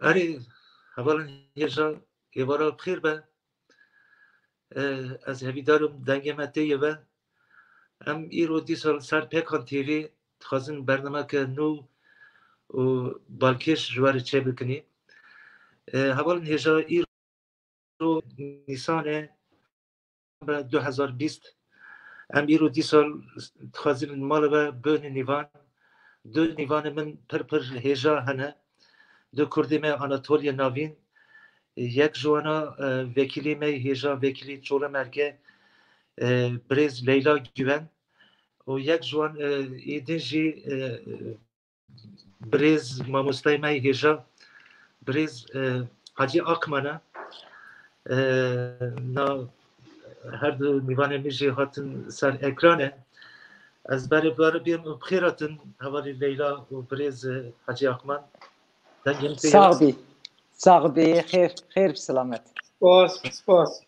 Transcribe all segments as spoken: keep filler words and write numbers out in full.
Erê, hevalên hêja, êvara bi xêr be. E, ez hevîdar im dengê me tê yê ve. Em îro dîsa li ser Pêkan T V dixwazin bernameke nû û balkêş ji we re çêbikinî. E, hevalên hêja, îro Nîsanê du hezar bîst. Em îro dîsa dixwazin li mala ve bibin nîvan. Du nîvanê min pir pir hêja hene. Du kurdê me Anatoliya Navîn. Yek ji wana, e, vekîlê me hêja, vekîlê Çolemergê, e, birêz Leyla Güven. Û yek ji wan, e, ê din jî, e, birêz mamostayê me hêja, birêz, e, Hacî Akman e. E, na her du mîvanê min jî hatin ser ekranê. Ez berê berê bêm û bi xêr hatin hevalî Leyla û birêz, e, Hacî Akman. Dengê min tê ye? Sax bî. Sax bî. Xêr, xêr bi selamet. Spas, spas.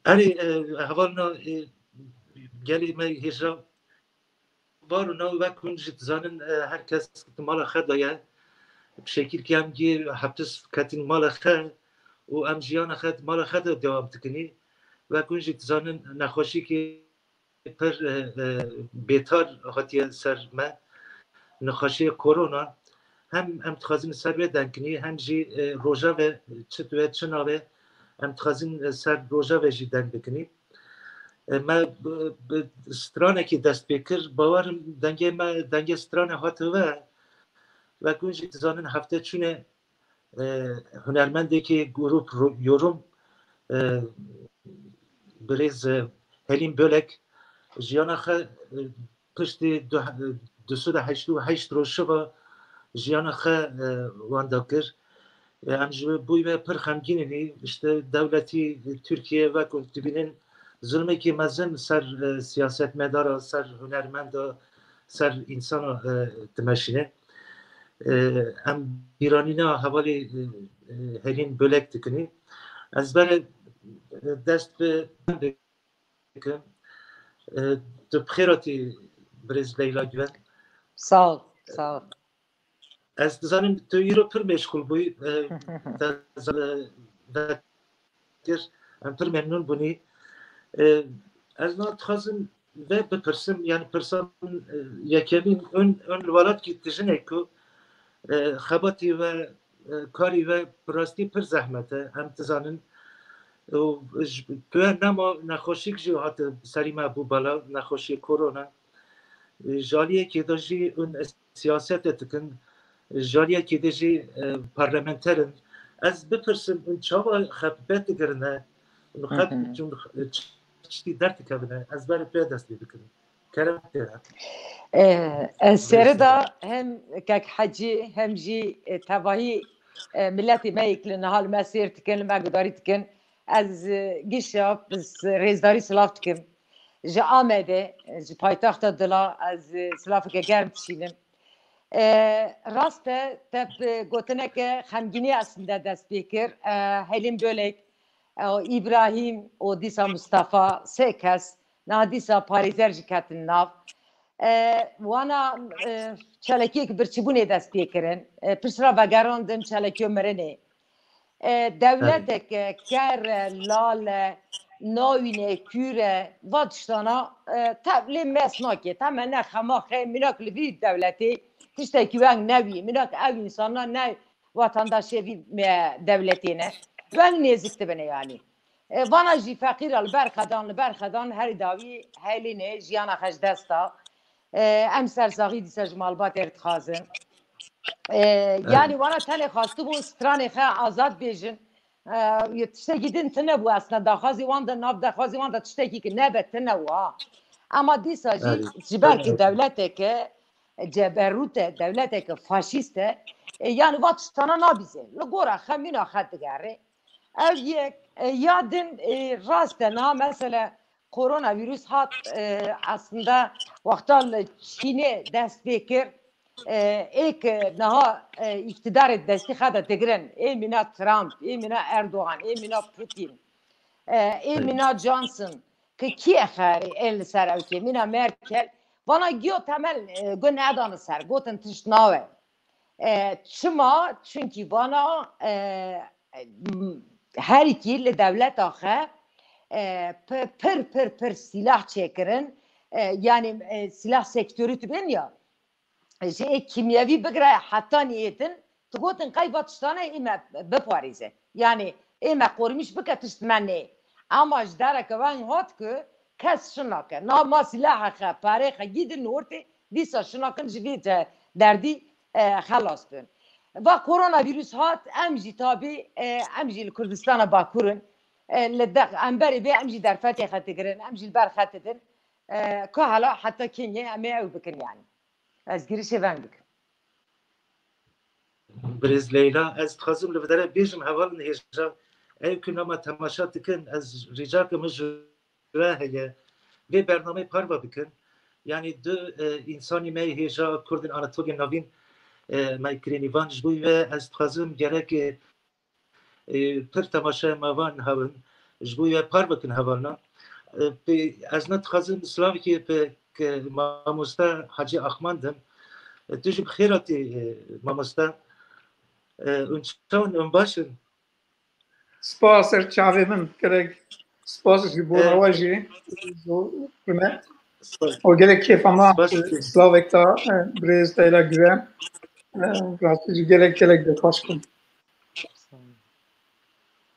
Erê, e, hevalna, e, gelê me hêja, bar û nav, wek hûn jî dizanin, e, her kes di mala xwe de ye. Bi şekilkî em jî hepis ketin mala xwe û em jiyana xwe di mala xwe de dewam dikinî. Wek hûn jî dizanin, nexweşîkî pir, e, e, bêtar hatiye ser me, nexweşiyê korona. Hem em dixwazin ser wê deng kinî, hem jî, e, rojeve çi dibe, çi nabe, em dixwazin, e, ser rojeve jî deng bikinî. E, me bi, bi stranekî dest pê kir. Bawer im dengê me, dengê stranê hate ve. Wek hûn jî dizanin, hefte çûnê, e, hunermendekî grup ro-, yorum, e, birêz, e, Helîm Bölek jiyana xwe, e, piştî du, du sed û heştê û heşt rojeva jiyana xwe, e, wenda kir. E, em ji bo wê pir xemgîn in. Îşte dewletî Tirkiye, wek ku dibînin, zulmekî mezin ser, e, siyasetmedara, ser hunermenda, ser însana, e, dimeşîne. E, em bîranîna hevalê, e, e, Helîm Bölek dikinî. Ez berê, e, dest bi dikim. E, tu bi xêr hatî birêz Leyla Güven. Sağ ol, sağ ol. Ez dizanim tu îro pir meşgul bûyî, e, te, e, vekir, em pir memnûn bûnî. E, ez niha dixwazim ve bipirsim, yani pirsa min, e, yekemîn, ön, ön li welatkî tijinê ku, e, xebatî ve, e, karî ve bi rastî pir zehmet e, em dizanin. Û ji, tu nema nexweşîk jî hate serî me bû bela, nexweşiyê korona. Ji aliyekê de jî hûn siyasetê dikin, ji aliyekê de jî, e, parlamenter in. Ez bipirsim, hûn çawa xebet digirine? Hûn xeb-, Hı hı. hûn ç-, tiştî derdikevine? Ez berê pê dest pê bikim. Kerem tê. E, ez serê de hem kek Hecî, hem jî, e, tevahî, e, miletê me yek li niha li me sêr dikin, li me gudarî dikin. Ez, e, gişa, rêzdarî silav dikim. Ji Amedê, ji paytexta dila ez, e, silaveke germ dişînim. E, rast e, te bi gotineke xemgînî aslinde dest pê kir. E, Helîm Bölek, e, Îbrahîm û dîsa Mustafa, sê kes, niha dîsa parêzer jî ketin nav. E, wana, e, çalakiyek birçîbûnê dest pê kirin. E, piştre vegerandin çalakiyo mirinê. E, dewleteke ker e, lal e, nawîne, kûr e, va tiştana, e, tev lê mes nake. Teme ne xemaxe, mînak li vî dewletê tiştekî weng newî. Mînak ew însana ne vatandaşê vî, e, dewletê ne. Weng nêzik dibine yanî. E, vana jî feqîra li ber xedan, li ber xedan herî dawî helîne, jiyana xwe ji dest da. E, em sersaxî dîsa ji malbatê re dixwazin. E, yanî wana tenê xwestibû stranê xwe azad bêjin. E, yê tiştekî din tune bû aslında, daxwazî wan de, nav daxwazî wan de tiştekî ki nebe tune bû ha. Ama dîsa jî ji ber ki dewleteke ceberût e, dewleteke faşîst e, e, yanî va tiştana nabîze. Li gora xwe mîna xwe digere. Ev yek, e, ya din, e, rast e, niha mesele koronavîrus hat, e, aslında wexta li Çînê dest pê kir, e, ê ke niha, e, îktidarê destî xwe de digirin, ê mîna Trump, ê mîna Erdogan, ê mîna Putin, e, ê mîna Johnson, ke kî ye xerê ê li ser ew kê, mîna Merkel, vana giyo temel, e, gu nedane ser, gotin tişt nawe. E, çima? Çunkî vana, e, m-, herikî li dewleta xwe, e, pi-, pir, pir, pir sîlah çêkirin. E, yanî, e, sîlah sektorî tu bên ya, ji ê kîmyevî bigire heta niyêtin, tu gotin qey va tiştane ê me biparêze. Yanî ê me qormîş bike tişt me nê. Ema ji dereke weng hat ku kes şina ke. Na ma sîlaha xe, parê xe gîdin ortê, dîsa şina kin ji vê ce-, derdî, e, xelas bin. Va koronavîrus hat, em jî tabî, e, em jî li Kurdistana Bakur in. E, li de-, em berê vê em jî derfetê xe digirin, em jî li ber xe didin. E, ka hela heta kengê em ê ew bikin yanî. Ez girişê veng bikim. Birêz Leyla, ez dixwazim li vê derê bêjim hevalin hêja, ew ku nama temaşa dikin, ez rîca kim ji we heye, vê bernameyê parve bikin. Yanî du, e, însanî me hêja Kurdên Anatoliyên Navîn, e, me kirênî van, ji bo we ez dixwazim gerek, e, e, pir temaşeya me van hebin, ji bo we parve kin hevalna. E, pê, ez ne dixwazim silavekê pê ke mamoste Hacî Axman dim. E, tu jî bi xêr hatî, e, mamoste. E, hûn çawan, hûn baş in? Spas ser çavê min, gelek spas ji bona we jî, ji bo me. Spas. O gelek kêfa ma, spas, e, slavek da, e, birêz Leyla Güven. E, rastî jî gelek, gelek dilxweş bûm.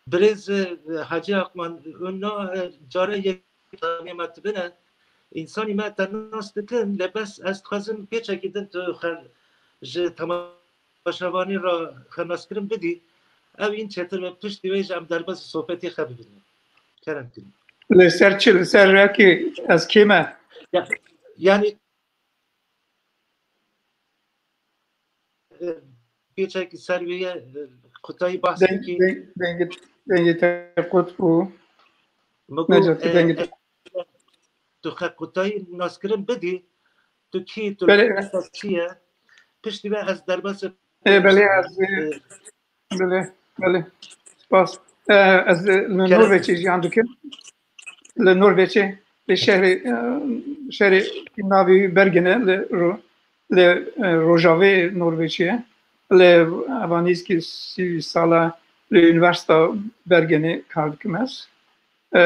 Birêz, e, Hacî Akman, na, e, cara yek me tibine, însanî me te nas dikin, lê bes ez dixwazim pêçekî din tu xel-, ji temaşevanî re xelnaskirin bidî. Ew în çêtir be, piştî wê jî em derbas sohbetê xe bibînin. Kerem kirin. Li ser çi? Li ser rekî ez kê me? Ya, yanî, e, pêçekî ser wê ye, e, qutayî bahs deng, dikî. Deng, dengê, dengê te qut bû. Min got, Necatî, e, dengê te. E, tu xe qutayî naskirin bidî, tu kî, tu Belê. Çi ye? Piştî ve ez derbasî. E, belê, ez, e, e, Belê, belê. Spas. E, ez li Norveçê jiyan dikim. Li Norveçê, li şehrê, e, şehrê navê Bergen e, li ro-, li, e, rojavê Norveçê ye. Li eva nêzîkî sî sala li Unîversîta Bergenê kar dikim ez. E,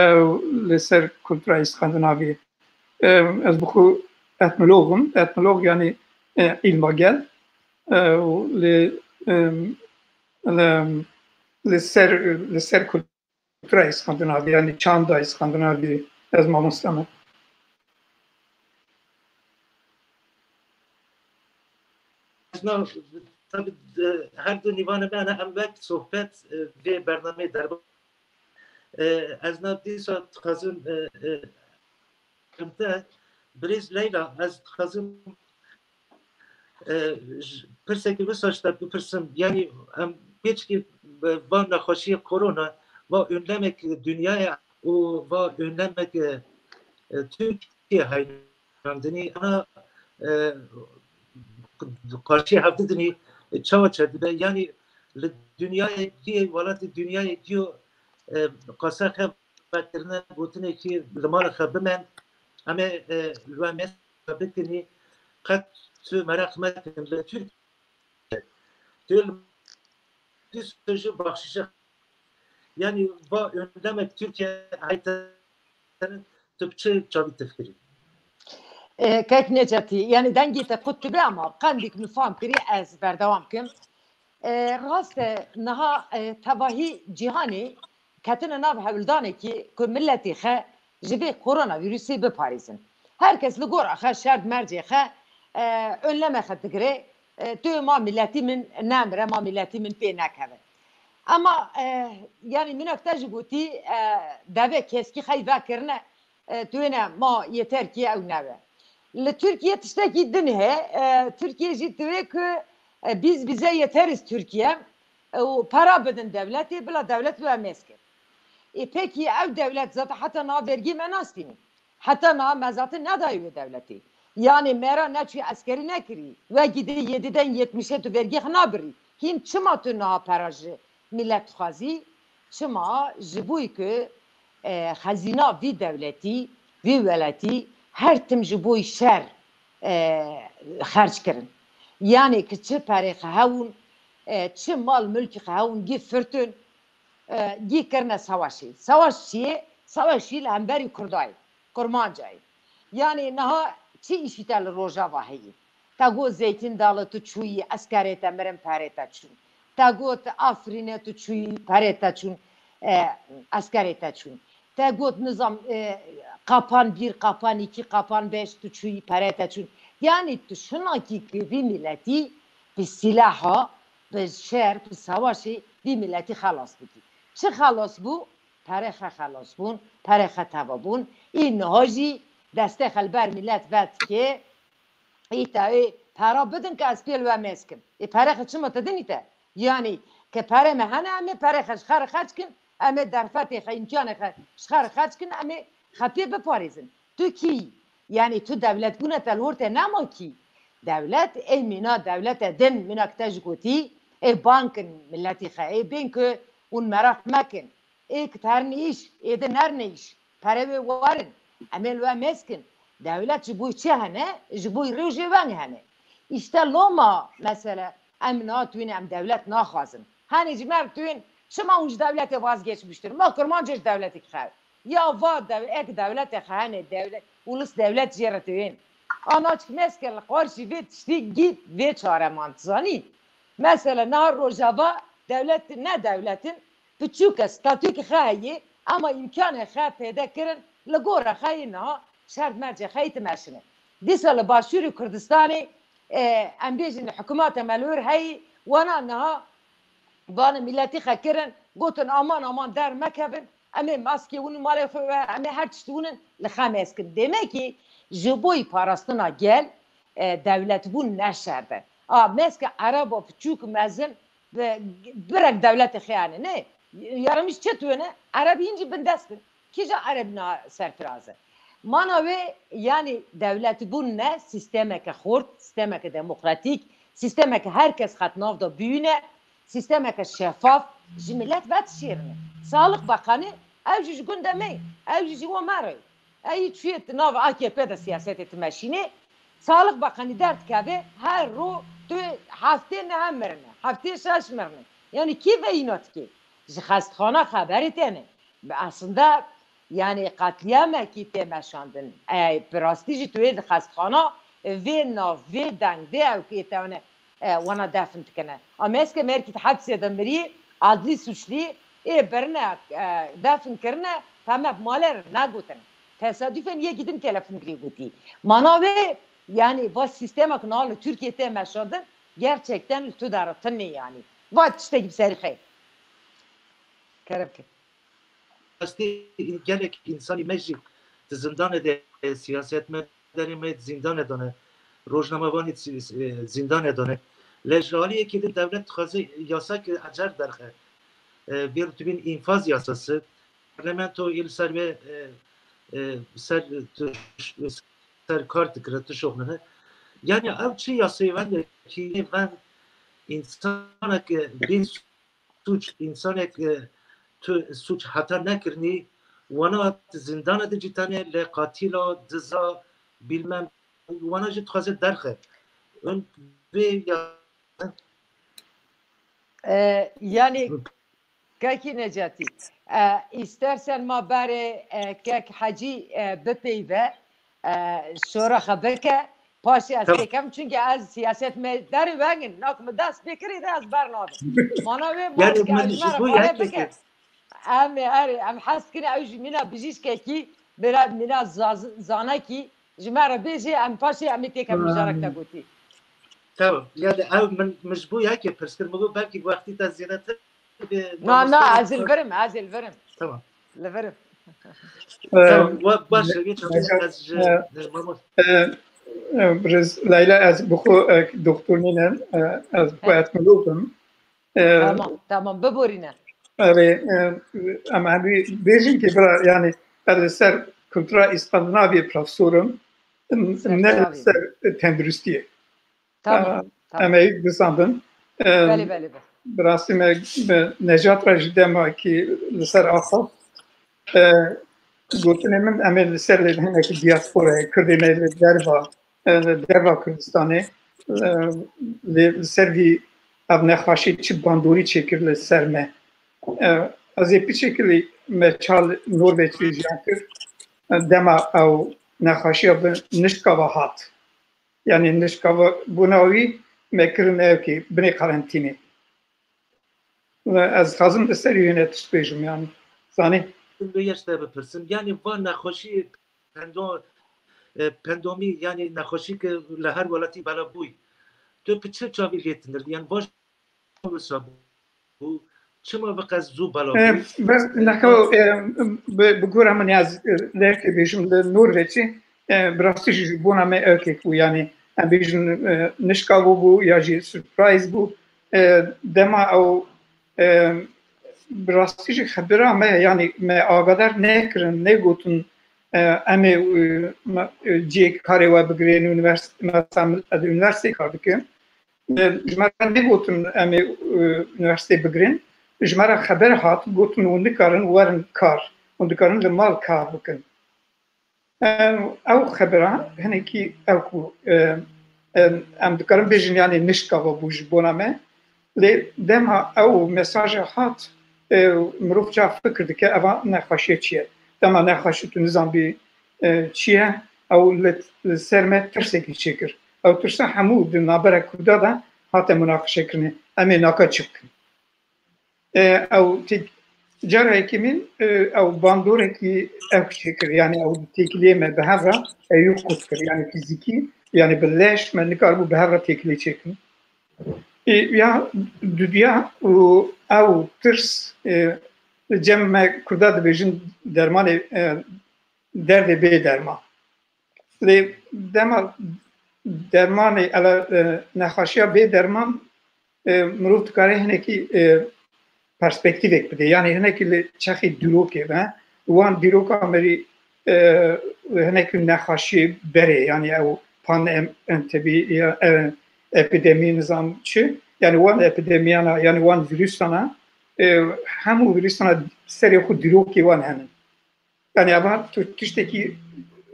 li ser kulturayê Skandinavî. E, ez bi xwe etnolog im. Etnolog yanî, e, îlma gel. E, û li, e, li, li ser, li ser kulturayê Skandinavî, yanî çanda Skandinavî ez mamoste me. Na, tabii, e, her du nîvanê me ne em wek sohbet, e, vê bernameyê derba. E, ez na dîsa dixwazim, e, e, te, birêz Leyla, ez dixwazim, e, j-, pirsekî wisa ji te bipirsim. Yanî em pêçikî, e, va nexweşiyê korona, va önlemek dinyayê û va önlemek, e, e, Tirkiye heynandinî, ana, e, qarşî hevdi dinî, e, çawa çedibe? Yanî li dinyayê diyê, welatê dinyayê diyo, e, qasa xe vekirine gotinê ki li mala xe bimen, em ê, e, li we mêz bikinî, qet tu meraq mekin li Tirkiye. Tu li Tirkiye jî baxşişe, yanî va öndemek Tirkiye heytenin tu bi çi çavî tifkirî? E, kek Necatî, yanî dengê te qut dibe ama qendîk min fam kirî ez berdewam kim. E, rast e, niha, e, tevahî cîhanê ketine nav hewldanekî ku miletê xe ji vê koronavîrusê biparêzin. Her kes li gora xe şert mercê xe, e, önleme xe digire, e, tu ma miletî min nemire, ma miletî min pê nekeve. Ema, e, yanî minak te jî gotî, e, devê keskî xey vekirine, e, tu ne ma yê Tirkiye ew nebe. Li Tirkiye tiştekî din he, e, Tirkiye jî divê ku, e, bîz bîze yeteriz Tirkiye, e, û para bidin dewletê, bila dewlet wê mêz kir. Ê pekî ew dewlet zaten heta niha vergî me nastînî. Heta niha me zaten nedayê wê dewletê. Yanî me ra neçûyî eskerî nekirî. Wekî dê yê diden yetmişê tu vergî xwe nabirî. Hîn çima tu niha para ji milet dixwazî? Çima? Ji bo ku, e, xezîna vî dewletî, vî welatî her tim ji bo şer, e, xerc kirin. Yanî ki çi perê xwe hewin, e, çi mal milkî xwe hewin, gî firtin, e, gî kirine sewaşî. Sewaş çi ye? Sewaşî li hemberî Kurda ye. Kurmanca ye. Yanî niha çi îşî te li Rojava heye? Te got Zeytîn Dalı tu çûyî, eskerê te mirin perê te çûn. Te got Afrînê tu çûyî, perê te çûn, e, eskerê te çûn. Te got nizam, e, qapan bir, qapan iki, qapan beş tu çûyî, perê te çûn. Yanî tu şinakî ki vî miletî bi sîlaha, bi şer, bi sewaşê vî miletî xelas bikî. Çi xelas bû? Perê xwe xelas bûn, perê xwe teva bûn. Î niha jî destê xwe li ber milet vedike. Î te ê pera bidin ke ez pê li we mêz kim. Ê perê xwe çima te dinî te? Yanî ke perê me hene, em ê perê xwe ji xwe re xerc kin, em ê derfetê xwe, îmkanê xwe ji xwe re xerc kin, em ê xwe pê biparêzin. Tu kî yî? Yanî tu dewletbûna te li wir te nema kî? Dewlet ê mîna dewlete din, mîna ki te ji gotî, ê bankin miletî xwe, ê bên ku hûn meraq mekin. Ê ki terne îş, ê di nerne îş. Perê wê werin. Em ê li we mêz kin. Dewlet ji bo çi hene? Ji bo rojê weng hene. Îşte loma mesele, em niha tuyên em dewlet naxwazin. Henê ji me re tuyên, çima hûn ji dewletê vazgeçmiştir? Ma Kurmancê ji dewletê xew. Ya va dew-, ek dewletê xwe hene, dewlet, ulis dewlet jê re tuyên. Anaçik meske li qarşî vê tiştî gît vê çareman, zanî? Mesele niha Rojava dewlet ne dewletin, piçûk e, statûkî xwe heye, ama îmkanê xwe pêde kirin, li gora xwe yê niha şert mercê xwe yê ti meşine. Dîsa li Başûrê Kurdistanê, e, em bêjin hikûmeta me li wir heyî, wana niha bana miletî xwe kirin, gotin aman aman dermekevin, em ê maskê win û malê xwe, em ê her tişt winin li xwe mêz kin. Demekî ji bo yî parastina gel, e, dewletbûn ne şer be. A, mêske ereba piçûk mezin, bi-, birek dewletê xeyane, ne? Yaramîş çi tu ne? Ereb hîn jî bindest in. Kîja Ereb na serfiraz e? Mana wê, yanî dewletbûn ne, sîstemeke xurt, sîstemeke demokratîk, sîstemeke her kes xet nav de bîne, sîstemeke şefaf, ji milet vedişêrine. Sağlık Bakanı, ew jî ji gundê me, ew jî ji we me re. Ey çûye di nav A K P de siyasetê dimeşînê. Sağlık Bakanı derdikeve, her ro tu heftê neh mirine, heftê şeş mirine. Yanî kî veyîna dike? Ji xestxana xeberê têne. Bi aslında, yanî, qetlîamekî tê meşandin. Ey, bi rastî jî tu yê di xestxana vê nav, vê deng, vê ewkê te wana, e, wana defn dikine. Ama eske merkî di hepsê de mirî, adlî suçlî, ê birine, e, defn kirine, teme bi malê re negotine. Tesadüfen yekî din telefon kirî gotî. Mana wê, yanî, va sîstemek niha li Tirkiyê tê meşandin, gerçekten li tu de re tinê, yanî. Va tiştekî bi serî xeyr. Kerem ke. Rastî gelek însanî me jî di zindanê de, siyasetmedarê me di zîndanê de ne, rojnamevanê di zî-, e, zîndanê de ne. Lê ji aliyekê de dewlet dixwaze yasayeke ecer derxe. E, vê re dibên înfaz yasası. Parlamento ê li ser vê, e, e, ser tu, ser kar dikire, tu şoxlene. Yani ev çi yasayê wende ki ven însanek bê sûc, însanek, e, tu sûc heta nekirinî, wana di zîndana de cî tenê, lê qatîla, diza, bilmem, wana jî dixwaze derxe. Hûn vê ya- E, yani, Kekî Necatî, e, îstersen ma berê, e, Kek Hecî, e, bipeyve, e, şora xwe bike, paşê ez Tamam. pêkem, çünkü ez siyasetmedarê wengin, nak min dest pê kirî de ez bernadim. Mana wê ma Yani dike, min ez ji me bo pare yekê bike. Em ê, erê, em hez dikin ew jî mîna bijîşkekî, bira mîna zaz-, zanekî ji me re bêjê, em paşê em ê têkevin ji jarek te gotî. Tamam. Yani ev min, min ji bo yekê pirs kir, min got belkî wextî te zêdetir bê. Na, na, mamoste ez ê li vir im, ez ê li vir im. Tamam. Li vir im. Tamam, wa-, baş e, geç, Necat, ez ji, e, mamoste. E, e, Birêz Leyla, ez bi xwe, e, doktor nînim, e, ez bi xwe He. etnolog im. E, Tamam, tamam, biborîne. Erê, e, em hemî bêjin ki bira, yani, ez li ser kultura Îskandinaviyê profesor im, em, Ser ne li tedavi. ser tenduristiyê. Tamam, E, tamam. Em ê bizandin. E, Belê, belê, belê. Bi rastî me, me Necat re jî dema ki li ser axaft. E, gotinê min, em ê li ser lê hinek diasporayê Kurdê me li derva, e, derva Kurdistanê, E, lê li ser vî ev nexweşî çi bandorî çêkir li ser me? E, ez ê piçekî li me çal Norveçê jiyan kir. E, dema ew nexweşiya bi nişka ve hat. Yanî nişka ve bûna wî me kirin ewkê binê karantînê. Ez xwazim li ser wî hene tişt bêjim, yanî, zanî? Lê ez te bipirsim, yanî van nexweşî pendo-, e, pendomî, yanî nexweşî ke li her welatî bela bûy. Tu bi çi çavî lê tinir? Yanî van wisa bû? Çima ve qez zû bela bûy? Nexwe, e, bi, bi gora min ez, e, lê bêjim li Norveçê, e, bi rastî jî ji bona me ewkek bû, yanî em bêjin, e, nişka bû bû ya jî surprise bû. E, dema ew, e, bi rastî jî xebera me, yanî me agadar nekirin, negotin, e, em ê, e, me, e, cihê karê we bigirên, univers-, mesela ez unîversîteyê kar dikim. E, ji me re negotin em ê, e, unîversîteyê bigirên. Ji me re xeber hat, gotin hûn nikarin werin kar. Hûn dikarin li mal kar bikin. Em, ew xebera hinekî ew ku, e, em, em dikarin bêjin, yanî nişka ve bû ji bona me. Lê dema ew mesaja hat, e, mirov ca fikir dike, eva nexweşiye çi ye? Dema nexweşî tu nizanbî, e, çi ye, ew li, li ser me tirsekî çêkir. Ew tirsa hemû di navbera Kurda de hate munaqeşekirinê. Em ê naka çi bikin? E, ew têk-, cara yekemîn, e, ew bandorekî ew çêkir, yanî ew têkiliyê me bi hev re, e, ew qut kir, yanî fîzîkî, yanî bi leş me nikaribû bi hev re têkilî çêkin. E, ya dudiya û ew tirs, e, li cem me Kurda dibêjin dermanê, e, derdê bê derman. Lê dema dermanê, ele, e, nexweşiya bê derman, e, mirov dikare hinekî, e, perspektîvek bide. Yanî hinekî li çexê dîrokê be. Wan dîroka me rî, e, hinekî nexweşiyê berê, yanî ew pan em-, entebî ya, e, epidemî nizam çi. Yanî wan epidemiyana, yanî wan vîrusana, e, hemû vîrusana serê xwe dîrokê wan henin. Yanî eva tu tiştekî,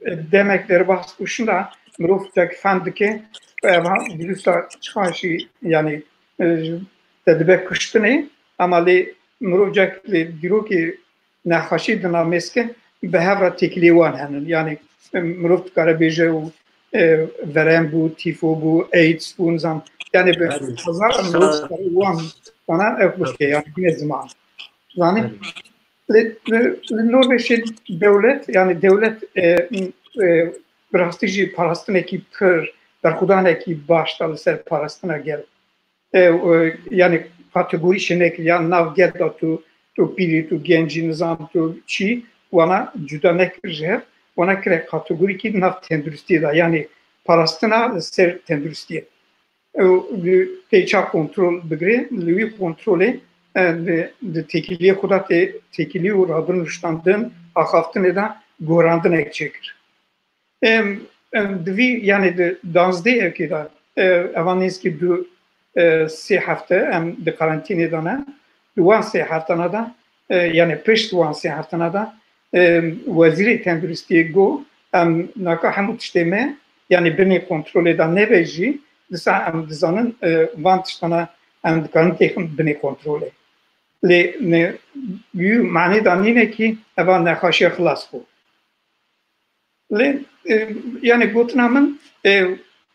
e, demek derbas û şinda mirov tek fem dike, eva vîrusa çiqaşî, yanî, e, te dibe kuştinê, ama lê mirov cek lê dîrokê nexweşî dinamêske bi hev re têkilê wan henin. Yanî, e, mirov dikare bêje û, e, verem bû, tîfo bû, AIDS bû, nizam. Yanî bi hezar mirov dikare wan, wana ev bike, yanî bine ziman. Zanî? Li, li, li Norveçê dewlet, yanî dewlet, e, e, bi rastî jî parastinekî pir, berxwedanekî baş da li ser parastina gel. E, e, yanî kategorî şinekir, ya nav gel da tu, tu pîrî, tu gencî, nizam, tu çî, wana cuda nekir ji hev, wana kire kategorîkî nav tenduristiyê da, yanî parastina li ser tenduristiyê. Ew tê ça kontrol bigirê, li wî kontrolê, e, di, di têkiliyê xwe de tê, têkilî û radin û ştandin, axaftinê de gorandinek çêkir. Em, em, di vî, yanî di danzdeh ewkê de, e, eva nêzîkî du, e, sê hefte em di karantînê de ne. Di wan sê heftana de, e, yanî pişt wan sê heftana de, e, wezîrê tenduristiyê got, em naka hemû tiştê me, yanî binê kontrolê de nebe jî, disa em dizanin, e, van tiştana em dikarin têxin binê kontrolê. Lê ne, wî manê da nîne kî eva nexweşiya xilas bû. Lê, e, yanî gotina min, e,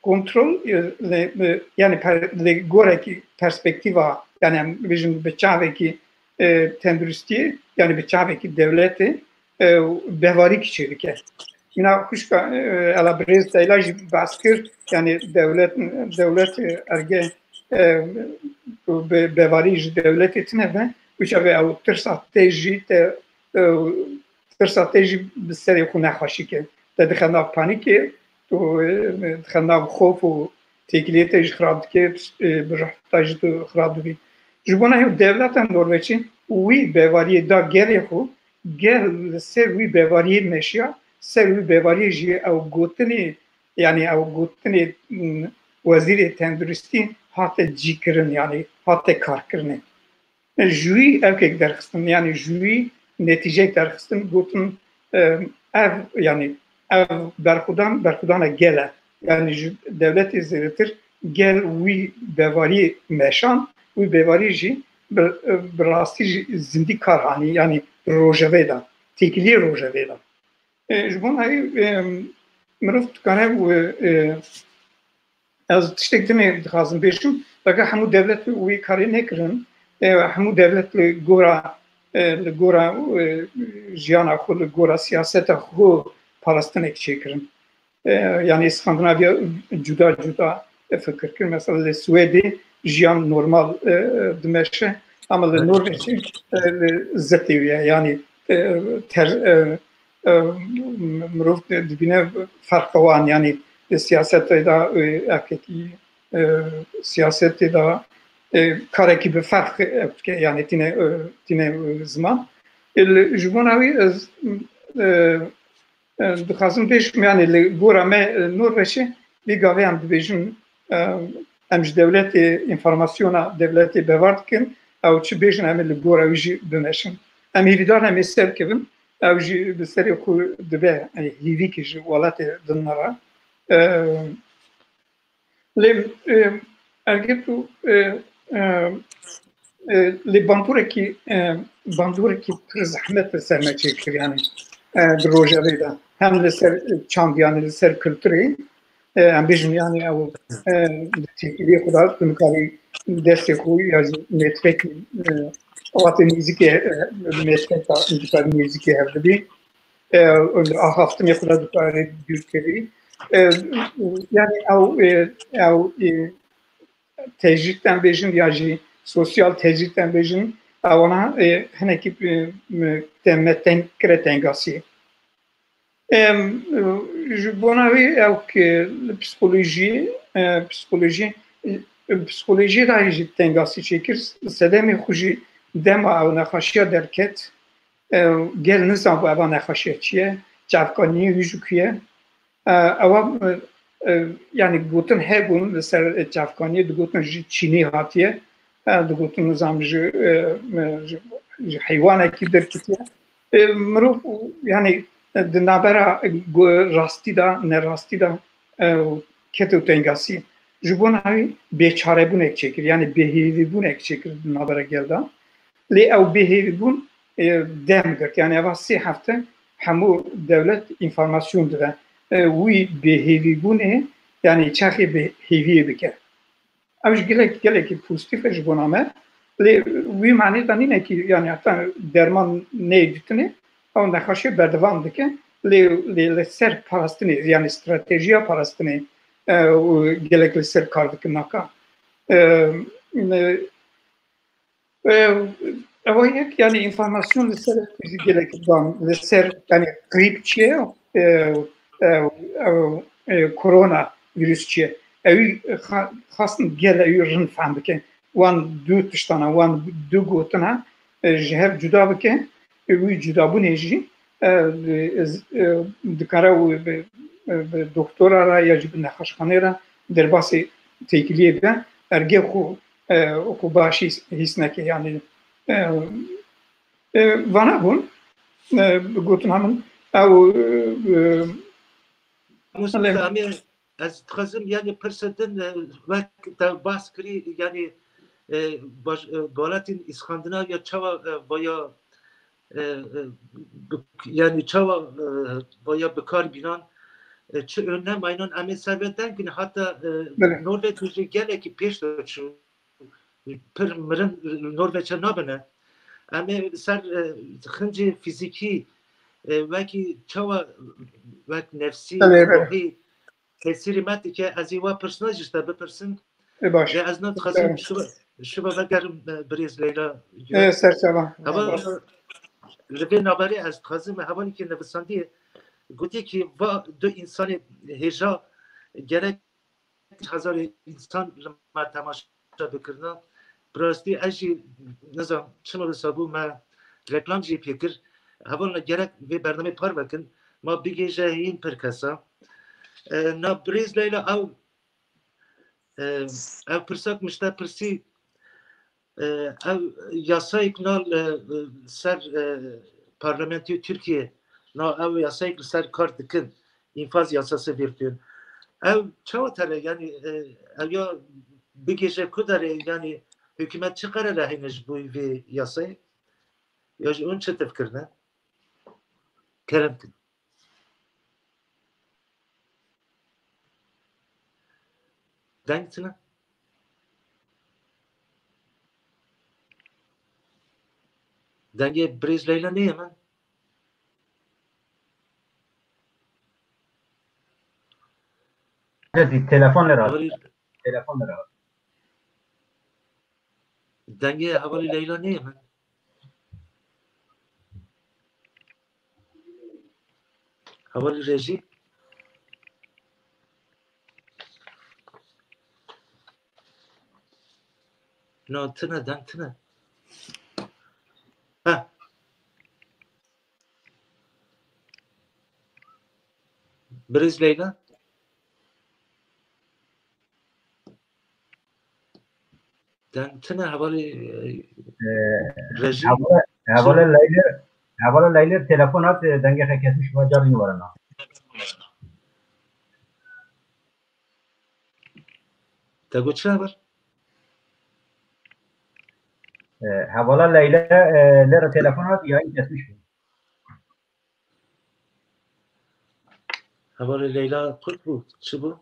kontrol, e, lê, e, yanî per-, lê gorekî perspektîva, yanî em bêjin bi çavekî, e, tenduristiyê, yanî bi çavekî dewletê, e, bevarîkî çêdike. Îna xwişka, e, ela birêz Leyla jî behs kir, yanî dewlet, dewlet, e, erge, e, be-, bevarî ji dewletê tine be, û çavê ew tirsa te jî te, e, tirsa te jî bi serê xwe nexweşî ke. Te dixe nav panîkê, tu, e, dixe nav xof û têkiliyê te jî xirab dike, e, bi rih te jî tu xirab dibî. Ji bona hêv dewleta Norveçê wî bevariyê da gelê xwe, gel li ser wî bevariyê meşiya, ser wî bevariyê jî ew gotinê, yanî ew gotinê, m, wezîrê tenduristî hate cîkirin, yanî hate karkirinê. Ji wî ewkek derxistin, yanî ji wî netîceyek derxistin, gotin, e, ev, yanî ev berxwedan, berxwedana gel e. Yanî ji dewletê zêdetir gel wî bevarî meşan, wî bevarî jî bi, bi rastî jî zindî kar anî, yanî rojevê de, têkiliyê rojevê de. E, ji bona wî, e, mirov dikare, e, e, ez tiştek dinê dixwazim bêjim, veke hemû dewlet wî karê nekirin, e, hemû dewlet li gora, e, li gora, e, jiyana xwe, li gora siyaseta xwe parastinek çêkirin. E, yanî Skandinaviya cuda cuda fikir kir. Mesela li Swêdê jiyan normal, e, dimeşe, ama li Norveçê, e, li zitê wî ye. Yanî, e, ter, e, e, mirov dibîne ferqa wan, yanî li siyasetê de, e, erkekî, e, siyasetê de, e, karekî bi ferq ew dike, yanî tîne, e, tîne, e, ziman. E, li, ji bona wî ez, e, e, dixwazim bêjim, yanî li gora me, e, Norveçê vî gavê em dibêjin, e, em ji dewletê, înformasyona dewletê bevar dikin, ew çi bêjin em ê li gora wî jî bimeşin. Em hêvîdar em ê serkevin, ew jî bi serê xwe dibe, e, hêvîkî ji welatê dinere. E, Lê, e, ergê tu, e, e, e, lê bandorek, e, bandorek pir zehmet li ser me çêkir, yanî, e, di rojevê de. Hem li ser çand, yanî li ser kulturê, e, em bêjin, yanî ew, e, di têkiliyê xwe de tu nikarî destê xwe ya jî mêtrek, e, wextê nêzîkê, e, mêtrek de tu nikarî nêzîkê hev bibî. E, axaftinê xwe de dikarî dûr kirî. E, yanî ew, e, ew, e, tecrîd em bêjin ya jî sosyal tecrîd em bêjin, ewana, e, hinekî, e, me, te, me teng kire tengasiyê. Em, e, ji bona wî ew ki li psîkolojiyê, e, psîkolojî, e, psîkolojiyê de jî tengasî çêkir, sedemê xwe jî dema ew nexweşiya derket, e, gel nizanbû eva nexweşiya çi ye, çavkaniyê wî ji ku ye. E, ewa, e, e, yanî gotin hebûn li ser çavkaniyê, digotin ji Çînê hatiye, e, digotin nizam ji, e, e, ji, ji heywanekî derketiye. E, mirov, yanî, e, di navbera, e, go-, rastî de, nerastî de, e, kete tengasî. Ji bona wî bêçarebûnek çêkir, yanî bêhêvîbûnek çêkir di navbera gel de. Lê ew bêhêvîbûn, e, dem girt. Yanî eva sê hefte hemû dewlet înformasyon dide. E, wî bêhêvîbûnê, yanî çaxê bi hêviyê bike. Ew ji gelek, gelekî pozîtîf e ji bona me. Lê wî manê de nîne kî, yanî heta derman neyê dîtinê, ew nexweşiyê berdewam dike. Lê, lê li ser parastinê, yanî stratejiya parastinê, e, û gelek li ser kar dikin naka. E, e, Ev, ev yek, yanî, înformasyon li ser gelek dan, li ser, yanî, grîp çi ye, e, e, e, e, korona vîrus çi ye? Ew xa-, xastin gel ew rind fehm bikin. Wan du tiştana, wan du gotina, e, ji hev cuda bikin. Wî cudabûnê jî, e, e, dikare û bi, bi doktora re ya jî bi nexweşxanê re derbasî têkiliyê bibe, ergê xwe, e, xwe baş hîs, hîs neke. Yanî, e, e, vana bûn, e, bi gotina min, ew, e, Mamoste, Lê- em ê, ez dixwazim, yanî, pirsa din, e, wek te behs kirî, yanî, e, baş-, e, welatên Îskandinavya çawa, e, vaya, e, e, bi-, yanî, çawa, e, vaya bi kar bînan, e, çi önlem aynan em ê ser ve deng bin, hatta, e, Belê. Norveç jî gelekî pêş de çû. Pir mirin Norveçe nabine. Em ê ser, e, xincê fîzîkî, e, wekî çawa, wek nefsî, Belê, belê. ruhî tesîrî me dike. Ez ê wa pirsna jî ji te bipirsim. E, baş. Lê ez ne dixwazim Belê. şiva, şiva vegerim, e, birêz Leyla. E, serçava. Heval, Baş. li vê naberê ez dixwazim hevalekî nivisandiye, gotiye ki va du insanê hêja gerek hezarê însan li me temaşe dikirina. Bi rastî ez jî nizam çima wisa bû, me reklam jî pê kir. Hevalna gerek vê bernameyê parve kin, ma bigêje hîn pir kesa. E, na birêz Leyla ew, e, ev pirsak min ji te pirsî, e, ev yasayek na li, e, ser, e, Parlamentoyê Tirkiye, na ew yasayek li ser kar dikin, infaz yasası virtüen. Ew çawa tere, yanî, e, ew ya bigêje ku derê, yanî hikûmet çi qerara heyne ji bo vê yasayê? Ya ji hûn çi tevkirine? Kerem kin. Deng tine? Dengê birêz Leyla neyê min? Telefon lê re. Telefon lê re. Dengê hevalî Leyla neyê min? Hevalî rejî? Na, tine, deng tine. Ha. Birêz Leyla? Deng tine hevalê, e, Ee, rejî. Hevala, hevala Leyla, hevala Leyla telefon hat, e, dengê xwe kesmiş, ma carî were na. Te got çi heval? Ee, hevala Leyla, e, lera telefon hat, yayın kesmiş. Hevalê Leyla kurt bû, çi bû?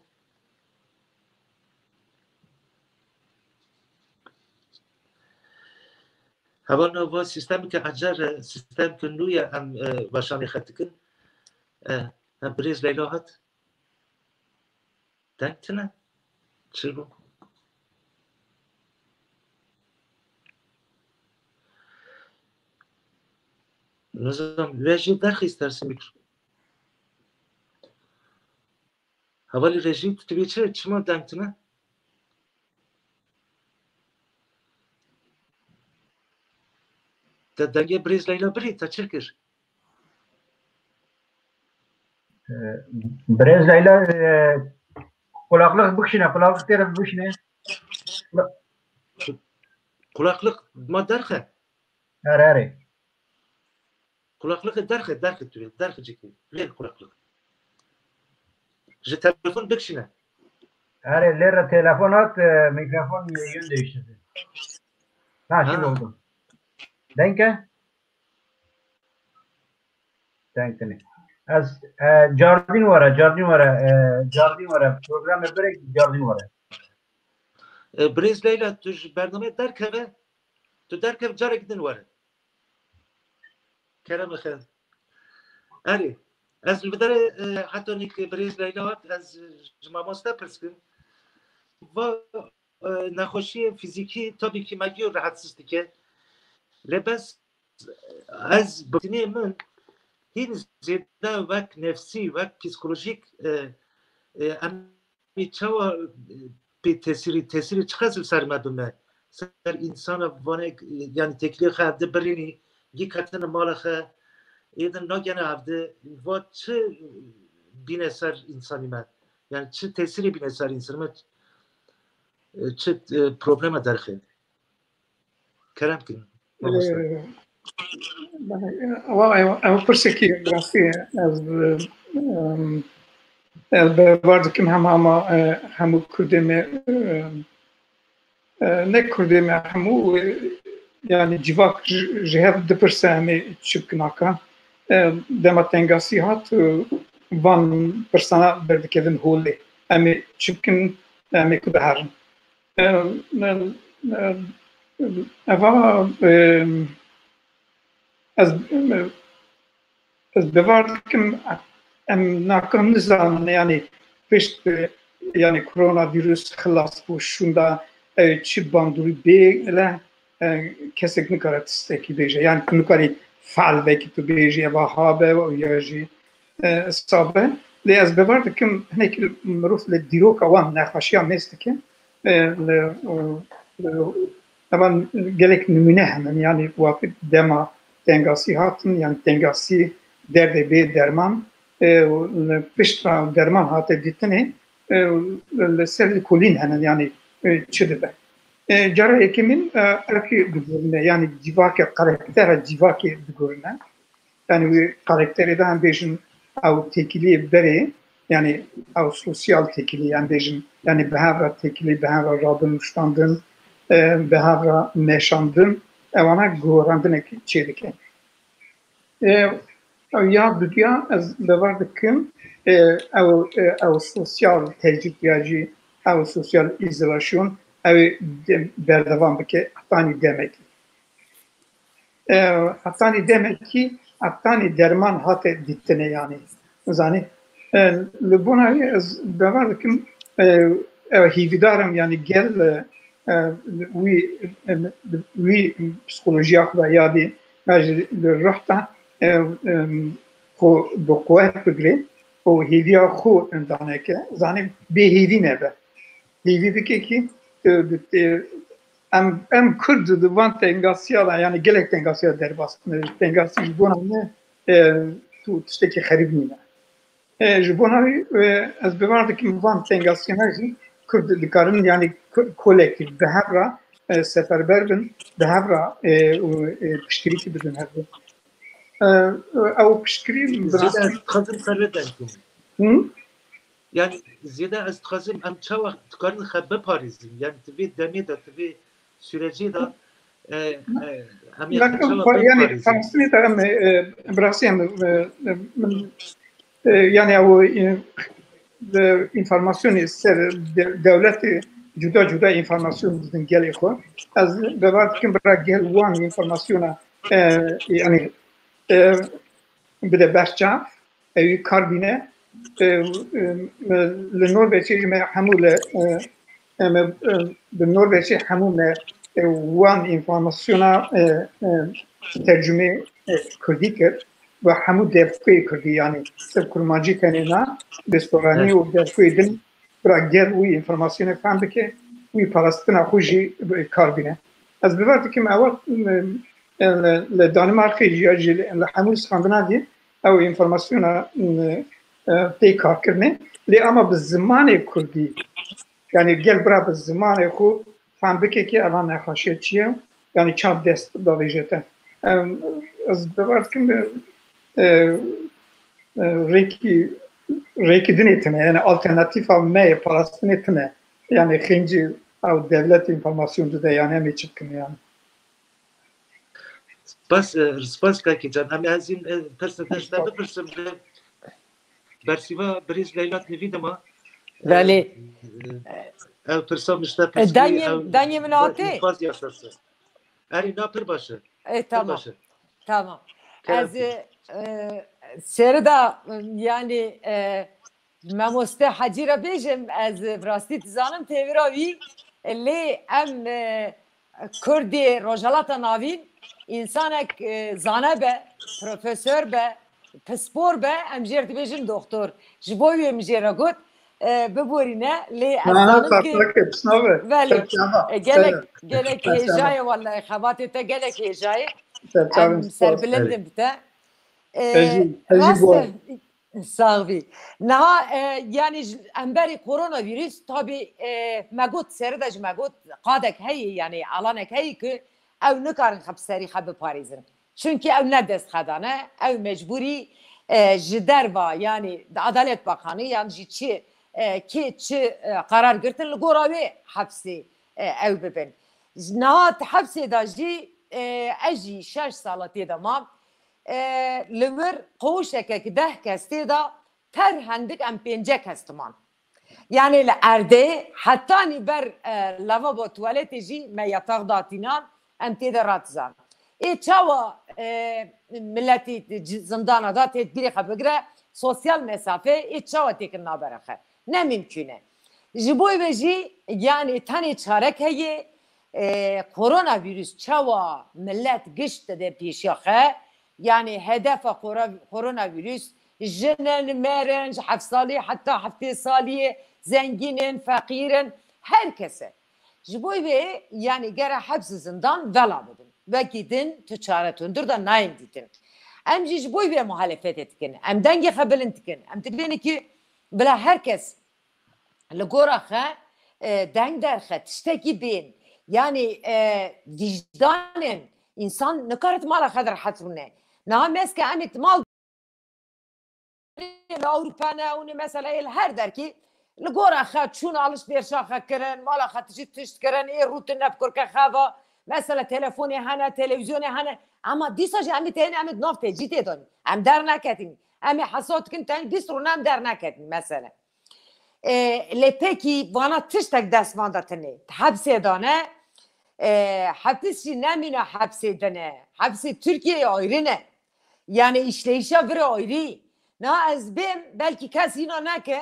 Hevalno, va sîstemeke ecer e, sîstemeke nû ye, em, e, weşanê xet dikin. E, em birêz Leyla hat. Deng tine? Çi bû? Nizam, vê jî derxî istersin mikro. Hevalî rejî, tu dibê çi? Çima deng tine? Te dengê birêz Leyla birî, te çi kir? Ee, Birêz Leyla, e, kulaklık bikişine, kulaklık têre bikişine. Kulaklık ma derxe. Erê, erê. Kulaklık derxe, derxe tu, derxe cekî. Lê kulaklık. Ji telefon bikişine. Erê, lê re telefon hat, e, mikrofon yön değiştirdi. Ha, şimdi Ha. oldu. Denke? Deng tine. Ez, e, cardin were, cardin were, e, cardin were. Programê birêk cardin were. E, birêz Leyla, tu ji bernameyê derkeve, tu derkev carek din were. Kerem xêr. Erê, ez li vê derê, e, heta nîk birêz Leyla hat, ez ji mamoste pirs kim. Va, e, nexweşiyê fîzîkî tabii ki me giyo rahatsız dike. Lê bes ez bi dinê min hîn zêde wek nefsî, wek psîkolojîk, e, e, em ê çawa, e, pê tesîrî, tesîrî çiqas li ser me bime? Ser însana vane, e, yanî têkiliyê xwe evde birînî, gî ketine mala xwe, êdin nagene evde, va çi bîne ser însanî me? Yanî çi tesîrê bîne ser însanî me? E, çi, e, problema derxe? Kerem kin, mamoste. Ee, Wa ew, ew pirsekî rastî ye. Ez, em, ez bawer dikim hema hema, e, hemû Kurdê me, e, e, ne Kurdê me hemû, e, yanî civak ji, ji hev dipirse em ê çi bikin aka. E, dema tengasî hat, e, van pirsana derdikevin holê. Em ê çi bikin, em ê ku biherin. Em, em, em, eva, em, ez, em, ez bawer dikim, em nakin nizanin, yanî pişt, yanî koronavîrus xilas bû şûnda, ew çi bandorî bê le, e, kesek nikare tiştekî bêje. Yanî tu nikarî feal vekî tu bêjî, eva ha be ya jî, e, sabe. Lê ez bawer dikim, hinekî mirov li dîroka wan nexweşiya mêz dike. E, li, e, li, evan gelek nimûne hene, yanî waqt dema tengasî hatin, yanî tengasî derdê bê derman, e, û li pişt re derman hate dîtinê, e, li ser li kolîn hene, yanî, e, çi dibe. E, cara yekemîn, e, erkî digurine, yanî civakê, karaktera civakê digurine. Yanî wê karakterê de em bêjin ew têkiliyê berê, Yanî ew sosyal têkilî, em bêjin, yanî bi hev re têkilî, bi hev re radin, nuştandin, e, bi hev re meşandin, ewana guherandinekî çêdike. E, ew ya dudiya ez bawer dikim, e, ew, e, ew sosyal tecrid ya jî, ew sosyal îzolasyon, ew ê de-, berdewam bike hetanî demekî. E, hetanî demekî, hetanî derman hate dîtine yanî. Zanî, e, li bona wî ez bawer dikim, e, e, hêvîdar im yanî gel, e, e, wî, e, wî psîkolojiya xwe ya dî, ya jî li ruh de, e, e, xwe bi quwet bigire û hêviya xwe daneke. Zanî bê hêvî nebe. Hêvî bike kî, e, e, em, em Kurd di van tengasiya de, yanî gelek tengasiya derbas dibin. Tengasî ji bona me, e, tu tiştekî xerîb nîne. E, ji bona wî, e, ez bawer dikim van tengasiyana jî Kurd dikarin, yanî ko-, kolektîf bi hev re, e, seferber bin, bi hev re, e, û, e, piştgirîkî bidin hev. E, ew piştgirî bi Zêde rastî ez dixwazim serve derdim. Hı? Yani zêde ez dixwazim em çawa dikarin xwe biparêzin? Yani di vê demê de, di vê sürecê de, e, e, em ê xwe Lakin çawa pa-, yani biparêzin? Palestînê de em, e, bi rastî em, e, e, min, e, yani ew, e, de, înformasyonê ser de-, dewletê cuda cuda înformasyon didin gelê xwe. Ez bawer dikim bira gel wan înformasyona, e, yani, e, bide berçav, ewî kar bîne. E, e, li Norveçê jî me hemû li, e, e, me, e, bi Norveçê hemû me, e, wan înformasyona, e, e, tercumê, e, kurdî kir ve hemû devkuyê kurdî, yanî sirf kurmancî tenê na, restoranî û devkuyê din bira gel wî înformasyonê fehm bike, wî parastina xwe jî kar bîne. Ez bawer dikim ewa, e, e, li, li Danimarkê jî ya jî li, li hemû Skandinavî ew înformasyona, e, e, tê karkirinê. Lê ama bi zimanê kurdî, yani gel bira bi zimanê xwe fehm bike ki eva nexaşiye çi ye, yani çav dest davêje te. Em, ez bawer dikim, e, e, rêkî, rêkî dinê tune, yani alternatîfa me yê parastinê tune. Yani xêncî ew dewlet înformasyon dide, yani em ê çi bikin yani. Spas, e, spas Kakî can. Em ê ez hîn, e, pirsê te ji te bipirsim. Bersîva birêz Leyla Tevî dima. Belê. E, e, ew pirsa min ji te E, pirsî, dengê, ew dengê min hatê? Faz yaşası. Erê, na pir baş e. E, Pir tamam. baş e. Tamam. Kerem Ez, e, e, serida, e, yani, e, Mamoste Hecî re bêjim, ez bi rastî dizanim têvira wî, lê em, e, Kurdê Rojhilata Navîn, însanek, e, zane be, profesor be, pispor be, em jê re dibêjin doktor. Ji bo wê min jê re got, e, biborîne, lê ez Aha, zanim ki, farklike, pisnav e. Belê. Serçava. E, gelek, Serçava. gelek Serçava. hêja ye, wellahî, xebatê te gelek hêja ye. Serçavê Em spas. serbilind in bi te. E, Hejî, hejî rast bor. e, Sax bî. Niha, e, yani ji, em berî koronavîrus, tabî, e, me got, seri de ji me got, qadek heye, yani alanek heye ku ew nikarin xwe bi serî xwe biparêzin. Çünkü ew ne dest xwe dane, ew mecbûrî, e, ji derva, yani Adalet Bakanı, yan jî çi, e, kê çi, e, qerar girtin, li gora wê hepsê, e, ew bibin. Niha di hepsê de jî, e, ez jî şeş sala tê de mam, e, li wir koğuşeke ki deh kes tê de, ter hendik em pênce kes diman. Yani li erdê hetanî ber, e, lavabo tuwaletê jî me yataq datînan, em tê de ratizan. Ê çawa, e, miletî di ci-, zindana da tedbîrê xwe bigire, sosyal mesafe, ê çawa têkin nabere xwe? Ne mimkûn e. Ji bo vê jî, yani tenê çarek heye, e, koronavîrus çawa milet giş dide pêşiya xwe, yani hedefa kora-, koronavîrus jin in, mêr in, ji heft salî heta heftê salî, zengîn in, feqîr in, her kes e. Ji bo vê, yani gere heps û zindan vela bibin. Wekî din tu çare hundir de nayên dîtin. Em jî ji bo vê muhalefetê dikin. Em dengê xwe bilind dikin. Em dibêne ki bila her kes li gora xwe, e, deng derxe, tiştekî bên. Yani, e, vîjdanên însan nikare di mala xwe de rehet rûne. Niha meske em ê di mal Ewropa ne, hûn ê mesela ê li her derkî li gora xwe çûn, alişvêrişa xwe kirin, mala xwe tijî tişt kirin, ê rûtin ne bi kurke xwe ve, mesela telefonê hene, televîzyonê hene. Ama dîsa jî em ê tenê em ê di nav tecrîdê de ne. Em derneketîn. Em ê hesab dikin tenê bîst rûn em derneketîn mesela. E, lê pekî vana tiştek dest van de tine. Hepsê de ne, e, hepis jî nemîne hepsê de ne. Hepsê Tirkiyeyê ayrı ne. Yani işleyişa vire ayrı. Na ez bêm, belkî kes îna neke,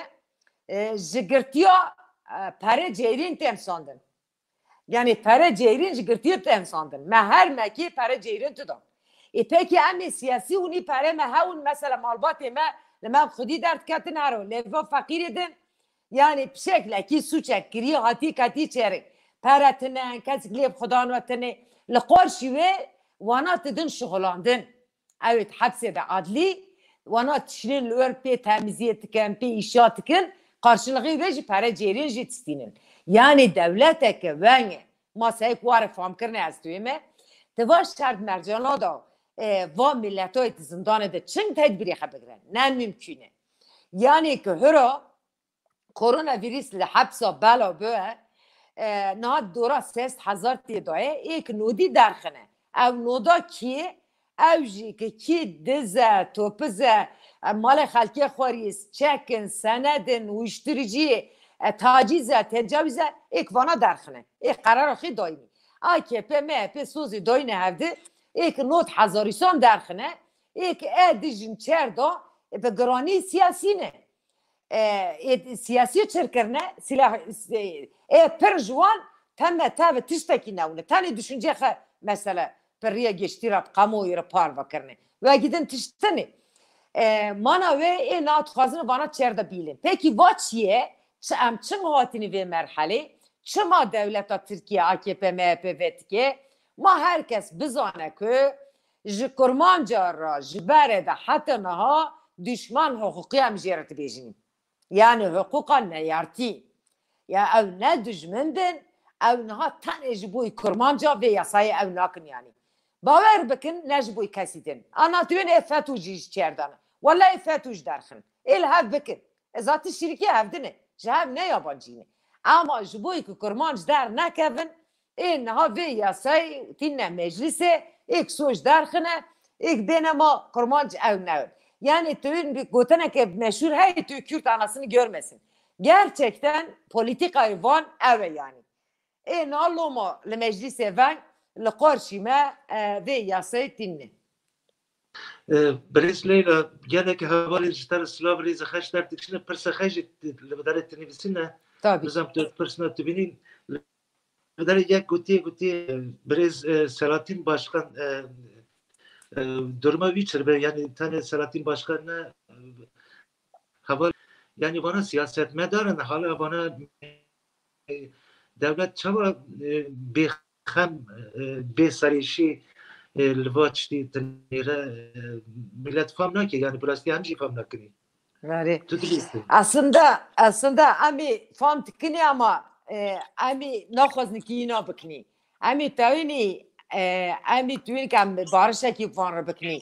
e, ji girtiya, e, pere cêrîn tên sandin. Yani pere cêrîn ji girtiyê tên sandin. Me her mekî pere cêrîn tu dan. E pekî em ê siyasî hûnî pere me hewin, mesela malbatê me li me xwedî derdiketin hero. Lê va feqîrê din, yani pişeklekî sûçek kirî hatî ketî çêrê. Pere tine, kesik lê bi xudan ve tine. Li qarşî wê wana tu din şixulandin. Ew ê di hepsê de adlî, wana tişrîn li wer pê temiziyê dikin, pê îşa dikin, qarşilixê wê jî pere cêrîn jî distînin. Yani dewleteke wenge, maseyek ware famkirine ez tu me, ti va şert mercana da, e, va miletoyê di zindanê de çing tedbirê xwe bigire? Ne mümkün e. Yani ki hira koronavîrus li hepsa bela be, e, niha dora sêst hezar tê daye, êk nodî derxine. Ew noda kî? Ew jî ki kî diz e, topiz e, e, malê xelkê xwerîs, çekin, senedin, uyuşturucu, e, taciz e, tecawüz e, êk vana derxine. Ê qerara xê dayînî. A K P, M H P sozê dayîne hevdi, êk not hezarîsan derxine, êk e dijin çer da, e, bi giranî siyasî ne. E, ê siyasî çir kirine, silah, e, ê pir ji wan teme teve tiştekî newne. Tenê düşüncê xe mesele pirriye giştî re, kamuoyu re parve kirine. Wegidin tiştinê. E, mana wê ê na dixwazin vana çer de bîlin. Pekî va çi ye? Çi em çim hatine vê merhelê? Çima dewleta Tirkiye A K P M H P vetike? Ma her kes bizane ku ji kurmanca re ji berê de heta niha duşman hiqûqî em jê re dibêjin. Yani hiqûqa neyartî. Ya ew ne dijmin bin, ew niha tenê ji bo kurmanca vê yasayê ew nakin yani. Bawer bikin, ne ji bo kesî din. Ana tu ê FETÖ jî ji çer dane. Wela ê FETÖ jî derxin. Ê li hev bikin. E, zaten şirîkê hevdin e. Ji hev ne yabancî ne. Ama ji bo ku kurmanc dernekevin, ê niha vê yasayê tîne meclisê, êk soc derxine, êk bêne ma kurmanc ew ne. Yani tu ên bir gotineke meşhur heye, tu Kürt anasını görmesin. Gerçekten politikayê van ew e yani. Ê niha loma li meclisê veng li qarşî me, e, vê yasayê tîne. E, Birêz Leyla, gelek hevalên ji te re silav, rêzê xeş derdikişine, pirsa xeş jî li derê tenivîsîne. Tabii. Bizam tu pirsina tu bînî, li derê yek gotiyê, gotiyê, e, birêz, e, Selahattin Başkan, e, e, duruma wî çi be? Yani tenê Selahattin Başkan ne, e, heval, yani vana siyasetmedar in, hala vana dewlet çawa, e, bêxem, e, bê serêşî, e, li va tiştî dinêre, e, millet fam nake, yani bi rastî em jî fam nakinî. Erê. Tu dibîstî. Aslında, aslında em ê fam dikinî ama, e, em ê naxwazin ki îna bikinî. Em ê tewînî, e, em ê tewînî ki em barişekî van re bikinî.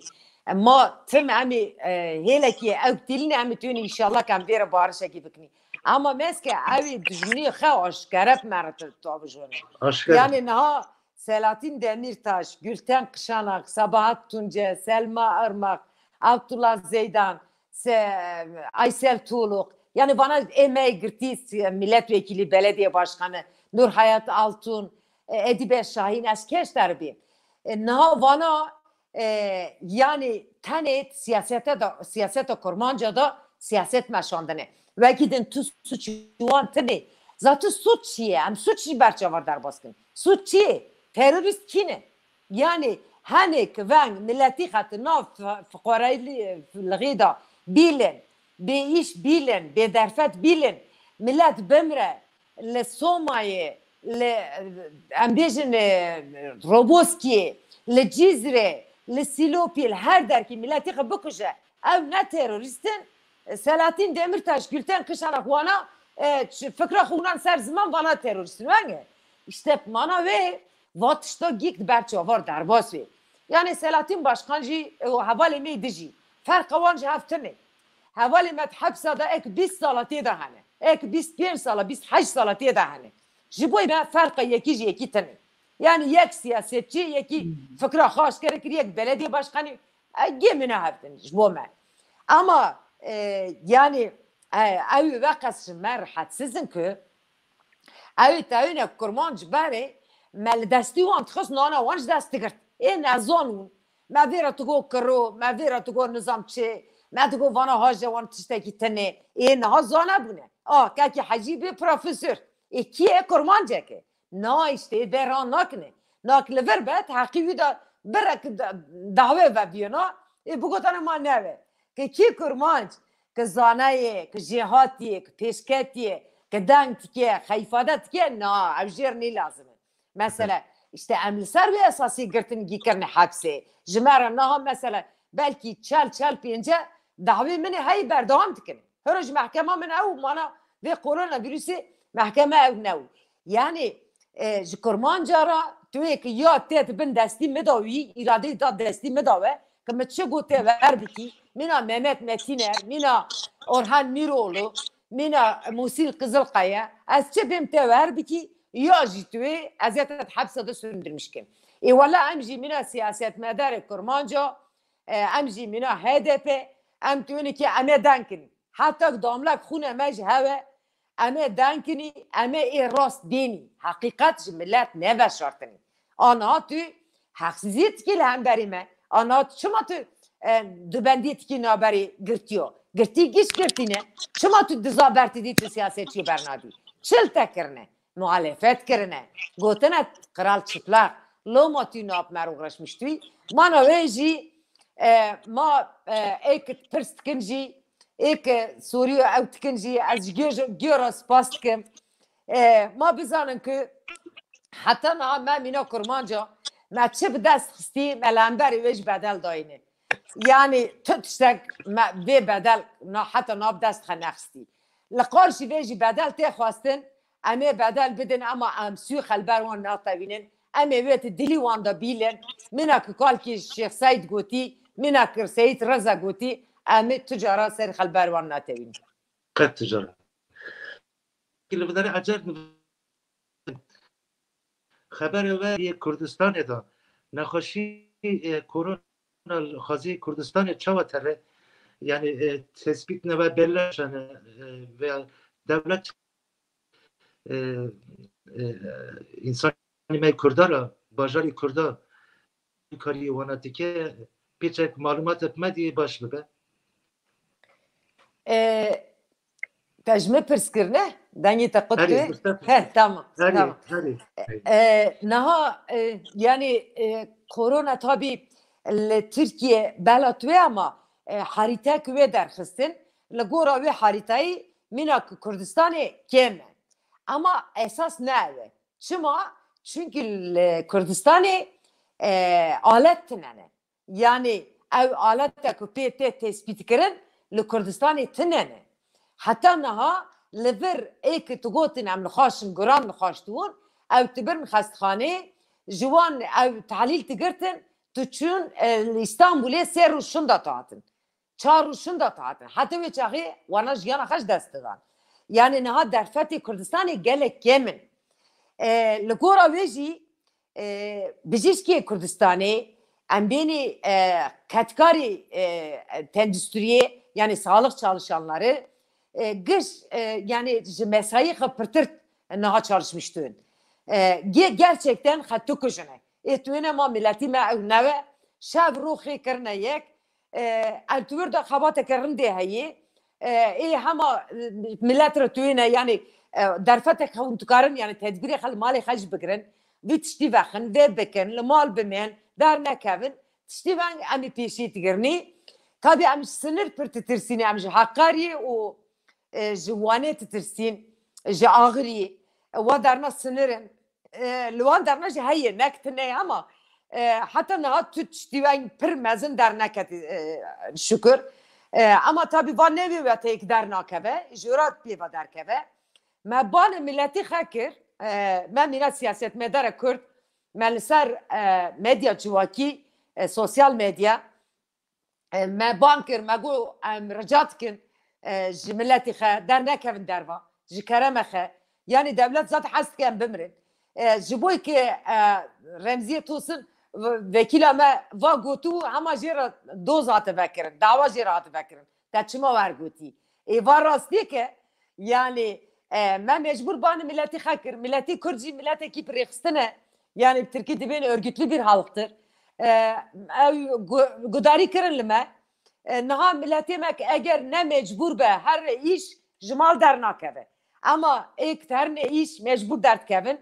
Ma tim em ê, e, hêlekî ew tîlîne em ê tewînî înşallah ki em vê re barişekî bikinî. Ama meske ew ê dijminî xwe aşkere bi me re tu, tu bijone. Aşkere. Yani niha Selahattin Demirtaş, Gülten Kışanak, Sabahat Tunce, Selma Irmak, Abdullah Zeydan, Se-, Aysel Tuğluk, yani vana ê me girtî si-, milletvekili, belediye başkanı, Nur Hayat Altun, e, Edibe Şahin, ez keş derbî. E, niha vana, e, yani tenê siyasete da, siyaseta kurmanca da siyaset meşandine. Wekî din tu suç wan tine. Zaten suç çi ye? Em suç jî berçavar derbas kin. Suç çi ye? Terorîst kî ne? Yani henê ki veng miletî xwe di nav fi-, fiqareyî lixê de bîlin, bê îş bîlin, bê derfet bîlin, milet bimre li Somayê, li, em bêjin, e, Roboskiyê, li Cizrê, li Sîlopî, li her derkî miletî xwe bikuje. Ew ne terorîst in. Selahattin Demirtaş, Gülten Kışanak wana, e, ç-, fikra xwe wan ser ziman vana terorîst in. Wenge. İşte mana wê, va tişta gîk di ber çavar derbas wê. Yani Selahattin Başkan jî, e, û hevalê me dijî. Ferqa wan ji hev tune. Hevalê me di hepsa de ek bîst sala tê de hene. Ek bîst pênc sala, bîst heşt sala tê de hene. Ji bo me ferqa yekî ji yekî tune. Yani yek siyasetçi, yekî fikra xwe aşkere kir, yek belediye başkanî, e, gê min hevdin ji bo me. Ama, e, yani, e, ew weqas ji me rehetsiz in ku ew tewine kurmanc berê me li destî wan dixist, nana wan ji dest digirt. Ê nezan bûn. Me vê re digot kiro, me vê re digot nizam çi, me digot vana haje wan tiştekî tune. Ê niha zane bûne. A, kekî Hecî bê profesor. Ê kî ye kurmanceke? Na işte bê ra nakine. Nak li vir be, heqî wî de birek da-, dahwe ve biyona. Ê bigotane ma neve. Ke kî kurmanc, ke zanayê, ke jêhatiyê, ke pêşketiyê, ke deng dike, ke îfade dike, na, ew jêr nî lazim e. Mesela, işte em li ser wê esasî girtin gî kirine hepsê. Ji me re niha mesela belkî çel, çel pênce dahwê min ê heyî berdewam dikin. Hero ji mehkema min ew mana vê koronavirusê mehkeme ew new. Yani, e, ji kurmanca re tu yê ki ya tê di bin destî mi da wî, îradeyê da destî mi da we, ki mi çi got tê wer bikî, mîna Mehmet Metîner, mîna Orhan Mîroğlu, mîna Musîl Qizilkaya, ez çi bêm tê wer bikî, ya jî tu yê ez ê te di hepsa de süründürmüş kim. Ê wela em jî mîna siyasetmedarê kurmanca, e, em jî mîna H D P, em tu yê ki em ê deng kin. Heta damlek xûne me ji hewe, em ê deng kinî, em ê ê rast bênî. Heqîqet ji milet neveşartinî. A niha tu heqsizî dikî li hemberî me. A niha tu çima tu, e, dubendî dikî naberî girtiyo? Girtî giş girtî ne. Çima tu diza bertidî tu siyasetçî bernadî? Çil te kirine, muhalefet kirine. Gotine kral çıplak. Loma tu nap merû reşmiştûyî. Mana wê jî, e, ma, e, êk pirs dikin jî, êk Sûrî ew dikin jî, ez ji gê-, gêra spas dikim. E, ma bizanin ku heta niha me mîna kurmanca, me çi bi dest xistî, me li hemberî wê jî bedel dayîne. Yani tu tiştek me vê bedel na, heta na bi dest xe nexistî. Li qarşî vê jî bedel tê xwestin, em ê bedel bidin, ema em sû xelber wan natewînin. Em ê wê ti dilî wan de bîlin. Mîna ku kalkî Şêx Seîd gotî, mîna ku Seyîd Reza gotî, em ê tu cara ser xelber wan natewînin. Qet tu cara. Ki li vidarê ecer xeberê we yê Kurdistanê de nexweşî, e, korona li xwezî Kurdistanê çawa tere? Yani, e, tespît neve belaş e, e, veya dewlet, e, e, insanê me Kurda re, bajarê Kurda karî wana dike, pêçek malumatek me dî baş bibe. E, te ji min pirs kirine? Dengê te qut Herê, tu? Mustafa. He, tamam, Herê, tamam. Herê, E, herê. E, niha, e, yani, e, korona tabi li Tirkiye bela tu ye ama, e, harîtek wê derxistin. Li gora wê harîtayî mîna ku Kurdistanê kêm e. Ama esas ne ew e. Çima? Çünkü li Kurdistanê, e, alet tine ne. Yani ew alete ku pê tê tespît kirin li Kurdistanê tine ne. Heta niha li vir ê ki tu gotin em nixweş in, guran nixweş dibûn, ew tu birin xestxanê, ji wan ew tehlîl digirtin, tu çûn, e, li Îstanbulê sê roj şinda tu hatin. Çar roj şinda tu hatin. Heta wê çaxê wana jiyana xwe ji dest didan. Yani niha derfetê Kurdistanê gelek kêm in. E, li gora wê jî, e, bijîşkê Kurdistanê, em bênî, e, kedkarê, e, tendusturiyê, yani sağlık çalışanları, e, giş, e, yani ji mesayî xwe pirtir niha çalışmiş tûn. E, ge-, gerçekten xwe tu kujine. Ê tu ne ma milletî me ew newe, şev rû xê kirine yek, e, ew tu wir de xebateke rindê heye. E, ê hema, e, millet re tu ne, yani, e, derfetek hûn dikarin, yani tedbîrê xwe li malê xwe jî bigirin. Vî tiştî vexin, vê bikin, li mal bimên, dernekevin. Tiştî veng em ê pêşî digirinî. Tabi em ji sinir pir ditirsîne, em ji Heqariyê û, e, ji Wanê ditirsîn, ji Axiriyê. E, wa derna sinir in. E, li wan derna jî heye, nek tune ye ama, e, heta niha tu tiştî weng pir mezin derneketî, e, şukur. E, ama tabi van nêvê weteyek dernakeve, ji ra pê ve derkeve. Me banê miletî xwe kir, e, me mîna siyasetmedara Kurd, me li ser, e, medya civakî, e, sosyal medya, e, me ban kir, me got, em rica dikin, e, ji miletê xe dernekevin derva, ji kereme xe. Yanî dewlet zat hez dike em bimirin. E, ji bo ke, e, Remziyê Tosin ve-, vekîla me va gotû, hema jê re doz hate vekirin, dawa jê re hate vekirin. Te çima wer gotî? Ê va rastî ke, yanî, e, me mecbûr bani miletî xe kir. Miletî Kurd jî miletekî bi rêxistin e. Yanî bi tirkî dibên örgütlü bir halktır. E, ew gu-, gudarî kirin li me. E, niha miletê me ki eger ne mecbûr be, her îş ji mal dernakeve. Ama êk her ne îş mecbûr derdikevin.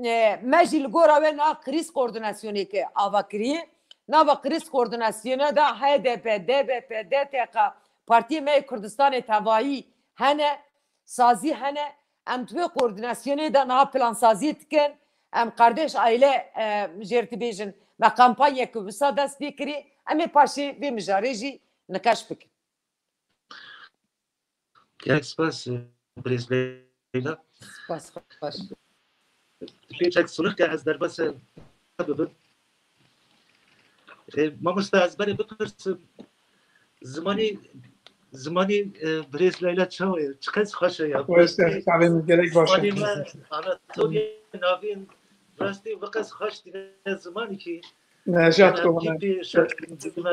E, me jî li gora we na krîz koordinasyonê ke ava kiriye. Nava krîz koordinasyonê de H D P, D B P, D T K, partiyê me yê Kurdistanê tevayî hene, sazî hene. Em di wê koordinasyonê de niha plansaziyê dikin. Em kardeş aile, e, jêr dibêjin. Me kampanyeke wisa dest pê kirî. Em ê paşê vê mijarê jî niqeş bikin. Gelek spas, e, birêz Leyla. Spas, xweş. Pêçek sulix ke ez derbasî bibim. E, mamoste, ez berê bipirsim. Zimanî, zimanî, e, birêz Leyla çawa ye? Çiqas xweş e ya. Weste, çavên gelek baş e. Zimanî me Anatoliya navîn rastî viqas xweş dîne zimanî ki. Nejat Em Kovan. Hîpî şeklindî me.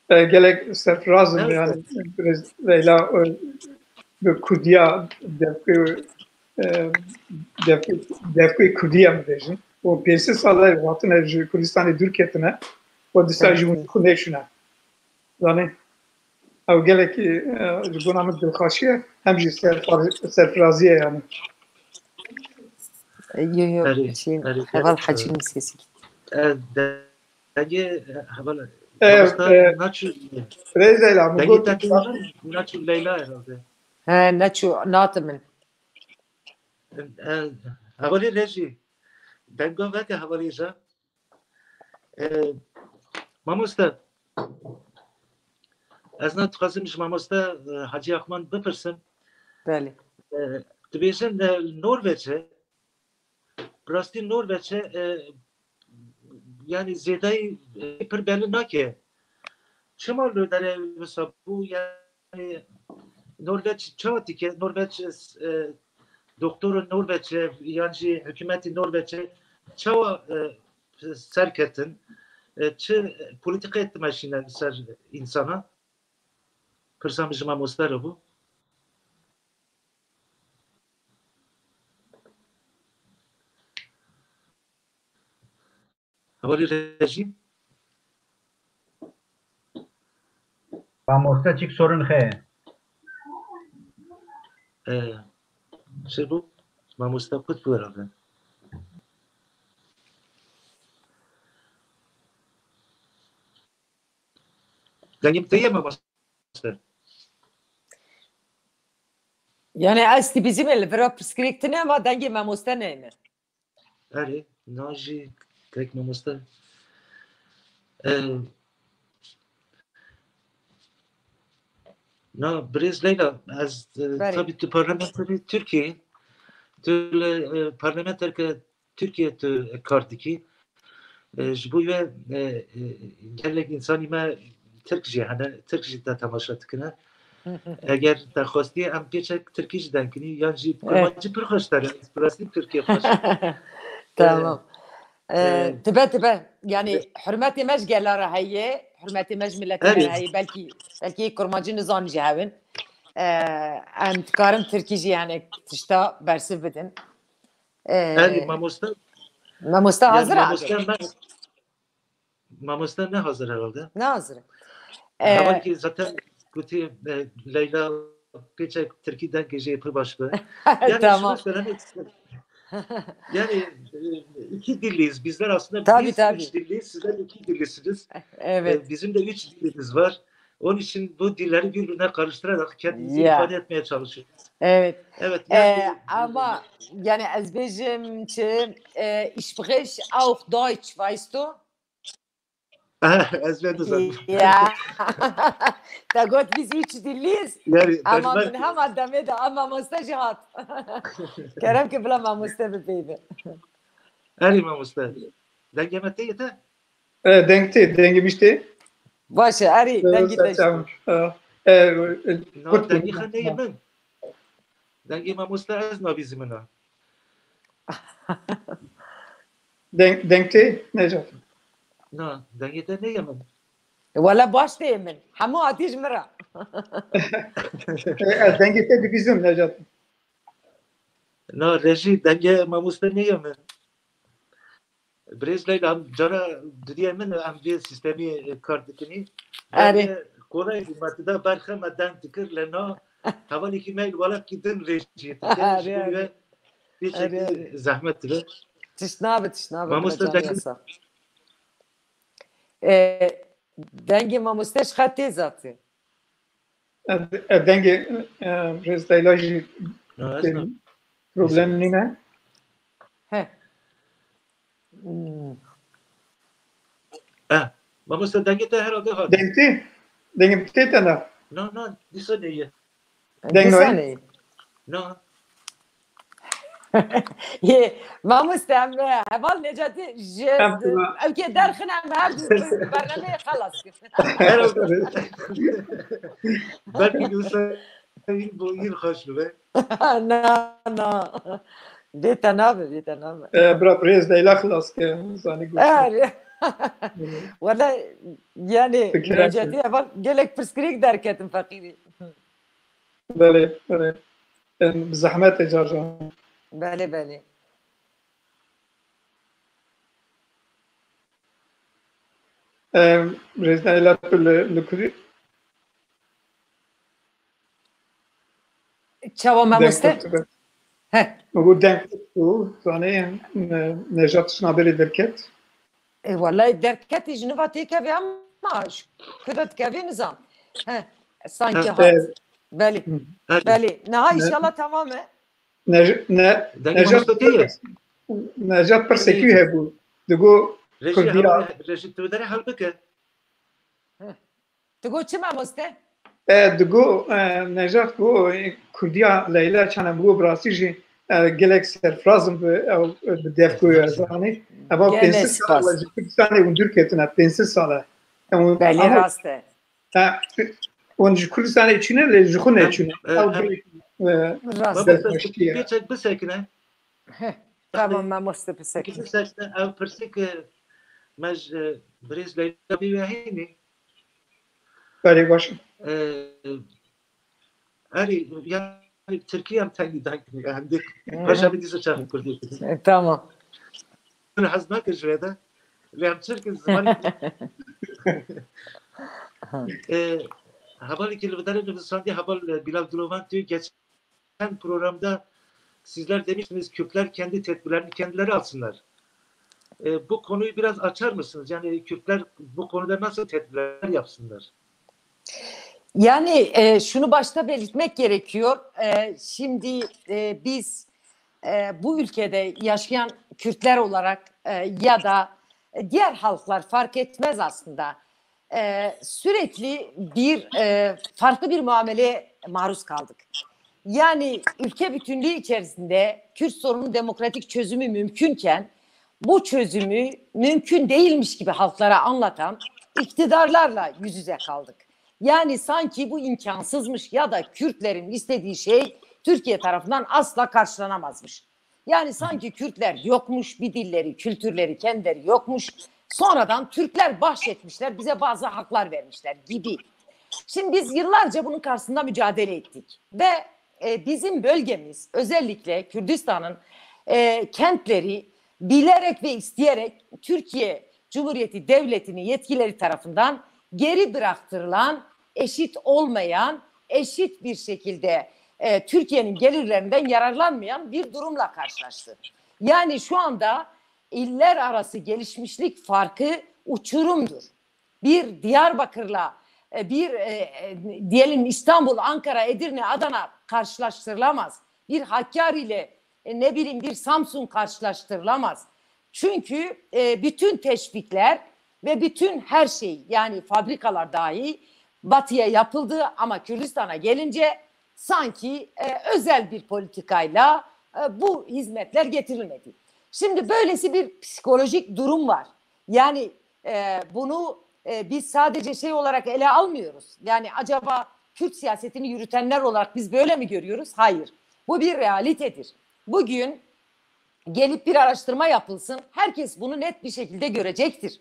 E, gelek serfiraz im, Evet. Yani, birêz Leyla, e, bi Kurdiya devkê, e, devkê, devkê Kurdiya bibêjin. Û pênc sed sal e hatine ji Kurdistanê dûr ketine. Û dîsa Evet, jî hûn evet. xwe nêşine. Zanî, ew gelekî, e, ji bona min dilxweşî ye, hem jî serfar-, serfirazî ye yani. Yo, yo, Erê, şey, erê, heval erê. Hecî min sesî. E, de-, dengê, e, heval, E, mamosta e, naçû, Rêz Leyla, min dengê got, te tê naçû Leyla herhalde. He, naçû, nate min. E, hevalê rejî. Denga veke hevalê ja. E, mamoste, ez na dixwazim ji mamoste, e, Hacî Akman bipirsim. Belê. E, dibêjin, e, Norveç e, bi rastî Norveç e, e, yani zêdayî, e, pir belli nake. Çima li derê wisa bû? Yani Norveç çawa dike? Norveç, e, doktorên Norveç e, yan jî hikûmetê Norveç e, çawa, e, serketin? E, çi polîtîkayê dimeşîne li ser însana? Pirsa min ji mamoste re bû. Hevalî rejî. Mamoste çik sorin xe? E, çi bû? Mamoste kut bû herhalde. Dengê min te ye mamoste? Yani ez dibîzim li vira pirsgirêk tine ama dengê mamoste neyne. Erê, na jî tek mamoste. E, na birêz Leyla, ez, e, Berê. Tabii tu parlamenterî Tirkiyeyê, tu li, e, parlamenterke Tirkiye tu kar dikî. E, ji bo we, e, e, gelek însanî me Tirk jî hene, Tirk jî te temaşe dikine. Eger te xwestî em pêçek Tirkî jî dengkinî, yan jî Evet. Kurmancî pir xweş te re, bi rastî Tirkî xweş. Tamam. E, E, e, tibe tibe. Yani e, hurmetê me ji gela re heye, hurmetê me ji miletê me Erê. Heye. Belkî, belkî Kurmancî nizan jî hewin. E, em dikarin Tirkî jî yani tişta bersiv bidin. E, Erê mamoste. Mamoste Yani hazir e mamoste abi. Me, mamoste ne hazır herhalde. Ne hazır. Heval E, ki zaten gotî, e, Leyla pêçek Tirkî dengê jê pir baş be. Yani Tamam. Şunu söylemek istedim. Yani, e, iki dilliyiz. Bizler aslında Tabii, biz tabii. Üç dilliyiz, sizler iki dillisiniz. Evet. E, bizim de üç dilimiz var. Onun için bu dilleri birbirine karıştırarak kendimizi Ya. ifade etmeye çalışıyoruz. Evet. Evet, E, yani, ama yani ez bêjim ki, e, ich spreche auch Deutsch, weißt du? Ez vê dizanim. Ya. Te got biz üç dilliyiz. Yani, Ama ben min hema demê de, ama mamoste jî hat. Kerem ki bila mamoste bipeyve. Erê mamoste. Dengê me tê yete? E, deng tê, dengê min jî tê. Baş e, erê, E, dengê te jî tê. E, E, e, Na, kurt dengê bû. Xwe neyê min. Dengê mamoste ez nabîzî min a. Deng, deng tê, Necat? Na, dengê te neyê min. Wele baş tê min. Hemû hatî ji min re. E, ez dengê te dibîzim, Necat. Na, rejî, dengê mamoste neyê min. Birêz Leyla, em cara didiyê min, em vê sîstemî, e, kar dikinî. Erê. Dengê kolay bû, me tu da berxe, me deng dikir, lê na, hevalekî me li welekî din rêjî dike. Erê, erê. Vê çekî zehmet dibe. Tişt nabe, tişt nabe. Mamoste dengê E, dengê mamoste ji xwe tê zatî. E, e, dengê, e, Rêz Leyla jî problem nîne. He. Hmm. Eh, mamoste dengê te herhalde hat. Deng tê? Dengê tê te ne? Na, na, dîsa neyê. Deng nayê? Na. Yê, mamoste, em, e, heval Necatî ji, em, ew kê derxin em her du bernameyê xelas kir. Belkî wisa yîn bo yîn xweş bibe. Na, na. Bê te nabe, bê te nabe. E, bira birêz Leyla xilas ke, zanî goşt. Wele, yani, Necatî heval gelek pirsgirêk derketin feqîrî. Belê, belê. Em, bi zehmet e car car. Belê, belê. Em, Rêz Leyla, tu li, li kurî? Çawa mamoste? He. Min got deng kurt bû, zanê, ne-, Nejat ji navberê derket. E, wellahî derketî ji niva têkevê ama ji ku de dikevê nizam. He, sanki hat. Belê. Belê. Niha inşallah tamam e. Ne-, ne-, Nejat, Nejat pirsekî hebû. Digo Kurdiya. Rejî, tu dere hal bike. Heh. Tu got çi mamoste? E, digo, e, Nejat got, e, Kurdiya Leyla çane, digo bi rastî jî, e, gelek serfiraz im bi, ew, bi devkoya zanî. Eva pênc sed sal e ji Kurdistanê hûn dûr ketine, pênc sed sal e. Belê, rast e. Ha, hûn ji Kurdistanê çûne, lê ji xwe neçûne. Ew gelek, e, serxweştî ye. Pêçek bisekine. Heh, tamam, mamoste, bisekine. Bisekine, ev pirsîk, e, me ji, e, birêz Leyla bî wehînî. Belê, baş e. E, erê, yani, Tirkî em tengî deng, yani, paşa bir dizi çarpı Kurdî. E, tamam. Hez nake ji vê de. Lê em Tirk zimanî. E, hevalekî li vê derê nivîsandî, heval, e, Bilal Dilovan diyor, geç programda sizler demiştiniz Kürtler kendi tedbirlerini kendileri alsınlar. E, bu konuyu biraz açar mısınız? Yani Kürtler bu konuda nasıl tedbirler yapsınlar? Yani, e, şunu başta belirtmek gerekiyor. E, şimdi, e, biz, e, bu ülkede yaşayan Kürtler olarak, e, ya da diğer halklar fark etmez aslında. E, sürekli bir, e, farklı bir muameleye maruz kaldık. Yani ülke bütünlüğü içerisinde Kürt sorunun demokratik çözümü mümkünken bu çözümü mümkün değilmiş gibi halklara anlatan iktidarlarla yüz yüze kaldık. Yani sanki bu imkansızmış ya da Kürtlerin istediği şey Türkiye tarafından asla karşılanamazmış. Yani sanki Kürtler yokmuş, bir dilleri, kültürleri, kendileri yokmuş. Sonradan Türkler bahşetmişler, bize bazı haklar vermişler gibi. Şimdi biz yıllarca bunun karşısında mücadele ettik ve, e, bizim bölgemiz, özellikle Kürdistan'ın, e, kentleri bilerek ve isteyerek Türkiye Cumhuriyeti Devleti'nin yetkileri tarafından geri bıraktırılan, eşit olmayan, eşit bir şekilde, e, Türkiye'nin gelirlerinden yararlanmayan bir durumla karşılaştı. Yani şu anda iller arası gelişmişlik farkı uçurumdur. Bir Diyarbakır'la, e, bir, e, e, diyelim İstanbul, Ankara, Edirne, Adana karşılaştırılamaz. Bir Hakkari ile, e, ne bileyim, bir Samsun karşılaştırılamaz. Çünkü, e, bütün teşvikler ve bütün her şey, yani fabrikalar dahi batıya yapıldı ama Kürdistan'a gelince sanki, e, özel bir politikayla, e, bu hizmetler getirilmedi. Şimdi böylesi bir psikolojik durum var. Yani, e, bunu, e, biz sadece şey olarak ele almıyoruz. Yani acaba Kürt siyasetini yürütenler olarak biz böyle mi görüyoruz? Hayır. Bu bir realitedir. Bugün gelip bir araştırma yapılsın, herkes bunu net bir şekilde görecektir.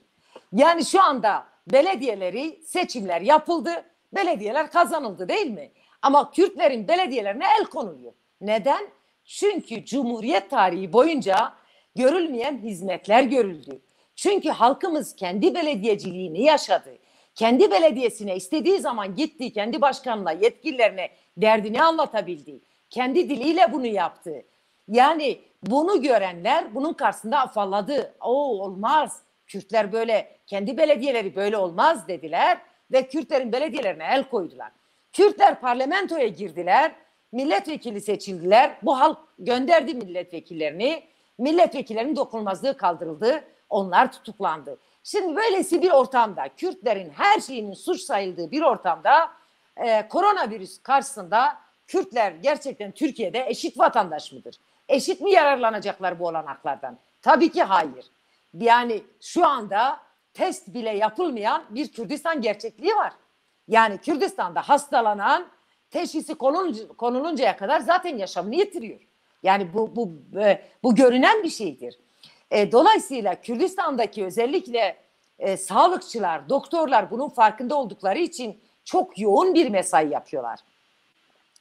Yani şu anda belediyeleri, seçimler yapıldı, belediyeler kazanıldı, değil mi? Ama Kürtlerin belediyelerine el konuluyor. Neden? Çünkü Cumhuriyet tarihi boyunca görülmeyen hizmetler görüldü. Çünkü halkımız kendi belediyeciliğini yaşadı. Kendi belediyesine istediği zaman gitti, kendi başkanına, yetkililerine derdini anlatabildi. Kendi diliyle bunu yaptı. Yani bunu görenler bunun karşısında afalladı. "O olmaz. Kürtler böyle, kendi belediyeleri böyle olmaz," dediler ve Kürtlerin belediyelerine el koydular. Kürtler parlamentoya girdiler, milletvekili seçildiler. Bu halk gönderdi milletvekillerini. Milletvekillerinin dokunulmazlığı kaldırıldı. Onlar tutuklandı. Şimdi böylesi bir ortamda, Kürtlerin her şeyinin suç sayıldığı bir ortamda e, koronavirüs karşısında Kürtler gerçekten Türkiye'de eşit vatandaş mıdır? Eşit mi yararlanacaklar bu olanaklardan? Tabii ki hayır. Yani şu anda test bile yapılmayan bir Kürdistan gerçekliği var. Yani Kürdistan'da hastalanan teşhisi konulunca- konuluncaya kadar zaten yaşamını yitiriyor. Yani bu bu e, bu görünen bir şeydir. E, dolayısıyla Kürdistan'daki özellikle e, sağlıkçılar, doktorlar bunun farkında oldukları için çok yoğun bir mesai yapıyorlar.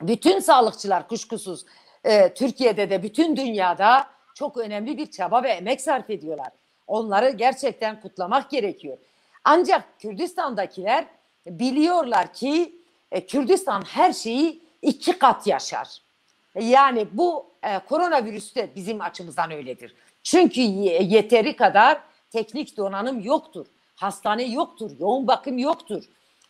Bütün sağlıkçılar kuşkusuz e, Türkiye'de de, bütün dünyada çok önemli bir çaba ve emek sarf ediyorlar. Onları gerçekten kutlamak gerekiyor. Ancak Kürdistan'dakiler biliyorlar ki e, Kürdistan her şeyi iki kat yaşar. Yani bu e, koronavirüs de bizim açımızdan öyledir. Çünkü ye- yeteri kadar teknik donanım yoktur. Hastane yoktur, yoğun bakım yoktur.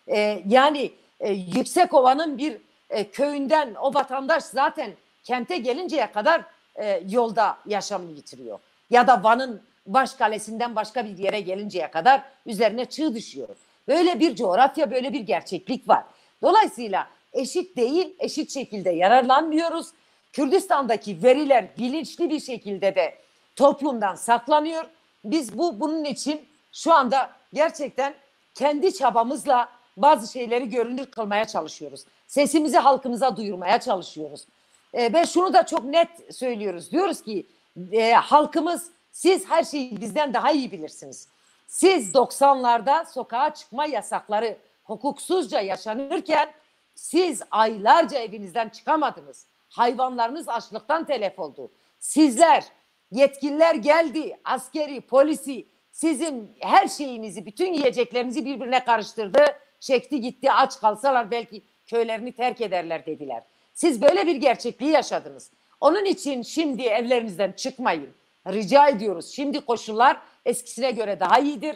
E, yani e, Yüksekova'nın bir e, köyünden o vatandaş zaten kente gelinceye kadar e, yolda yaşamını yitiriyor. Ya da Van'ın baş kalesinden başka bir yere gelinceye kadar üzerine çığ düşüyor. Böyle bir coğrafya, böyle bir gerçeklik var. Dolayısıyla eşit değil, eşit şekilde yararlanmıyoruz. Kürdistan'daki veriler bilinçli bir şekilde de toplumdan saklanıyor. Biz bu bunun için şu anda gerçekten kendi çabamızla bazı şeyleri görünür kılmaya çalışıyoruz. Sesimizi halkımıza duyurmaya çalışıyoruz. E, ve şunu da çok net söylüyoruz. Diyoruz ki e, halkımız, siz her şeyi bizden daha iyi bilirsiniz. Siz doksanlarda sokağa çıkma yasakları hukuksuzca yaşanırken siz aylarca evinizden çıkamadınız. Hayvanlarınız açlıktan telef oldu. Sizler, yetkililer geldi, askeri, polisi, sizin her şeyinizi, bütün yiyeceklerinizi birbirine karıştırdı, çekti gitti. Aç kalsalar belki köylerini terk ederler dediler. Siz böyle bir gerçekliği yaşadınız. Onun için şimdi evlerinizden çıkmayın. Rica ediyoruz. Şimdi koşullar eskisine göre daha iyidir.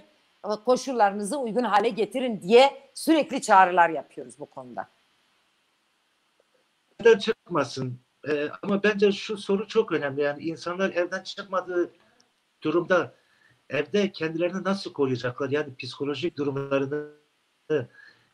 Koşullarınızı uygun hale getirin diye sürekli çağrılar yapıyoruz bu konuda. Evden çıkmasın. Ee, ama bence şu soru çok önemli. Yani insanlar evden çıkmadığı durumda evde kendilerini nasıl koruyacaklar? Yani psikolojik durumlarını,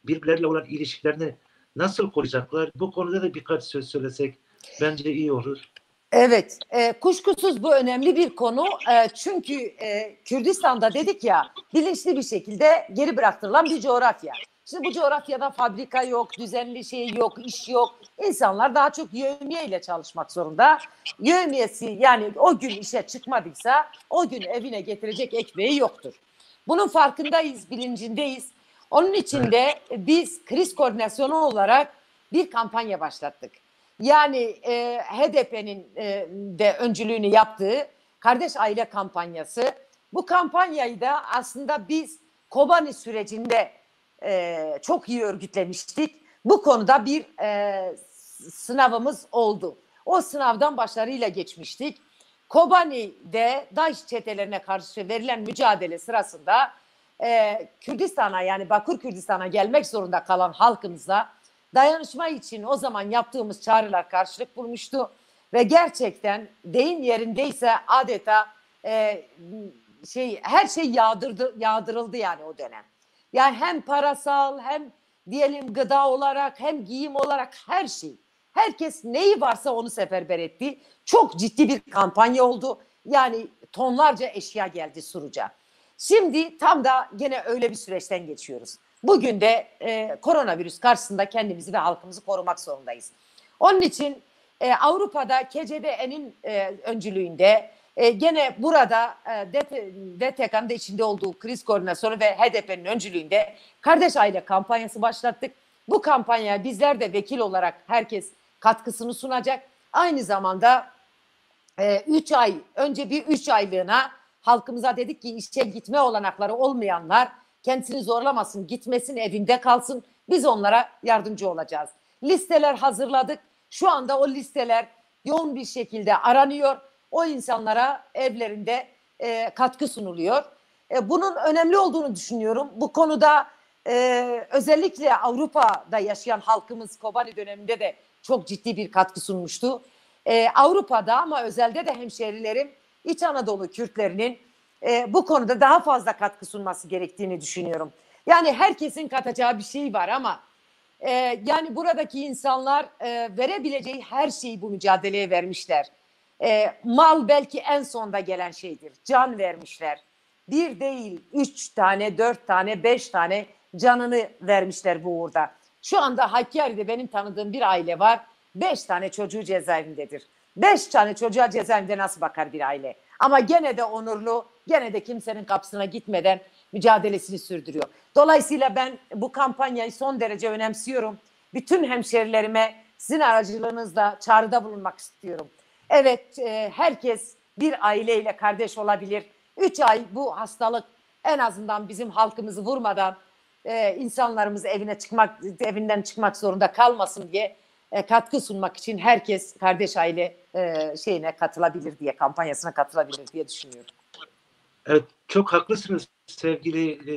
birbirleriyle olan ilişkilerini nasıl koruyacaklar? Bu konuda da birkaç söz söylesek bence iyi olur. Evet, e, kuşkusuz bu önemli bir konu. E, çünkü e, Kürdistan'da dedik ya, bilinçli bir şekilde geri bıraktırılan bir coğrafya. Şimdi bu coğrafyada fabrika yok, düzenli şey yok, iş yok. İnsanlar daha çok yevmiye ile çalışmak zorunda. Yevmiyesi, yani o gün işe çıkmadıysa o gün evine getirecek ekmeği yoktur. Bunun farkındayız, bilincindeyiz. Onun için de biz kriz koordinasyonu olarak bir kampanya başlattık. Yani e, H D P'nin e, de öncülüğünü yaptığı Kardeş Aile Kampanyası. Bu kampanyayı da aslında biz Kobani sürecinde e, çok iyi örgütlemiştik. Bu konuda bir e, sınavımız oldu. O sınavdan başarıyla geçmiştik. Kobani'de DAIŞ çetelerine karşı verilen mücadele sırasında e, Kürdistan'a, yani Bakur Kürdistan'a gelmek zorunda kalan halkımızla dayanışma için o zaman yaptığımız çağrılar karşılık bulmuştu ve gerçekten deyim yerindeyse adeta e, şey, her şey yağdırdı, yağdırıldı yani o dönem. Yani hem parasal, hem diyelim gıda olarak, hem giyim olarak, her şey. Herkes neyi varsa onu seferber etti. Çok ciddi bir kampanya oldu. Yani tonlarca eşya geldi Suruca. Şimdi tam da gene öyle bir süreçten geçiyoruz. Bugün de e, koronavirüs karşısında kendimizi ve halkımızı korumak zorundayız. Onun için e, Avrupa'da K C D E'nin e, öncülüğünde, e, gene burada e, D T, D T K'nın da içinde olduğu kriz koordinasyonu ve H D P'nin öncülüğünde Kardeş Aile kampanyası başlattık. Bu kampanyaya bizler de vekil olarak herkes katkısını sunacak. Aynı zamanda e, üç ay, önce bir üç aylığına halkımıza dedik ki işe gitme olanakları olmayanlar kendisini zorlamasın, gitmesin, evinde kalsın. Biz onlara yardımcı olacağız. Listeler hazırladık. Şu anda o listeler yoğun bir şekilde aranıyor. O insanlara evlerinde e, katkı sunuluyor. E, bunun önemli olduğunu düşünüyorum. Bu konuda e, özellikle Avrupa'da yaşayan halkımız Kobani döneminde de çok ciddi bir katkı sunmuştu. E, Avrupa'da ama özelde de hemşehrilerim İç Anadolu Kürtlerinin e, bu konuda daha fazla katkı sunması gerektiğini düşünüyorum. Yani herkesin katacağı bir şey var ama e, yani buradaki insanlar e, verebileceği her şeyi bu mücadeleye vermişler. E, mal belki en sonda gelen şeydir. Can vermişler. Bir değil, üç tane, dört tane, beş tane canını vermişler bu uğurda. Şu anda Hakkari'de benim tanıdığım bir aile var. Beş tane çocuğu cezaevindedir. Beş tane çocuğa cezaevinde nasıl bakar bir aile? Ama gene de onurlu, gene de kimsenin kapısına gitmeden mücadelesini sürdürüyor. Dolayısıyla ben bu kampanyayı son derece önemsiyorum. Bütün hemşerilerime sizin aracılığınızla çağrıda bulunmak istiyorum. Evet, e, herkes bir aileyle kardeş olabilir. Üç ay bu hastalık en azından bizim halkımızı vurmadan e, insanlarımız evine çıkmak, evinden çıkmak zorunda kalmasın diye e, katkı sunmak için herkes kardeş aile e, şeyine katılabilir diye, kampanyasına katılabilir diye düşünüyorum. Evet, çok haklısınız sevgili e,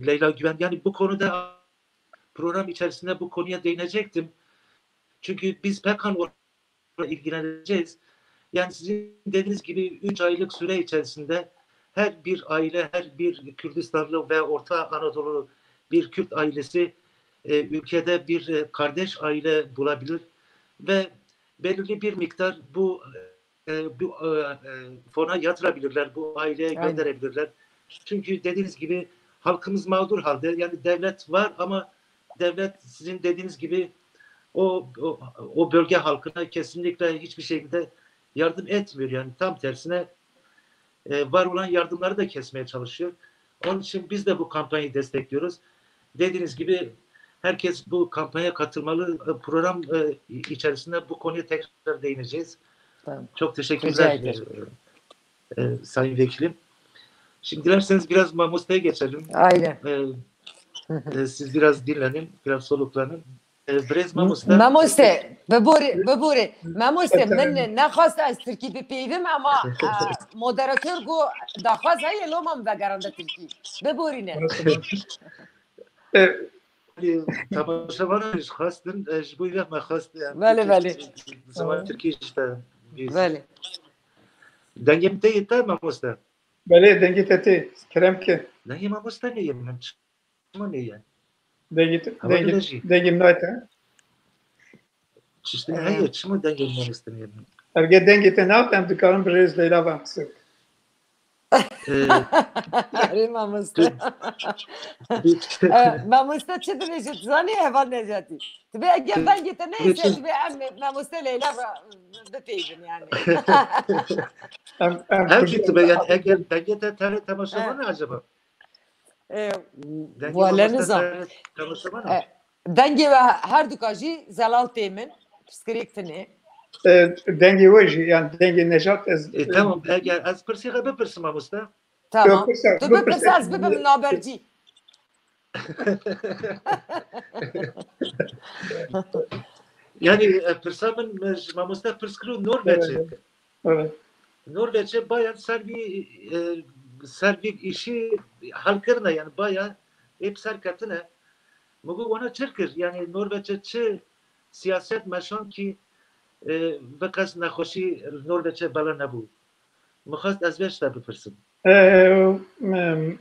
Leyla Güven. Yani bu konuda program içerisinde bu konuya değinecektim. Çünkü biz PKK'nın ilgileneceğiz. Yani sizin dediğiniz gibi üç aylık süre içerisinde her bir aile, her bir Kürdistanlı ve Orta Anadolu bir Kürt ailesi e, ülkede bir e, kardeş aile bulabilir ve belirli bir miktar bu e, bu e, e, fona yatırabilirler, bu aileye Aynen. gönderebilirler. Çünkü dediğiniz gibi halkımız mağdur halde. Yani devlet var ama devlet sizin dediğiniz gibi o, o, o bölge halkına kesinlikle hiçbir şekilde yardım etmiyor. Yani tam tersine e, var olan yardımları da kesmeye çalışıyor. Onun için biz de bu kampanyayı destekliyoruz. Dediğiniz gibi herkes bu kampanyaya katılmalı. E, Program e, içerisinde bu konuya tekrar değineceğiz. Tamam. Çok Rica teşekkürler ederim. e, e, Sayın Vekilim. Şimdi dilerseniz biraz Mamosta'ya geçelim. Aynen. E, e, siz biraz dinlenin, biraz soluklanın. E, Birêz Mamoste. Mamoste, biborî, biborî. Mamoste, min nexwest ez tirkî bipeyvim ama e, moderator got daxwaz heye, loma min vegeranda tirkî. Biborîne. E, Tamaşevanan jî xwestin, e, ji bo vê me xwest, e, Belê, belê. Ziman Tirkî işte. Belê. Dengê min tê yê te mamoste. Belê, dengê te tê. Kerem ke. Dengê mamoste neyê min. Çima neyê? Dengê te, Ama dengê, öyle şey. Dengê min nayê te. Çiştine heye, çima dengê mamoste neyê min? Erge dengê te nayê te, em dikarin bi rêz Leyla ve qise bikin. Ee, Erê mamoste. E, mamoste çi dibêje, tu zanî, Heval Necatî? Tu bê eger dengê te neyse, tu bê em mamoste Leyla ve bipeyvin yani. Em, em Her Kürtler ki tu be yani daha- eger dengê te tene temaşe Evet. var mı acaba? E, Dengê wale mamoste nizam. tene temaşe var mı? E, dengê we her duka jî zelal tê min. Pirsgirêk tune. E, dengê we jî, yani dengê Nejat ez E, tamam, eger ez pirsê xwe bipirsim mamoste. Tamam. Yok, pirsa- Tu yok, bipirse pirsa- ez bibim nabercî. Yani e, pirsa min, e, ji mamoste pirs kir û Norveçê. Evet. Norveçê baya ser vî, e, ser vî îşî hal kirine, yani baya ê bi ser ketine. Min got wana çi kir? Yani Norveçê çi siyaset meşan ki, e, bi qas nexweşî Norveçê bela nebû. Min xwest ez vê tişta bipirsim. E, em,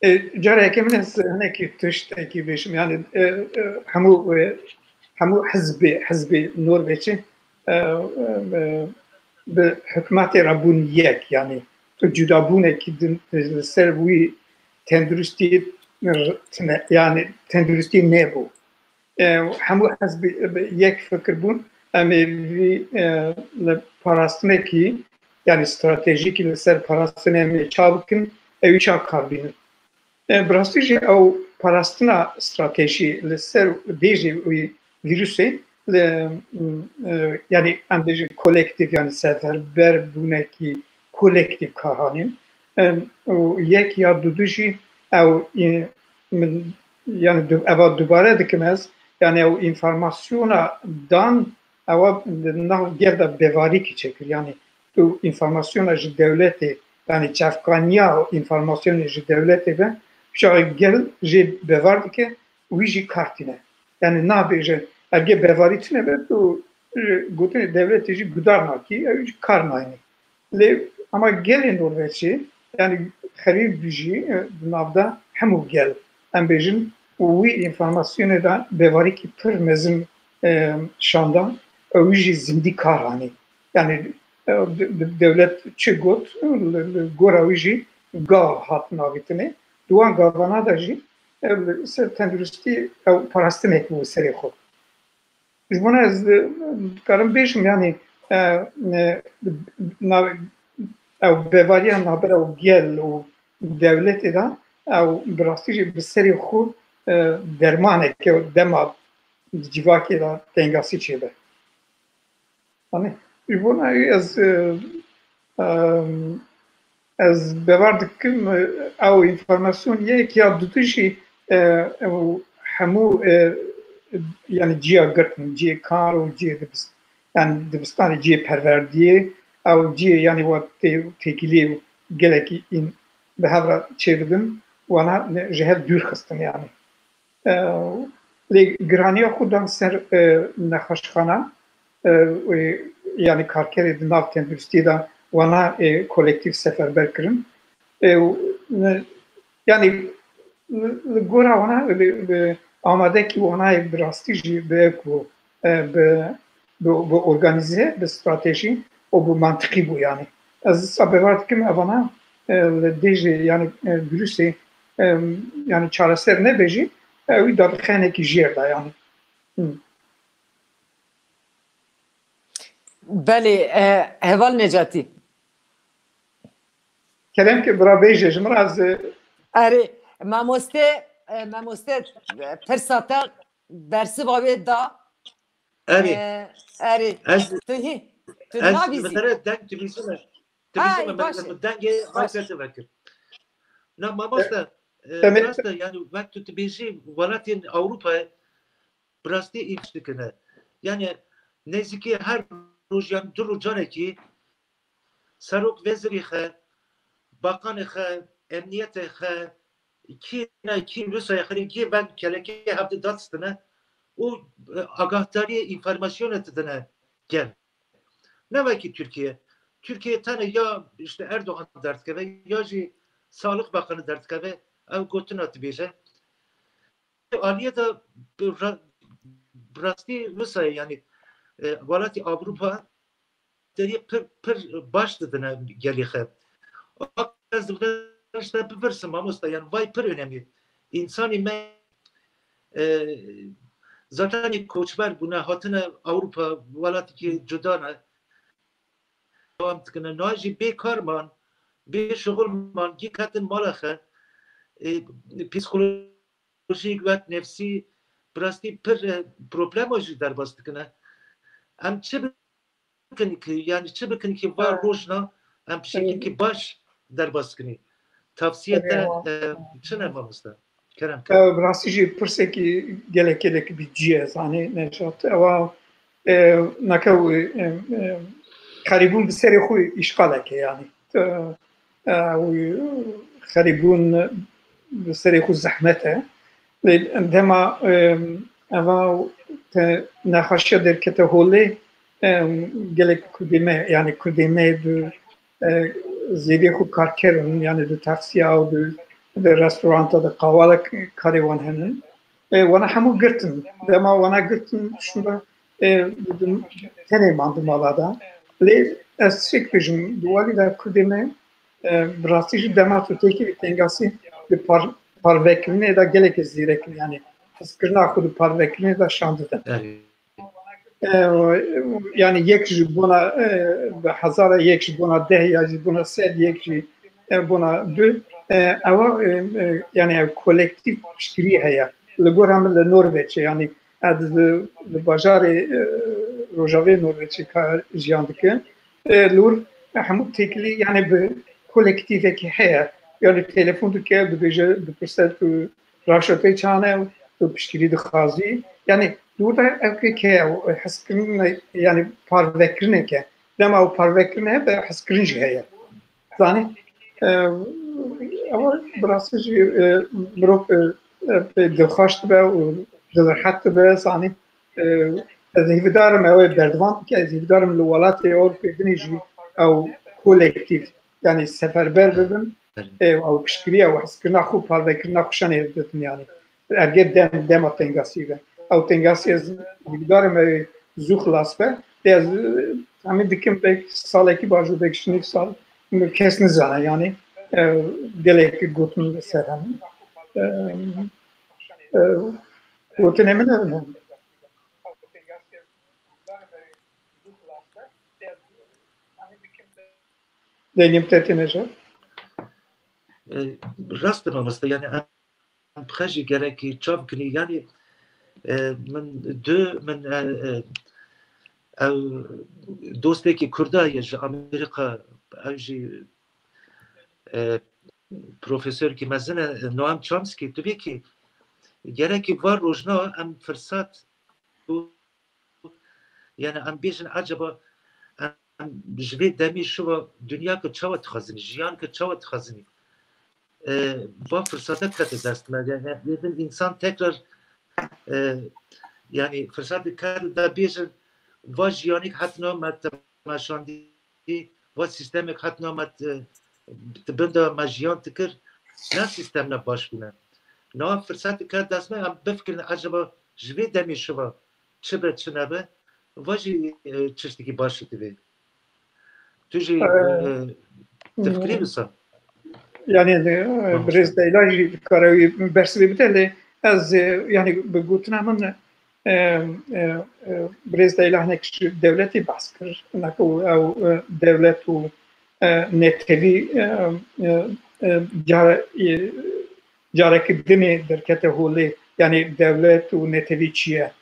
e, cara yekê min ez hinekî tiştekî bêjim. Yani e, e, hemû e, hemû hizbê, hizbê Norveçê e, e, bi hikûmetê re bûn yek. Yani cudabûnekî din li ser wî tenduristî tine, yani tenduristî nebû. E, hemû ez bi, bi yek fikir bûn, em ê vî, e, li parastinekî, yani stratejîkî li ser parastinê em ê ça bikin, ew ê ça kar bînin. E, bi rastî jî ew parastina stratejî li ser dêjê wî vîrusê, li, e, yani em bêjin kolektif, yani seferber bûnekî kolektif kar hanîn. E, û yek ya dudu jî ew, e, min, yani du-, eva dubare dikim ez, yani ew înformasyona dan ewa di nav gel de bevarîkî çêkir. Yani tu înformasyona ji dewletê, yani çavkaniya înformasyonê ji dewletê ve, çaxê gel jê bevar dike, wî jî kar tîne. Yani nabêje, erge bevarî tine be, tu, e, gotinê dewletê jî gudar nakî, ew jî kar nayînî. Lê ama gelê Norveçê, yani xerîb jî, e, di nav de hemû gel, em bêjin, û wî înformasyonê de bevarîkî pir mezin, e, şanda, ew jî zindî kar anî. Yani, e, de-, de-, dewlet çi got, li, li gora wî jî gav hatin avîtinê. Di wan gavana de jî, e, li ser tenduristî ew parastinek bû serê xwe. Ji bona ez, e, dikarim bêjim, yani, e, e, na-, ew bevariya navbera ew gel û dewletê de, ew bi rastî jî bi serê xwe, e, dermaneke dema di civakê de tengasî çêbe. Hani, ji bona wî ez, e, em, ez bevar dikim, e, ew înformasyon yek ya dudu jî, e, ew hemû, e, yani ciya girtin, ciyê kar û ciyê dibist-, yani dibistanê, ciyê perwerdiyê, ew ciyê yani wa tê-, têkiliyê gelekî în bi hev re çêdibin, wana ne-, ji hev dûr xistin yani. E, lê giraniya xwe dan ser, e, nexweşxana, e, e, yani karkerê di nav tenduristiyê de wana, e, kolektîf seferber kirin. E, û, e, yani li, li gora wana, li, li amadekî wana bi rastî jî bi ku, e, bi, bi, bi organîze, bi stratejî û bi mantiqî bû yani. Ez wisa bevar dikim evana, e, li dêjê yani, e, virusê, e, yani çareser nebe jî, e, wî dadixenekî jêr de yani. Hı. Belê, e, Heval Necatî. Kerem ke bira bêje, ji min re ez, e, Erê, mamoste, e, mamoste, e, pirsa te bersiva wê da. Erê. E, erê. Ez, tu hî, tu ez nabîzî. Bi te re deng dibîzime. Dibîzime, baş e. Dengê Ayşe vekir. Na mamoste, e, rast e, yani wek tu dibêjî welatên Ewropayê bi rastî îş dikine. Yani nêzîkî her roj, yani du rojanekî serok wezirê xe, bakanê xe, emniyetê xe, kî ne kî wisa xerîkî ven kelekê hevdi dadistine û, e, agahdariyê, înformasyonê didine gel. Ne wekî Tirkiye. Tirkiye tene ya işte Erdogan derdikeve ya jî Sağlık Bakanı derdikeve, ev gotina dibêje. Aliyê de bi ra-, bi rastî wisa ye, yani, e, welatî Avrupa deriyê pir, pir baş didine gelê xwe. Ez dibêjim, işte bipirsim mamosta, yani vay pir önemli. Însanê me, e, zaten koçber bûne, hatine Ewropa, welatekî cuda ne. Dewam dikine. Niha jî bê kar man, bê şixul man, gî ketin mala xwe. E, psîkolojîk wek nefsî, bi rastî pir, e, problema jî derbas dikine. Em çi bikin ki, yani çi bikin ki va rojna em pişikî ki baş derbas kinî? Tavsiye te, e, çi ne mamoste? Kerem ke. Ew, bi rastî jî pirsekî gelek gelek bi cî ye, zanî Nejat. Ewa, e, nake û, e, e, xerîbûn bi serê xwe îşxalek e, yani. E, e, û xerîbûn bi serê xwe zehmet e. Lê dema, e, eva te nexweşiya derkete holê, e, gelek kurdê me, yani kurdê me bi e, zêdê xwe karker in, yani di taksiya û di, di restoranta de qawalek karê wan henin. E, wana hemû girtin. Dema wana girtin, şûnda, e, di, tenê man di mala de. Lê ez çêk bêjim, di walî de kurdê me, e, bi rastî jî dema tu têkevî tengasî di par-, parvekirinê de gelekî zîrek in, yanî hezkirina xwe di parvekirinê de şandidin. Erê. E, yanî yek ji bona, e, bi hezara yek ji bona deh ya ji bona sed yek ji, e, bona du, e, ewa, e, e, yanî ev kolektîf piştgirî heye. Li gora min li Norveçê, yanî ez li, li bajarê, e, rojavê Norveçê ka jiyan dikim. E, li wir hemû têkilî, yanî bi kolektîfekî heye. Yanî telefon dike, dibêje, dipirse tu raşa te çane, tu piştgirî dixwazî. Yanî li wir de ev kek heye, hezkirin, yanî parvekirinek e. Dema ew parvekirin hebe, hezkirin jî heye. Zanî, e, ew bi rastî jî, e, mirov, e, e, pê dilxweş dibe û dilrehet dibe, zanî, e, ez hîvîdar im ew ê berdewam bike, ez hîvîdar im li welatê Ewropê din jî ew kolektîf, yanî seferber bibin, e, ew piştgiriya û hezkirina xwe, parvekirina xwe şanê bitin, yanî. Erge dem, dema tengasî be. Ew tengasî ez hîvîdar im ew zû xilas be. Lê ez, e, hemî dikim belkî salekî baş û belkî ji nîv sal, kes nizane, yanî, e, gelek gotin li ser hene. E, e, gotinê min ev in. Lê nim te têne jî. E, rast e mamoste, yanî em xwe jî gerekî çav kinî. Yanî, e, min du, min, e, e, ew dostekî Kurda ye ji Amerîka, ew jî, e, profesorekî mezin e, Noam Chomsky, tu bêkî gerekî va rojna em firsat û, yanî em bêjin, eceba em ji vê demê şiva dinyake çawa dixwazinî, jiyanke çawa dixwazinî? E, va firsate kete dest me. Yanî, bêdin însan tekrar, e, yanî firsate kete de bêjin, va jiyanek hetina me temaşandî, va sîstemek hetina me ti, ti bin de me jiyan dikir, ne sîstem ne baş bûne. Niha firsate kete dest me, em bifikirin, eceba ji vê demê şiva çi be, çi nebe, va jî, e, tiştekî baş divê. Tu jî, e, difikirî wisa? Yanî, e, birêz Leyla jî dikare wî bersivê bide, lê ez, e, yanî bi gotina min, e, e, e, birêz Leyla hinek ji dewletê behs kir. Hinek ew, ew, e, dewlet û, e, netewî, e, e, e, care-, e, careke dinê derkete holê. Yanî dewlet û netewî çi ye?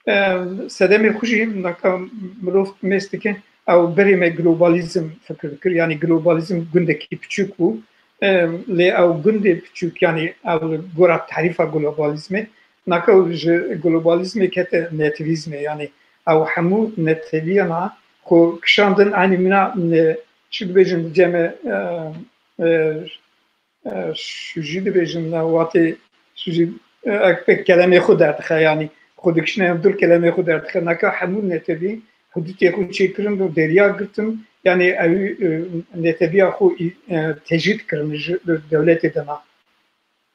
Em, sedemê xwe jî naka mirov mêz dike, ew berê me globalîzm fikir dikir. Yanî globalîzm gundekî piçûk bû. Em, lê ew gundê piçûk, yanî ew li gora tarîfa globalîzmê, naka ew ji globalîzmê kete netewîzmê. Yanî ew hemû netewiyana xwe kişandin, eynî mîna ne, çi dibêjin, cem e, e, e, şûjî dibêjin, ne, watê şûjî, e, ek pek kelemê xwe derdixe, yanî xwe dikişîne hundir kelemê xwe derdixe. Naka hemû netewî hudûtê xwe çêkirin û deriya girtin, yanî ew, e, neteviya xwe î-, e, tecrîd kirin ji dewletê de na.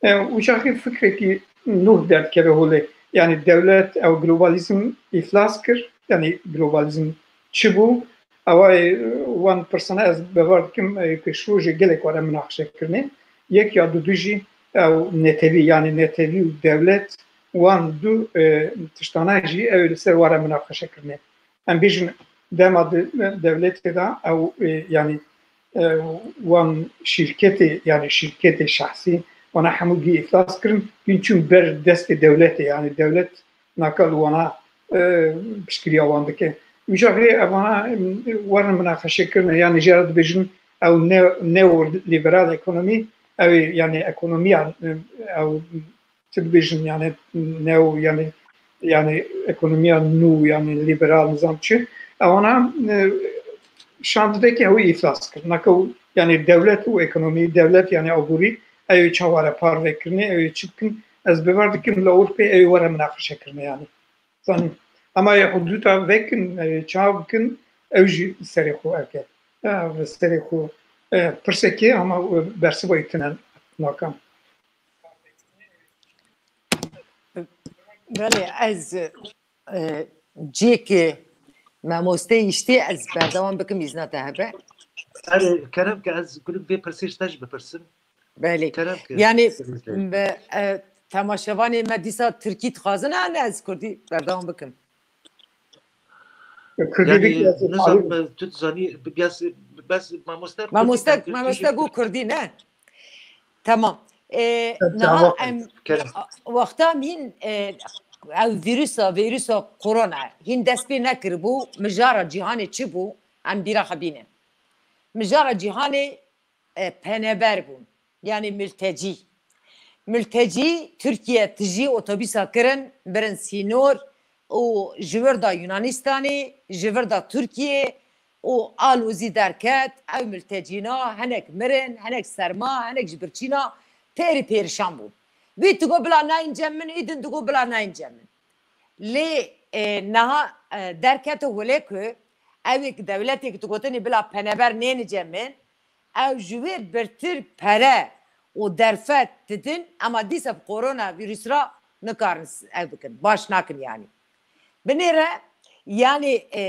E, û çaxî fikrekî nû derdikeve holê. Yanî dewlet ew globalîzm îflas kir, yanî globalîzm çi bû? Ewa, e, wan pirsana ez bawer dikim, e, pêşrojê gelek were minaqeşe kirine. Yek ya dudu jî ew netewî, yanî netewî û dewlet, wan du, e, tiştana jî ew li ser were minaqeşe kirine. Em bêjin dema di, dewletê de ew, e, yanî, e, wan şîrketê, yanî şîrketê şahsî, wana hemû gî îflas kirin, hîn çûn ber destê dewletê, yanî dewlet naka li wana, e, piştgiriya wan dike. Wî çaxê evana, em, werin minaqeşe kirine, yanî jê re dibêjin ew ne-, neoliberal ekonomî, ew ê, yanî ekonomiya, e, ew, çi dibêjin, yanî neo, yanî, yanî ekonomiya nû, yanî liberal nizam çi. Ewana, e, şandideke ew îflas kir. Naka ew, yanî dewlet û ekonomî, dewlet yanî aborî, ew ê çawa re parve kirine, ew ê çi bikin. Ez bawer dikim li Ewropê ew ê were minaqeşe kirine yanî. Zanî. Ama ya hudûta vekin, e, çav bikin, ew jî serê xwe eke. E, serê xwe, e, pirsekê ama, e, bersiva wî tune naka. Belê, ez, e, ciyekê memosteyê îştê ez berdewam bikim, îzna te hebe. Erê, kerem ke ez gulik vê pirsê ji te jî bipirsim. Belê. Kerem ki. Yani, be, e, temaşevanê me dîsa Tirkî dixwazin, ne, ne, ez Kurdî berdewam bikim. Kurdî bikî, ez nizam, tu dizanî, bes, bes mamoste, mamoste, mamoste got Kurdî, ne? Tamam. E, niha em, wexta min, e, ev vîrusa, vîrusa korona hîn dest pê nekiribû, mijara cîhanê çi bû? Em bîra xwe bînin. Mijara cîhanê e, peneber bûn. Yani mültecî. Mültecî, Tirkiye tijî otobîsa kirin, birin sînor û ji vir da Yunanistanê, ji vir da Tirkiye û alozî derket, ew mültecîna, hinek mirin, hinek serma, hinek ji birçîna pêrî pêrişan bûn. Wî digo bila nayên cem min, îdin digo bila nayên cem min. Lê, e, niha, e, derkete hole ku ew ê dewletê ku digotinê bila peneber nênice min, ew ji wê birtir pere û derfet didin, ema dîsa bi koronavîrus re nikarin s-, ew bikin, baş nakin yanî. Binêre, yanî, e,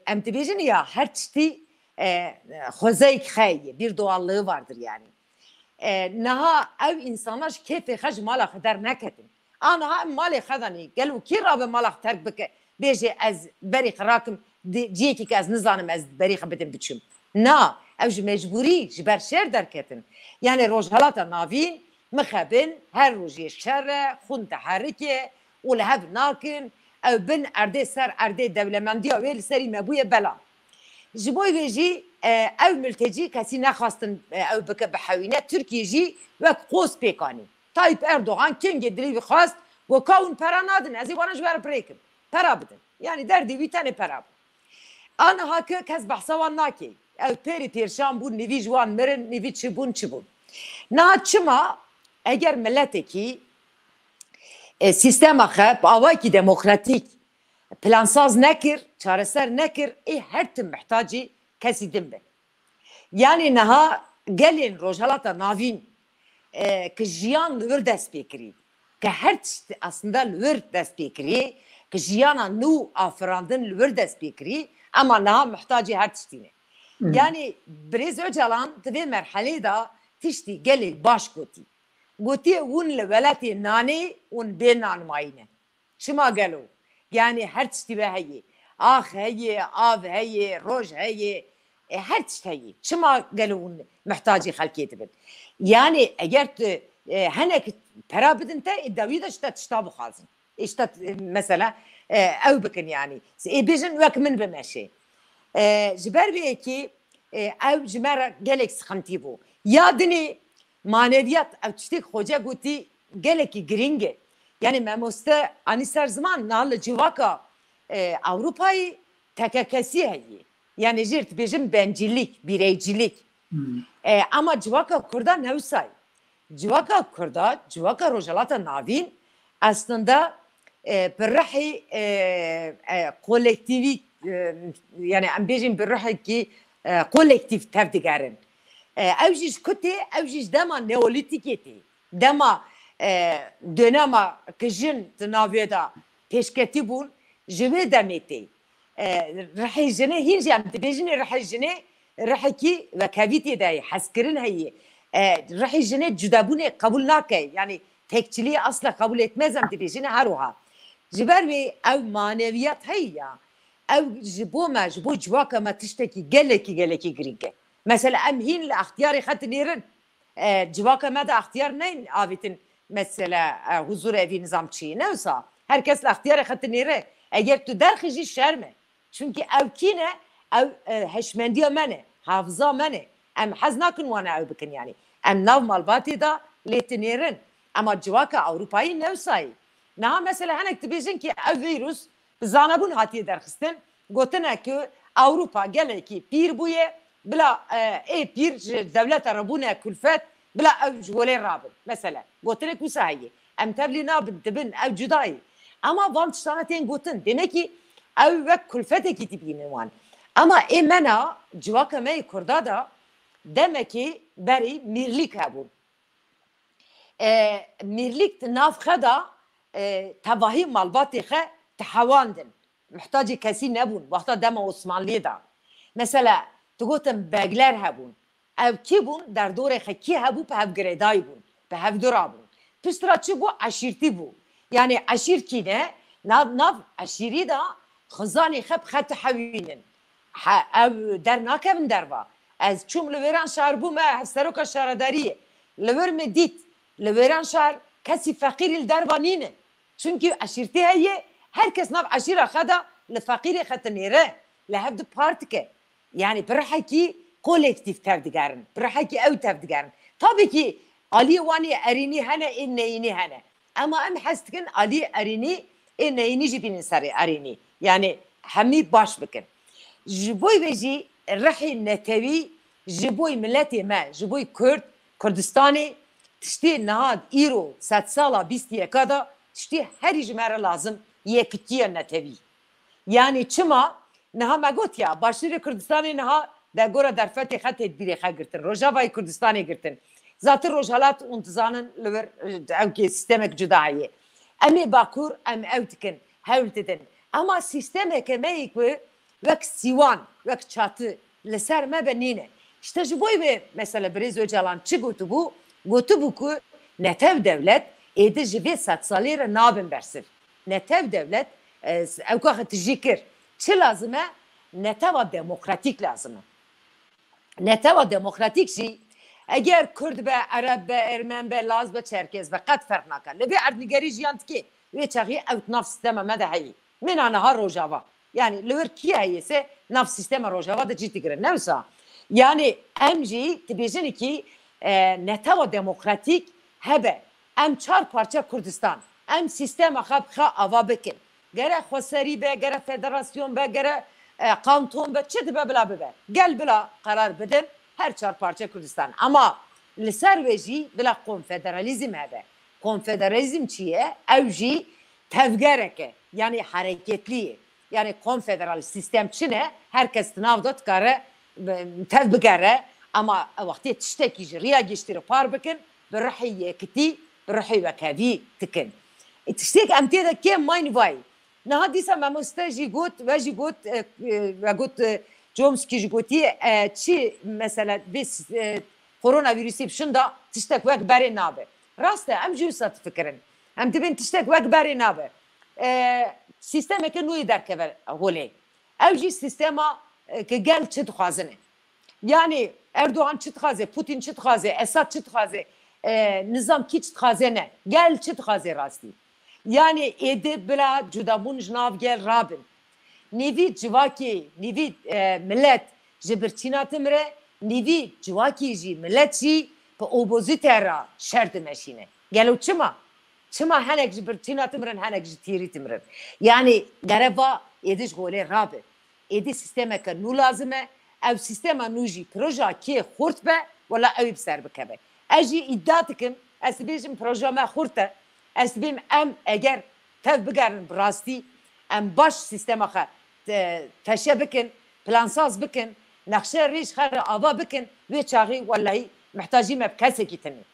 em dibêjin ya her tiştî, e, xwezeyek xeyê, bir doğallığı vardır yani. E, niha ew însana ji kêfê xwe ji mala xwe derneketin. A niha em malê xwe de nî. Gelo kî rabe mala xwe terk bike, bêje ez berî xwe rakim di-, ciyekî ke ez nizanim ez berî xwe bidim biçim. Na, ew ji mecbûrî, ji ber şer derketin. Yani Rojhelata Navîn mixebin, her rojê şer e, xûn diherike û li hev nakin. Ew bin erdê ser erdê dewlemendiya wê li serî me bûye bela. Ji bo vê jî, e, ew miltecî kesî nexwastin, e, ew bike bi hewîne. Tirkiye jî wek qos pêk anî. Tayyip Erdogan kengê dilê wî xwest, got, ka hûn pera nadin, ez ê wana ji we re birêkim. Pera bidin. Yanî derdê wî tenê pera bû. A niha ke kes behsa wan nake. Ew pêrî pêrşan bûn, nîvî ji wan mirin, nîvî çi bûn, çi bûn. Niha çima eger miletekî, e, sîstema xwe bi awayekî demokratîk plansaz nekir, çareser nekir, ê her tim mihtacî kesî din bin. Yanî niha gelên Rojhelata Navîn, e, ki jiyan li wir dest pê kirî, ki her tişt aslında li wir dest pê kirî, ki jiyana nû afirandin li wir dest pê kirî, ema niha mihtacî her tiştî ne. Yanî Birêz Ocalan di vê merhelê de tiştî gelek baş gotî. Gotiye, hûn li welatê nanê, hûn bê nan mayî ne. Çima gelo? Yanî her tiştî we heye. Ax heye, av heye, roj heye, e, her tişt heye. Çima gelo hûn mihtacî xelkê dibin? Yanî eger tu, e, hinek pera bidin te, ê dawî de ji te tişta bixwazin. Ê ji te, e, mesela, e, ew bikin yanî. Ê bêjin wek min bimeşe. E, ji ber vê yekê, e, ew ji me re gelek sixintî bû. Ya dinê maneviyat, ew tiştê ku Xoce gotî gelekî girîng e. Yanî memoste anî ser ziman, niha li civaka, e, Ewropayê tekekesî heye. Yanî jê re dibêjin bencîlîk, bireycîlîk. E, ama civaka Kurda ne wisa ye. Civaka Kurda, civaka Rojhelata Navîn aslında, e, bi rihê, e, e, kolektîvî, e, yani em bêjin bi rihekî, e, kolektîf tevdigerin. E, ew jî ji ku tê, ew jî ji dema neolîtîkê tê. Dema, e, dönema ki jin di navê de pêşketî bûn, ji wê demê tê. E, rihê jinê hîn jî em dibêjinê rihê jinê rihekî wekevîtê de ye, hezkirin heye. E, rihê jinê cudebûnê qebûl nake, yani tekçiliği asla kabul etmez em dibêjinê her wiha. Ji ber wê ew maneviyat heye ya, ew ji bo me, ji bo civaka me tiştekî gelekî, gelekî girîng e. Mesela em hîn li extiyarê xwe dinêrin, e, civaka me de extiyar neyên avêtin mesela, e, huzur evî nizam çi ye. Ne wisa. Her kes li extiyarê xwe dinêre. Eger tu derxijî şerm e. Çunkî ew kî ne? Ew, e, heşmendiya me ne. Hafiza me ne. Em hez nakin wana ew bikin yanî. Em nav malbatê de lê dinêrin. Ema civaka Ewropayî ne wisa ye. Niha mesela hinek dibêjin ki ev vîrus bi zanebûn hatiye derxistin. Gotine ku Ewropa gelekî pîr bûye, bila, e, ê pîr ji dewleta re bûne kulfet, bila ew ji holê rabin. Mesela, gotinek wisa heye. Em tevlî nabin, dibin, ew cuda ye. Ema van tiştane tên gotin. Demekî ew wek kulfetekî dibînin wan. Ema ê me na, civaka me yê Kurda de demekî berî mîrlîk hebûn. E, mîrlîk di nav xwe de, e, tevahî malbatê xwe dihewandin. Mihtacê kesî nebûn. Wexta dema Osmanliyê de. Mesela, digotin begler hebûn. Ew kî bûn? Derdorê xwe kî hebû, bi hev girêdayî bûn, bi hev dura bûn. Pişt ra çi bû? Eşîrtî bû. Yanî eşîr kî ne? Nav, nav eşîrî de xizanê xwe bi xwe tihewînin. He, ew dernakevin derva. Ez çûm li Wêranşar bûme hevseroka şaredariyê. Li wir min dît, li Wêranşar kesî feqîrî li derva nîne. Çunkî eşîrtî heye, her kes nav eşîra xwe de li feqîrê xwe dinêre, li hev di par dike. Yanî bi rihekî kolektîf tevdigerin, bi rihekî ew tevdigerin. Tabii ki aliyê wan ê erênî hene, ê neyînî hene. Ema em hez dikin aliyê erênî, ê neyînî jî bînin serê erênî. Yanî hemî baş bikin. Ji bo vê jî rihê netewî ji bo miletê me, ji bo Kurd, Kurdistanê, tiştê niha îro sedsala bîst yeka de tiştê herî ji me re lazim yekitiya netewî. Yanî çima? Niha me got ya, Başûrê Kurdistanê niha de gora derfetê xwe tedbîrê xwe girtin. Rojavayê Kurdistanê girtin. Zaten Rojhilat hûn dizanin li wir, e, ew kê sîstemek cuda heye. Em ê Bakur, em ew dikin, hewl didin. Ema sîstemeke me yê ku wek sîwan, wek çatı li ser me be nîne. İşte ji bo vê mesela Birêz Ocalan çi gotibû? Gotibû ku netew dewlet êdî ji vê sedsalê re nabin bersiv. Netew dewlet, e, ewka xwe tijî kir. Çi lazim e? Netewa demokratîk lazim e. Netewa demokratîk jî eger Kurd be, Ereb be, Ermen be, Laz be, Çerkez be, qet ferq nake. Li vê erdnigerî jiyan dike. Wê çaxî ew di nav sîstema me de heye. Mîna niha Rojava. Yanî li wir kî heye se nav sîstema Rojava de cî digire. Ne wisa? Yanî em jî dibêjin kî, e, netewa demokratîk hebe. Em çar parça Kurdistan. Em sîstema xwe bi xwe ava bikin. Gere xweserî be, gere federasyon be, gere, e, kanton be, çi dibe bila bibe. Gel bila qerar bidin, her çar parça Kurdistan. Ama li ser wê jî bila konfederalîzm hebe. Konfederalîzm çi ye? Ew jî tevgerek e, yanî hereketlî ye. Yanî konfederal sîstem çi ne? Her kes di nav de dikare, e, tev bigere, ama wextê tiştekî ji riya giştî re par bikin, bi ruhê yekitî, bi ruhê wekhevî dikin. E, tiştek em tê de kêm mayîn vayî. Niha dîsa mamoste jî got, we jî got, e, e, we got, e, Chomsky jî gotiye, e, çi mesela vê s-, e, koronavîrusî bi şinda tiştek wek berê nabe. Rast e, em jî wisa difikirin. Em dibên tiştek wek berê nabe. E, sîstemeke nû yê derkeve holê. Ew jî sîstema, e, ke gel çi dixwazin e. Yanî Erdogan çi dixwaze, Putin çi dixwaze, Esad çi dixwaze, e, nizam kî çi dixwaze ne. Gel çi dixwaze rastî. Yanî êdî bila cudabûn ji nav gel rabin. Nîvî civakê, nîvî, e, milet ji birçîna timire, nîvî civakê jî milet jî bi obozîte re şer dimeşîne. Gelo çima? Çima henek ji birçîna timirin, henek ji tîrî timirin? Yanî gere va êdî ji holê rabe. Êdî sîstemeke nû lazim e. Ew sîstema nû jî proja kê xurt be, wela ew ê bi ser bikeve. Ez jî îdia dikim, ez dibêjim proja me xurt e. Ez dibêm em eger tev bigerin bi rastî, em baş sîstema xwe te-, teşe bikin, plansaz bikin, nexşe rêj xwe re ava bikin, wê çaxî welahî mihtacî me bi kesekî tune.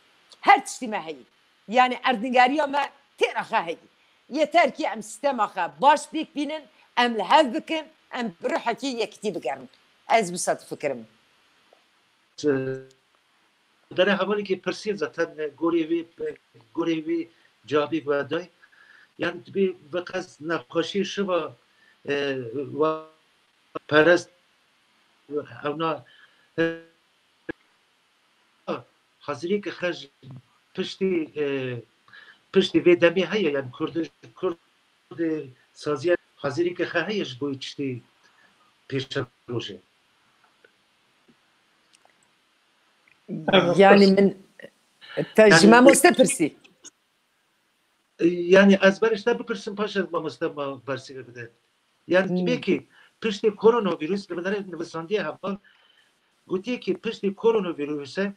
Her tiştî me heyî. Yanî erdnîgariya me têra xwe heyî. Yeter kî em sîstema xwe baş pêk bînin, em li hev bikin, em bi ruhekî yekitî bigerin. Ez wisa difikirim. Dere hevalekî pirsî zaten gorê wî, gorê wî cevabî we day. Yani dibê veqez nexweşî şiva, e, wa perest ewna, e, hazirî ke xej piştî, e, piştî vê demê heye, yani Kurd, Kurd saziye hazirî ke xe heye ji bo tiştî pêşerojê. Yani min te ji mamoste pirsî. Yani ez berê ji te bipirsim, paşê mamoste ma bersî bide. Yani Hmm. Dibê ki piştî koronavîrus li binêre nivisandiye heval gotiye ki piştî koronavîruse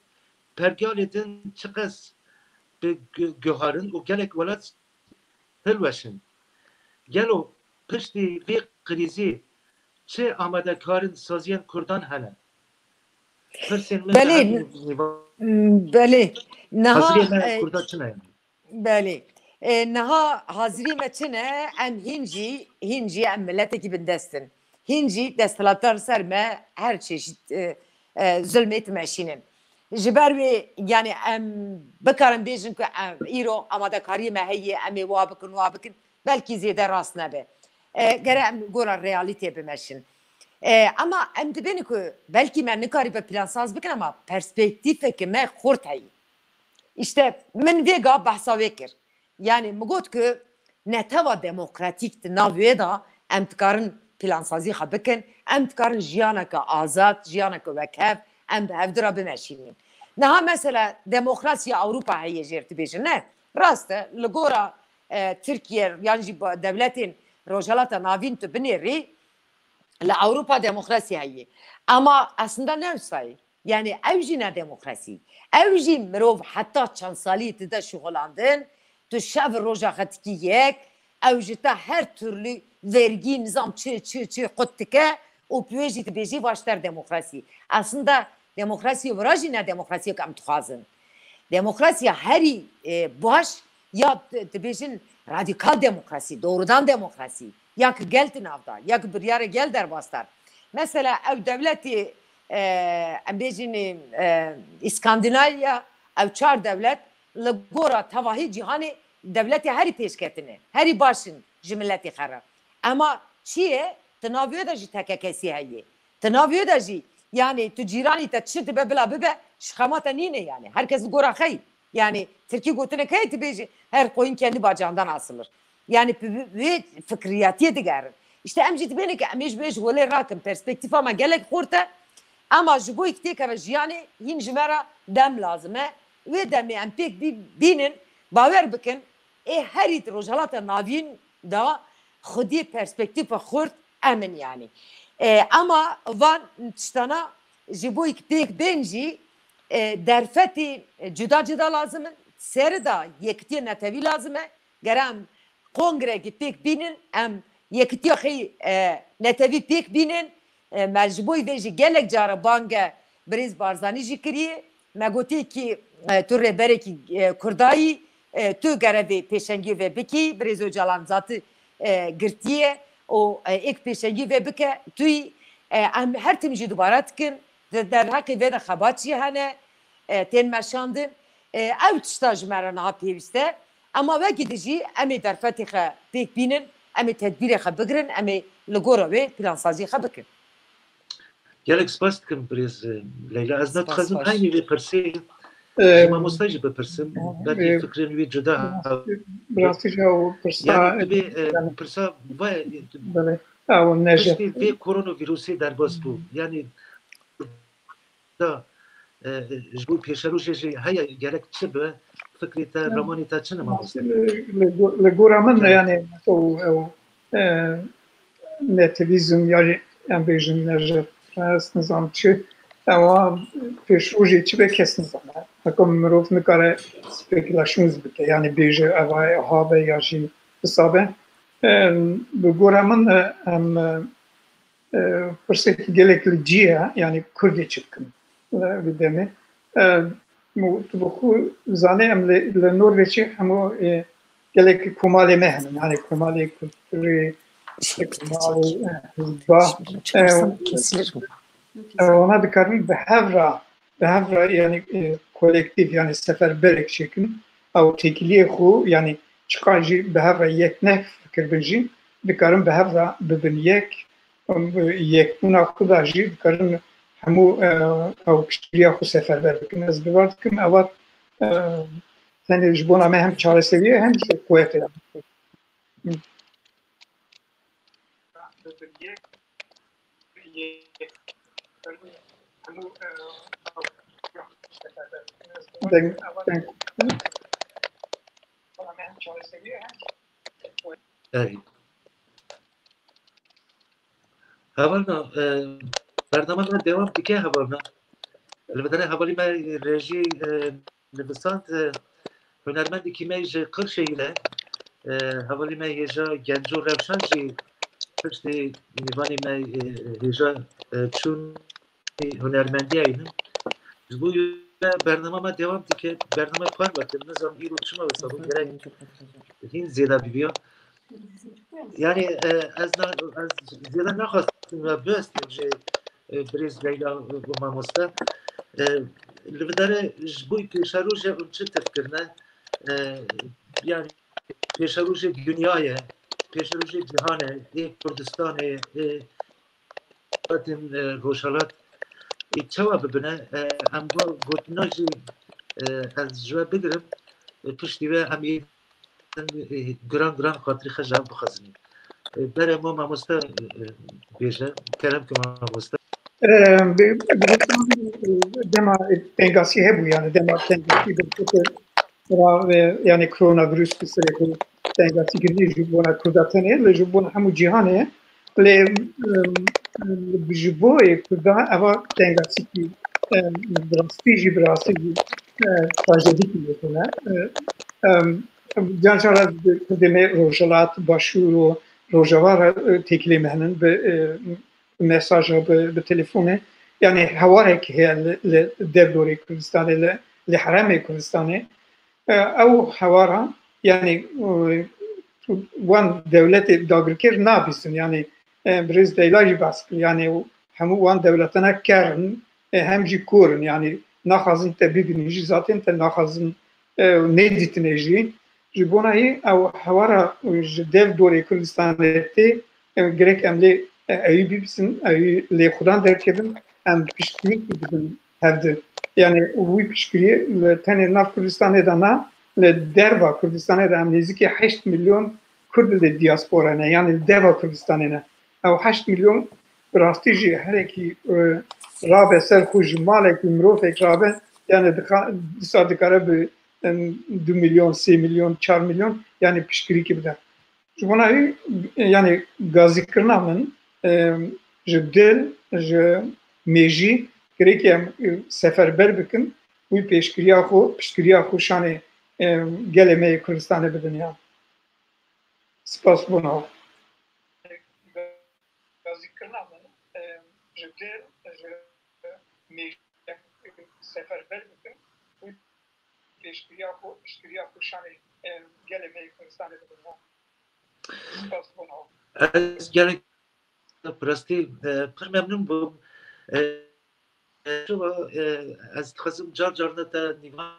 pergalê din çiqas bi gu-, guharin û gelek welat hilweşin. Gelo piştî vê krîzî çi amadekarin saziyên Kurdan hene? Pirsên min Belê, ji her du nîvan, belê. Niha, hazirê me e, Kurda çi ne yani? Belê. E, niha hazirî me çi ne? Em hîn jî, hîn jî em miletekî bindest in. Hîn jî desthilatdar ser me her çeşît, e, e, zulmê dimeşînin. Ji ber wê, yani em bikarin bêjin ku em, îro amadekariyê me heye, em ê wa bikin, wa bikin, belkî zêde rast nebe. E, gere em gora realîtê bimeşin. E, ama em dibêne ku belkî me nikaribe plansaz bikin, ama perspektîfeke me xurt heye. Îşte min vê ga behsa wê kir. Yani min got ku netewa demokratîk di nav wê de em dikarin plansazî xwe bikin, em dikarin jiyaneke azad, jiyaneke wekhev, em bi hevdira bimeşînin. Niha mesela demokrasiya Ewropa heye jêr dibêjin, ne? Rast e, li gora, e, Tirkiye yan jî ba-, dewletên Rojhilata Navîn tu binêrî, li Ewropa demokrasî heye. Ama aslında ne wisa ye. Yani ew jî ne demokrasî. Ew jî mirov heta çend salî dide şixulandin, tu şev roja xwe dikî yek, ew ji te her türlü vergî, nizam çi, çi, çi qut dike û bi wê jî dibêjî va ji te re demokrasî. Aslında demokrasî wira jî ne demokrasiyek em dixwazin. Demokrasiya herî, e, baş ya di-, dibêjin radikal demokrasî, doğrudan demokrasî, ya ki gel di nav da, ya ki biryara gel derbas da. Mesela ew dewletê, e, em bêjin, e, Îskandinavya, ew çar dewlet li gora tevahî cîhanê dewletê herî pêşketin e, herî baş in ji miletê xwe re. Ema çi ye? Di nav wê de jî tekekesî heye. Di nav wê de jî, yani tu cîranî te çi dibe bila bibe, ji xema te nîne yani. Her kes li gora xwe yî. Yani Tirkî gotinek heye, tu bêjî, "Her koyun kendi bacağından asılır." Yani bi, bi, wê fikriyatiyê digerin. İşte em jî dibêne ke em ê ji wê ji holê rakin. Perspektîfa me gelek xurt e. Ema ji bo yek têkeve jiyanê, hîn ji me re dem lazim e. Wê demê em pêk bî-, bînin, bawer bikin, ê herî di Rojhilata Navîn de xwediyê perspektîfa xurt em in yani. E, ema van tiştana ji bo yek pêk bên jî, e, derfetê cuda cuda lazim in. Serê de yekitiyê netewî lazim e. Gere em kongrekî pêk bînin, em yekitiya xwe, e, netewî pêk bînin. E, me ji bo vê jî gelek cara bange birêz Barzanî jî kiriye. Me gotiye kî, e, tu rêberekî, e, Kurda yî, e, tu gere vê pêşengiyê vê bikî. Birêz Ocalan zati, e, girtiye û, e, êk pêşengiyê vê bike. Tu yî, e, em her tim jî dubare dikin. Di derheqê vê de xebat jî hene, e, tên meşandin. E, ew tişta ji me re niha pêwîst e. Ema wekî di jî em ê derfetê xwe pêk bînin, em ê tedbîrê xwe bigirin, em ê li gora wê plansaziyê xwe bikin. Gelek spas dikim birêz, e, Leyla. Ez Spas nedixwazim baş. Eynî vê pirsê Ee, ji mamosta jî bipirsim. Belkî e, fikrên wî cuda. Bi rastî jî ew pirsa, yani, divê, e, yani, pirsa vay, belê. Ew ne jî. Piştî vê koronavîrusê derbas bû. Yani da, e, ji bo pêşerojê jî heye gerek çi be? Fikrê te, ramanê te çi ne, mamoste? Li, li go-, li gora min, yani, ew, ew, e, netivîzm ya jî em bêjin nejetperest, nizam çi, ewa pêşrojê çi be kes nizane. Heko mirov nikare spekulasyons bike, yani bêje eva e, ha be ya jî wisa be. E, bi gora min, e, em, e, e, pirsekî gelek li cî ye, yani Kurdê çi dikin, e, bi demê. E, û tu bi xwe zanê em li, li Norveçê hemû, e, gelek komalê me hene, yani komalê kulturê, komalê, e, hizba, e, e, wana dikarin bi hev re, bi hev re, yani, e, kolektîf, yani seferberek çêkin, ew têkiliyê xwe, yani çiqa jî bi hev re yek ne fikir bin jî, dikarin bi hev re bibin yek, yekbûna xwe de jî dikarin hemû, e, ew kiştîriya xwe seferber bikin. Ez bivar dikim, ewa, e, tenê ji bona me hem çareserî ye, hem jî quwetê ye. Deng, deng. Erê. Hevalna, e, bername me dewam dike, hevalna. Li vir de hevalî me rejî, e, nivîsand, e, hunermendekî me ji Qirşehîr e. E, hevalî me hêja Genco Rewşan jî piştî mêvanê me, e, hêja, e, çûn hunermendiya înin. Ji bo bernama me dewam dike, bername parve kir, nizam îro çima wisa bû, gerek hîn zêde bibiya. Yani, e, ez na-, ez zêde naxwestim we bihestim ji e, birêz Leyla û mamoste. E, li vê derê ji bo pêşerojê hûn çi tirkirine? E, yani pêşerojê dinyayê, pêşerojê cîhanê, ê Kurdistanê, ê Kurdistanê, e, Rojhelat, e, çawa bibine? E, em got-, gotina jî, e, ez ji we bigirim, e, piştî ve em ê, e, giran giran xatirî xwe ji hev bixwazin. E, berê me mamoste, e, e, bêje, kerem ki mamoste. E, bi, bi, dema tengasî hebû, yani dema tengasî bi, ra, e, yani koronavirüs bi serê xwe tengasî girî ji bona Kurda tenê, lê ji bona hemû cîhanê, lê, e, ji bo yê Kurda eva tengasî ki, e, bi rastî jî, bi rastî jî, e, trajedî ki yekine. E, e, Can cara Kurdê me Rojhilat, Başûr û Rojava re, e, têkilê me henin bi, e, mesaja, bi, bi telefonê. Yani hewarek heye li, li dev dorê Kurdistanê, li, li herêmê Kurdistanê. E, ew hewara, yani, e, wan dewletê dagirker nabîsin. Yani, e, birêz Leyla jî behs kir. Yani hemû wan dewletana ker in, e, hem jî kor in. Yani naxwazin te bibînin jî, zaten te naxwazin, e, nedîtine jî. Ji bona yê ew hewara ji dev dorê Kurdistanê tê, e, gerek em lê, e, ewî bibîsin, ewî lê xudan derkevin, em piştgirî bidin hevdi. Yani wî piştgirî li tenê nav Kurdistanê de na, li derva Kurdistanê de em nêzîkî heşt milyon Kurd li diaspora ne, yani li deva Kurdistanê ne. Ew heşt milyon bi rastî jî herekî, e, rabe ser xwe ji malekî mirovek rabe, yani dika-, dîsa dikare bi, em, du milyon, sê milyon, çar milyon, yani piştgirîkî bide. Ji bona wî, yani gazîkirina min, em, ji dil, ji mêjî, gerek em, e, seferber bikin, wî pêşgiriya xwe, piştgiriya xwe şanê, em, gelê me yê Kurdistanê bidin ya. Spas bona. Gazîkirina min, e, ji dil, ji mêjî seferber bikim û pêşgiriya xwe, piştgiriya xwe şanê, e, gelê me yê Kurdistanê bikim. Spas bona. Ez gelek, bi rastî, e, pir memnûn bûm. E, e, ez dixwazim car carna te nîvan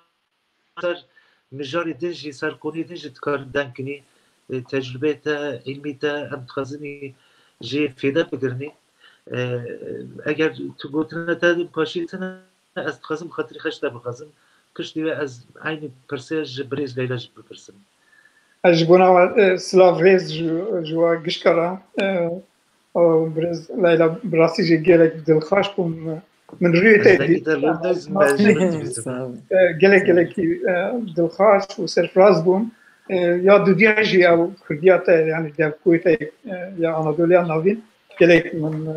ser mijarê din jî, ser koniyê din jî dikarin deng kinî, e, tecrubeyê te, îlmî te, em dixwazin jê fêde bigirinî. E, eger tu gotina te din paşî tine, ez dixwazim xatirî xwe ji te bixwazim. Piştî wê ez eynî pirsê ji birêz Leyla jî bipirsim. Ez ji bona we, e, silav rêz ji, ji we gişka re. E, Û birêz Leyla, bi rastî jî gelek dilxweş bûm. Min rûyê te dît. Sağ ol. E, gelek, gelekî, e, dilxweş û serfiraz bûm. E, ya dudiya jî ew Kurdiya te, yani devkoyê te, e, ya Anadoliya Navîn, gelek min, e,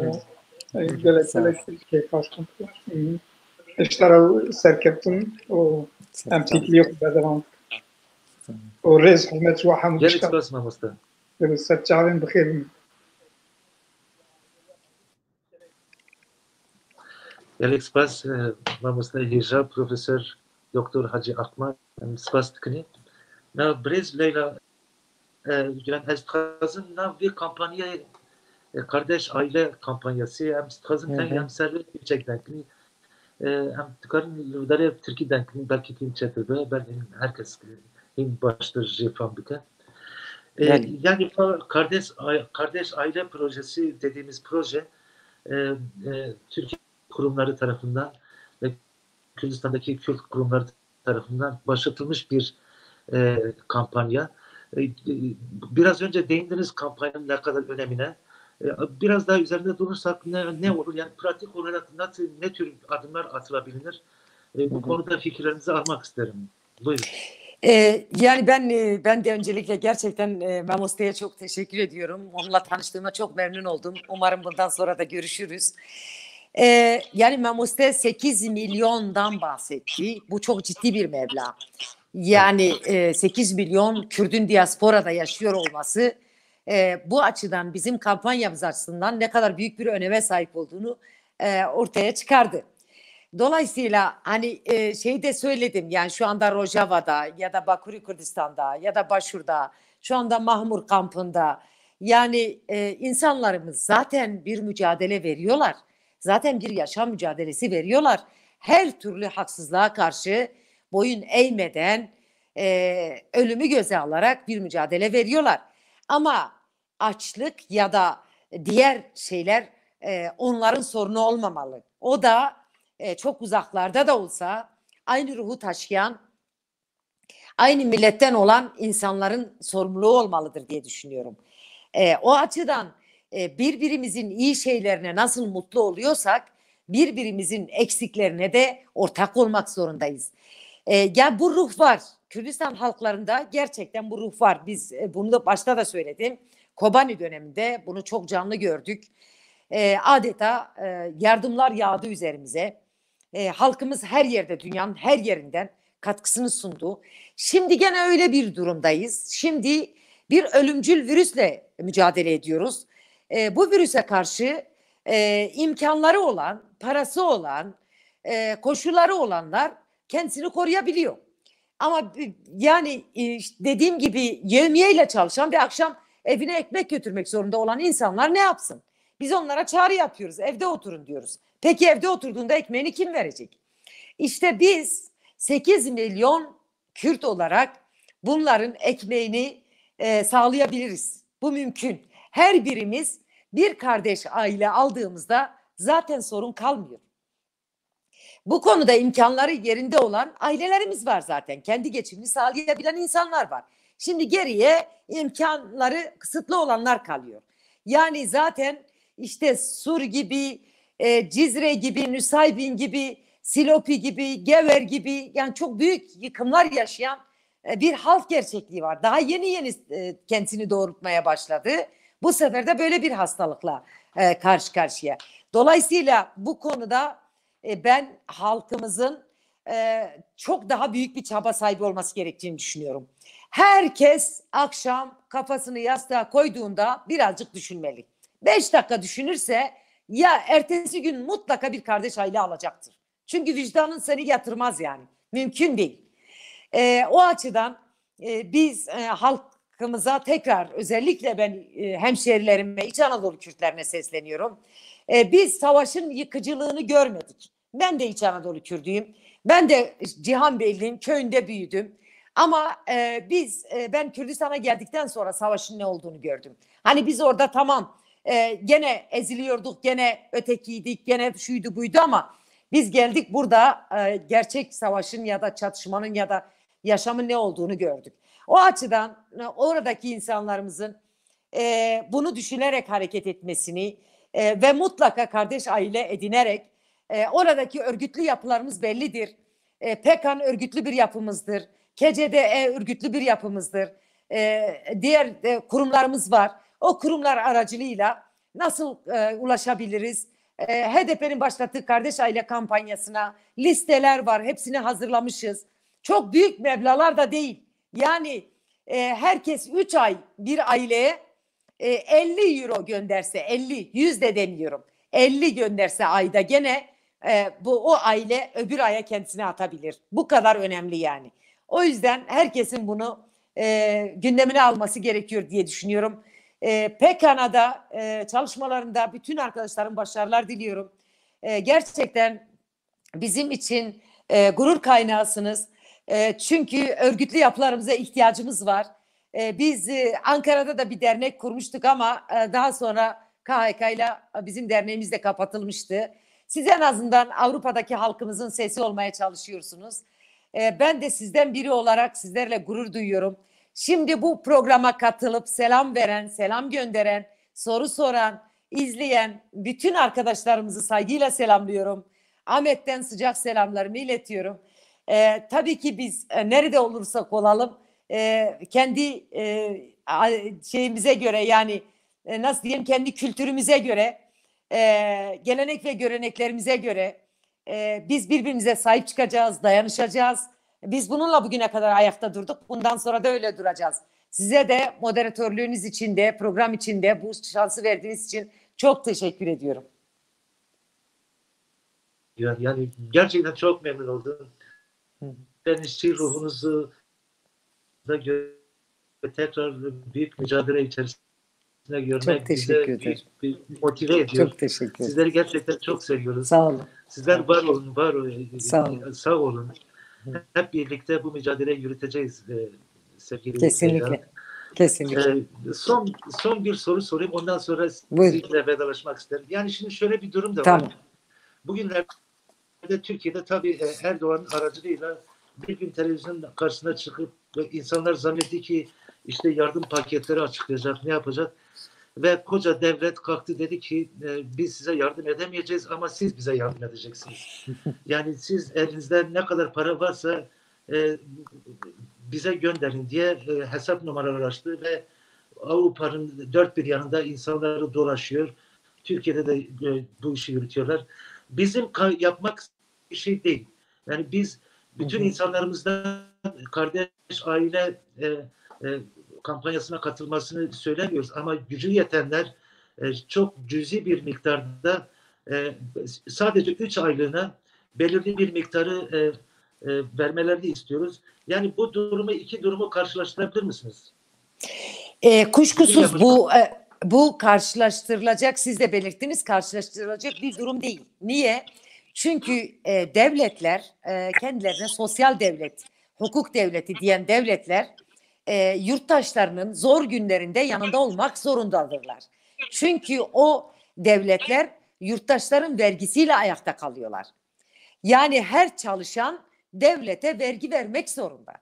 e, gelek, gelek kêfxweş bûm. Hı. Ji te re serkeftin û em têkiliyê xwe berdewam bikin. Û rêz, hurmet ji we hemû gişka. Gelek spas mamoste. Ser çavên bixêr bin. Gelek spas, e, mamoste hêja, Profesor Doktor Hacı Akman, em spas dikinî. Na birêz Leyla, e, Gülen, ez dixwazim nav vê kampanyayê, e, Kardeş Aile kampanyası, em dixwazim Hı hı. tengî em ser vê çek deng kinî. E, em dikarin li derê tirkî deng kinî, belkî hîn çetir be, belkî hîn her kes hîn baştir jê fam bike. E, Belê. Yani fa-, Kardeş, Kardeş Aile Projesi dediğimiz proje, e, e, Türkiye kurumları tarafından ve Kürdistan'daki Kürt kurumları tarafından başlatılmış bir, e, kampanya. E, e, biraz önce değindiniz kampanyanın ne kadar önemine. E, biraz daha üzerinde durursak ne, ne olur? Yani pratik olarak nasıl, ne tür adımlar atılabilir? E, bu Hı hı. konuda fikirlerinizi almak isterim. Buyurun. Ee, yani ben, e, ben de öncelikle gerçekten, e, Mamosta'ya çok teşekkür ediyorum. Onunla tanıştığıma çok memnun oldum. Umarım bundan sonra da görüşürüz. Ee, yani Mamoste sekiz milyondan bahsetti. Bu çok ciddi bir meblağ. Yani, e, sekiz milyon Kürdün diasporada yaşıyor olması, e, bu açıdan bizim kampanyamız açısından ne kadar büyük bir öneme sahip olduğunu, e, ortaya çıkardı. Dolayısıyla hani, e, şeyi de söyledim, yani şu anda Rojava'da ya da Bakuri Kürdistan'da ya da Başur'da, şu anda Mahmur kampında, yani, e, insanlarımız zaten bir mücadele veriyorlar. Zaten bir yaşam mücadelesi veriyorlar. Her türlü haksızlığa karşı boyun eğmeden, e, ölümü göze alarak bir mücadele veriyorlar. Ama açlık ya da diğer şeyler, e, onların sorunu olmamalı. O da, e, çok uzaklarda da olsa aynı ruhu taşıyan, aynı milletten olan insanların sorumluluğu olmalıdır diye düşünüyorum. E, o açıdan, e, birbirimizin iyi şeylerine nasıl mutlu oluyorsak, birbirimizin eksiklerine de ortak olmak zorundayız. E, ya bu ruh var. Kürdistan halklarında gerçekten bu ruh var. Biz, e, bunu da başta da söyledim. Kobani döneminde bunu çok canlı gördük. E, adeta, e, yardımlar yağdı üzerimize. E, halkımız her yerde, dünyanın her yerinden katkısını sundu. Şimdi gene öyle bir durumdayız. Şimdi bir ölümcül virüsle mücadele ediyoruz. E, bu virüse karşı, e, imkanları olan, parası olan, e, koşulları olanlar kendisini koruyabiliyor. Ama bi-, yani, e, işte dediğim gibi yevmiyeyle çalışan ve akşam evine ekmek götürmek zorunda olan insanlar ne yapsın? Biz onlara çağrı yapıyoruz, evde oturun diyoruz. Peki evde oturduğunda ekmeğini kim verecek? İşte biz sekiz milyon Kürt olarak bunların ekmeğini, e, sağlayabiliriz. Bu mümkün. Her birimiz bir kardeş aile aldığımızda zaten sorun kalmıyor. Bu konuda imkanları yerinde olan ailelerimiz var zaten. Kendi geçimini sağlayabilen insanlar var. Şimdi geriye imkanları kısıtlı olanlar kalıyor. Yani zaten işte Sur gibi, e, Cizre gibi, Nusaybin gibi, Silopi gibi, Gever gibi, yani çok büyük yıkımlar yaşayan, e, bir halk gerçekliği var. Daha yeni yeni, e, kendisini doğrultmaya başladı. Bu sefer de böyle bir hastalıkla, e, karşı karşıya. Dolayısıyla bu konuda, e, ben halkımızın, e, çok daha büyük bir çaba sahibi olması gerektiğini düşünüyorum. Herkes akşam kafasını yastığa koyduğunda birazcık düşünmeli. Beş dakika düşünürse ya ertesi gün mutlaka bir kardeş aile alacaktır. Çünkü vicdanın seni yatırmaz yani. Mümkün değil. E, o açıdan, e, biz, e, halkımıza tekrar, özellikle ben, e, hemşehrilerime, İç Anadolu Kürtlerine sesleniyorum. E, biz savaşın yıkıcılığını görmedik. Ben de İç Anadolu Kürdüyüm. Ben de Cihanbeyliyim, köyünde büyüdüm. Ama, e, biz, e, ben Kürdistan'a geldikten sonra savaşın ne olduğunu gördüm. Hani biz orada tamam, e, gene eziliyorduk, gene ötekiydik, gene şuydu buydu ama biz geldik burada, e, gerçek savaşın ya da çatışmanın ya da yaşamın ne olduğunu gördük. O açıdan, e, oradaki insanlarımızın, e, bunu düşünerek hareket etmesini, e, ve mutlaka kardeş aile edinerek, e, oradaki örgütlü yapılarımız bellidir. E, PKK örgütlü bir yapımızdır. KCDE örgütlü bir yapımızdır. E, diğer, e, kurumlarımız var. O kurumlar aracılığıyla nasıl, e, ulaşabiliriz? E, HDP'nin başlattığı kardeş aile kampanyasına listeler var. Hepsini hazırlamışız. Çok büyük meblağlar da değil. Yani, e, herkes üç ay bir aileye, e, elli euro gönderse, elli, yüz de demiyorum, elli gönderse ayda gene, e, bu, o aile öbür aya kendisine atabilir. Bu kadar önemli yani. O yüzden herkesin bunu, e, gündemine alması gerekiyor diye düşünüyorum. E, PKK'da, e, çalışmalarında bütün arkadaşlarım başarılar diliyorum. E, gerçekten bizim için, e, gurur kaynağısınız. E, çünkü örgütlü yapılarımıza ihtiyacımız var. E, biz, e, Ankara'da da bir dernek kurmuştuk ama, e, daha sonra KHK ile bizim derneğimiz de kapatılmıştı. Siz en azından Avrupa'daki halkımızın sesi olmaya çalışıyorsunuz. E, ben de sizden biri olarak sizlerle gurur duyuyorum. Şimdi bu programa katılıp selam veren, selam gönderen, soru soran, izleyen bütün arkadaşlarımızı saygıyla selamlıyorum. Ahmet'ten sıcak selamlarımı iletiyorum. E, tabii ki biz, e, nerede olursak olalım, e, kendi, e, a-, şeyimize göre, yani, e, nasıl diyeyim, kendi kültürümüze göre, e, gelenek ve göreneklerimize göre, e, biz birbirimize sahip çıkacağız, dayanışacağız. Biz bununla bugüne kadar ayakta durduk. Bundan sonra da öyle duracağız. Size de moderatörlüğünüz için de, program için de bu şansı verdiğiniz için çok teşekkür ediyorum. Ya-, yani gerçekten çok memnun oldum. Hı hı. Ben işçi ruhunuzu da gö-, tekrar büyük mücadele içerisinde görmek bize büyük bir motive ediyor. Çok teşekkür ederim. Sizleri gerçekten çok seviyoruz. Sağ olun. Sizler var olun, var olun. Sağ olun. Sağ olun. Hep birlikte bu mücadeleyi yürüteceğiz, e, sevgili Kesinlikle. Leyla. Kesinlikle. E, son, son bir soru sorayım. Ondan sonra sizinle vedalaşmak isterim. Yani şimdi şöyle bir durum da var. Tamam. Bugünlerde Türkiye'de tabii, e, Erdoğan'ın aracılığıyla bir gün televizyon karşısına çıkıp ve insanlar zannetti ki işte yardım paketleri açıklayacak, ne yapacak? Ve koca devlet kalktı, dedi ki, e, "Biz size yardım edemeyeceğiz ama siz bize yardım edeceksiniz." Yani siz elinizde ne kadar para varsa, e, bize gönderin diye, e, hesap numaraları açtı ve Avrupa'nın dört bir yanında insanları dolaşıyor. Türkiye'de de, e, bu işi yürütüyorlar. Bizim ka-, yapmak bir şey değil. Yani biz bütün Hı hı. insanlarımızdan kardeş, aile, e, e, kampanyasına katılmasını söylemiyoruz ama gücü yetenler, e, çok cüzi bir miktarda, e, sadece üç aylığına belirli bir miktarı, e, e, vermelerini istiyoruz. Yani bu durumu, iki durumu karşılaştırabilir misiniz? E, kuşkusuz bu, e, bu karşılaştırılacak, siz de belirttiniz, karşılaştırılacak bir durum değil. Niye? Çünkü, e, devletler, e, kendilerine sosyal devlet, hukuk devleti diyen devletler, e, yurttaşlarının zor günlerinde yanında olmak zorundadırlar. Çünkü o devletler yurttaşların vergisiyle ayakta kalıyorlar. Yani her çalışan devlete vergi vermek zorunda.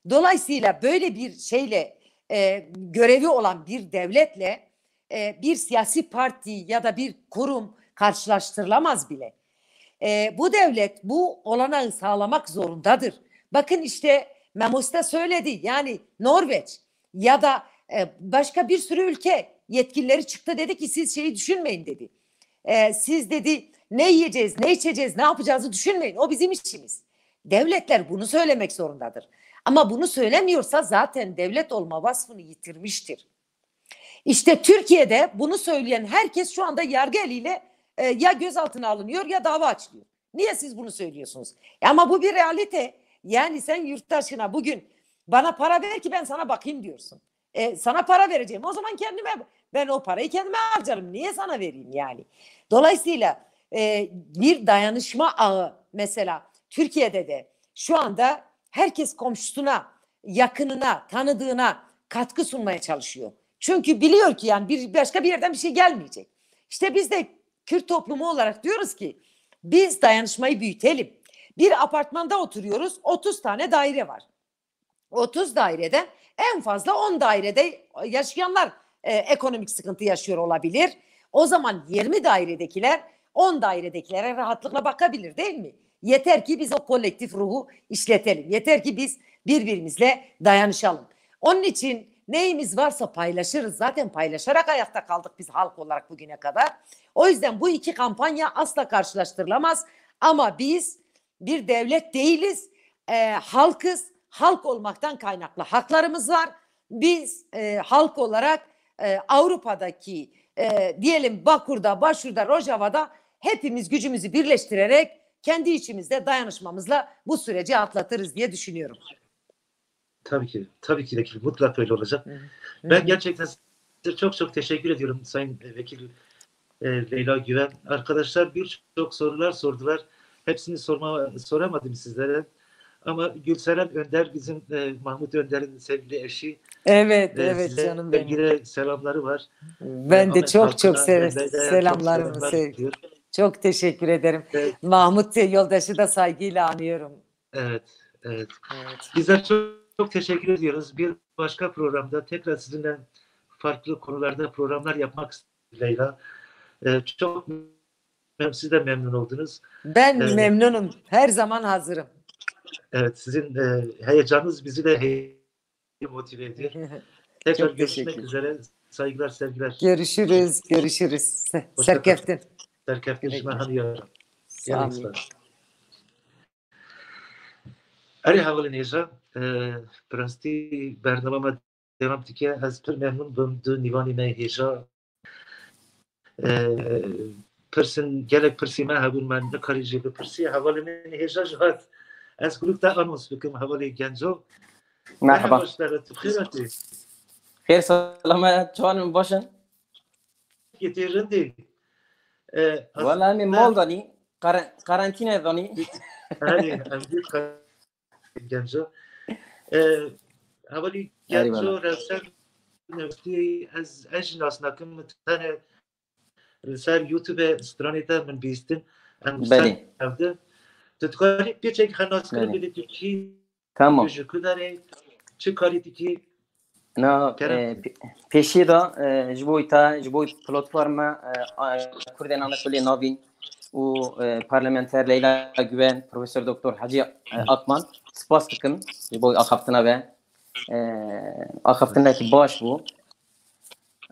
Dolayısıyla böyle bir şeyle, e, görevi olan bir devletle, e, bir siyasi parti ya da bir kurum karşılaştırılamaz bile. E, bu devlet bu olanağı sağlamak zorundadır. Bakın işte Memos da söyledi, yani Norveç ya da, e, başka bir sürü ülke yetkilileri çıktı, dedi ki siz şeyi düşünmeyin, dedi. E, siz, dedi, ne yiyeceğiz, ne içeceğiz, ne yapacağızı düşünmeyin. O bizim işimiz. Devletler bunu söylemek zorundadır. Ama bunu söylemiyorsa zaten devlet olma vasfını yitirmiştir. İşte Türkiye'de bunu söyleyen herkes şu anda yargı eliyle, e, ya gözaltına alınıyor ya dava açılıyor. Niye siz bunu söylüyorsunuz? E, ama bu bir realite. Yani sen yurttaşına bugün "Bana para ver ki ben sana bakayım." diyorsun. E, sana para vereceğim. O zaman kendime, ben o parayı kendime harcarım. Niye sana vereyim yani? Dolayısıyla, e, bir dayanışma ağı mesela Türkiye'de de şu anda herkes komşusuna, yakınına, tanıdığına katkı sunmaya çalışıyor. Çünkü biliyor ki yani bir başka bir yerden bir şey gelmeyecek. İşte biz de Kürt toplumu olarak diyoruz ki biz dayanışmayı büyütelim. Bir apartmanda oturuyoruz, otuz tane daire var. Otuz daireden en fazla on dairede yaşayanlar, e, ekonomik sıkıntı yaşıyor olabilir. O zaman yirmi dairedekiler on dairedekilere rahatlıkla bakabilir, değil mi? Yeter ki biz o kolektif ruhu işletelim. Yeter ki biz birbirimizle dayanışalım. Onun için neyimiz varsa paylaşırız. Zaten paylaşarak ayakta kaldık biz halk olarak bugüne kadar. O yüzden bu iki kampanya asla karşılaştırılamaz. Ama biz bir devlet değiliz, e, halkız. Halk olmaktan kaynaklı haklarımız var. Biz, e, halk olarak, e, Avrupa'daki, e, diyelim Bakur'da, Başur'da, Rojava'da hepimiz gücümüzü birleştirerek kendi içimizde dayanışmamızla bu süreci atlatırız diye düşünüyorum. Tabii ki, tabii ki Vekil, mutlak öyle olacak. Hı hı. Ben gerçekten size çok çok teşekkür ediyorum Sayın Vekil, e, Leyla Güven. Arkadaşlar birçok sorular sordular. Hepsini sorma, soramadım sizlere. Ama Gülseren Önder bizim, e, Mahmut Önder'in sevgili eşi. Evet, e, evet, size canım benim. Sevgiyle selamları var. Ben de çok çok selamlarımı sev-, çok teşekkür ederim. Evet. Mahmut yoldaşı da saygıyla anıyorum. Evet, evet. Evet. Bizler çok, çok teşekkür ediyoruz. Bir başka programda tekrar sizinle farklı konularda programlar yapmak istiyoruz Leyla. Ee, çok mem-, siz de memnun oldunuz. Ben memnunum. Her zaman hazırım. Evet, sizin, e, heyecanınız bizi de he-, motive ediyor. Tekrar görüşmek üzere. Saygılar, sevgiler. Görüşürüz, görüşürüz. Serkeftin. Serkeftin, ji me hemî re. Sağ olun. Erê hevalên hêja, e, bi rastî bernama me devam dike. Ez pir memnûn bûm du nîvanê me hêja. E, pirsin, gelek pirsê me hebûn, me nikarî jê bipirsî. Hevalê min hêja jî hat. Ez kulîlk te anons bikim, hevalê Genco. Merhaba. Merhaba ji te re, tu bi xêr hatî. Xêr, selamet, çawan in, baş in? Kê tê rindê. E, Wala em ê aslında mol danî, kara-, karantîne danî. Herê, em dî genco. E, Hevalî Herî genco wala. Rewşen Newtî ez, ez jî nas nakim, min tenê li ser YouTube stranê te min bîstin. Em ser Belê. Evde. Tu dikarî pêçek xenaskirin Belê. Bidî tu kî Tamam. Tu ji ku derê çi karî dikî? Na, Kerem. e, pe-, pêşî de, e, ji bo te, ji bo platforma, e, a, Kurdên Anatoliyê Navîn û, e, parlamenter Leyla Güven, Profesor Doktor Hacı, e, Akman, spas dikim ji bo axaftina ve. E, axaftinekî baş bû.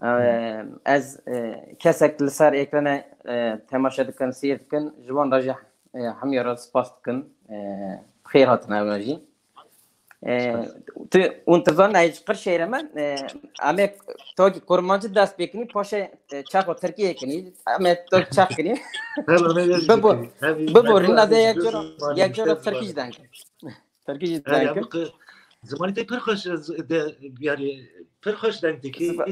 E, ez, e, kesek li ser êkrana, e, temaşe dikin, seyr dikin, ji wan re jî, e, hemiya re spas dikim. E, bi xêr hatine ew jî. E, Spas. Tu, hûn dizan, ez ji Qirşêre me, e, em ê tokî kurmancî dest pê kinî, paşê, e, çaxo tirkî yê kinî, em ê tokî çax kinî. Hem em ê Bibo, bikin. Hem bibo, me rina de yek jor, yek jor tirkî jî deng. Tirkî jî Herî, deng. Em ki-, zimanê te pir xweş, e, z-, de, yani, pir xweş deng dikî. Spa-,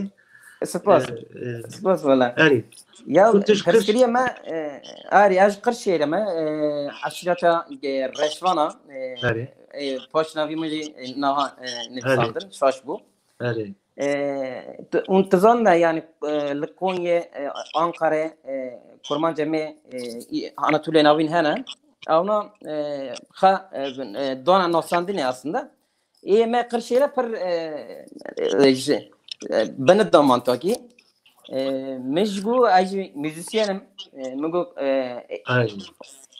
spas. E, e, Spas wala. Herî. Ya, Tu tişt pirsgiriyê me, e, Arî, ez ji Qirşêre me, e, eşîreta, e, Reşvana, e, Herî. e, paşnavî min jî, e, naha, e, Herî. nivîsandin, şaş bû. Herî. E, tu, hûn dizan de, yani, e, li Konyê, e, Ankarê, e, kurmancê me, e, î-, Anatoliya Navîn hene. Ewna, e, xa, e, bin, e, dana nasandinê aslında. Ê me Qirşêre pir, e, e, ji, e, bini daman takî. E, min ji got, ez jî muzîsyen im. E, min got, e, e, Ay.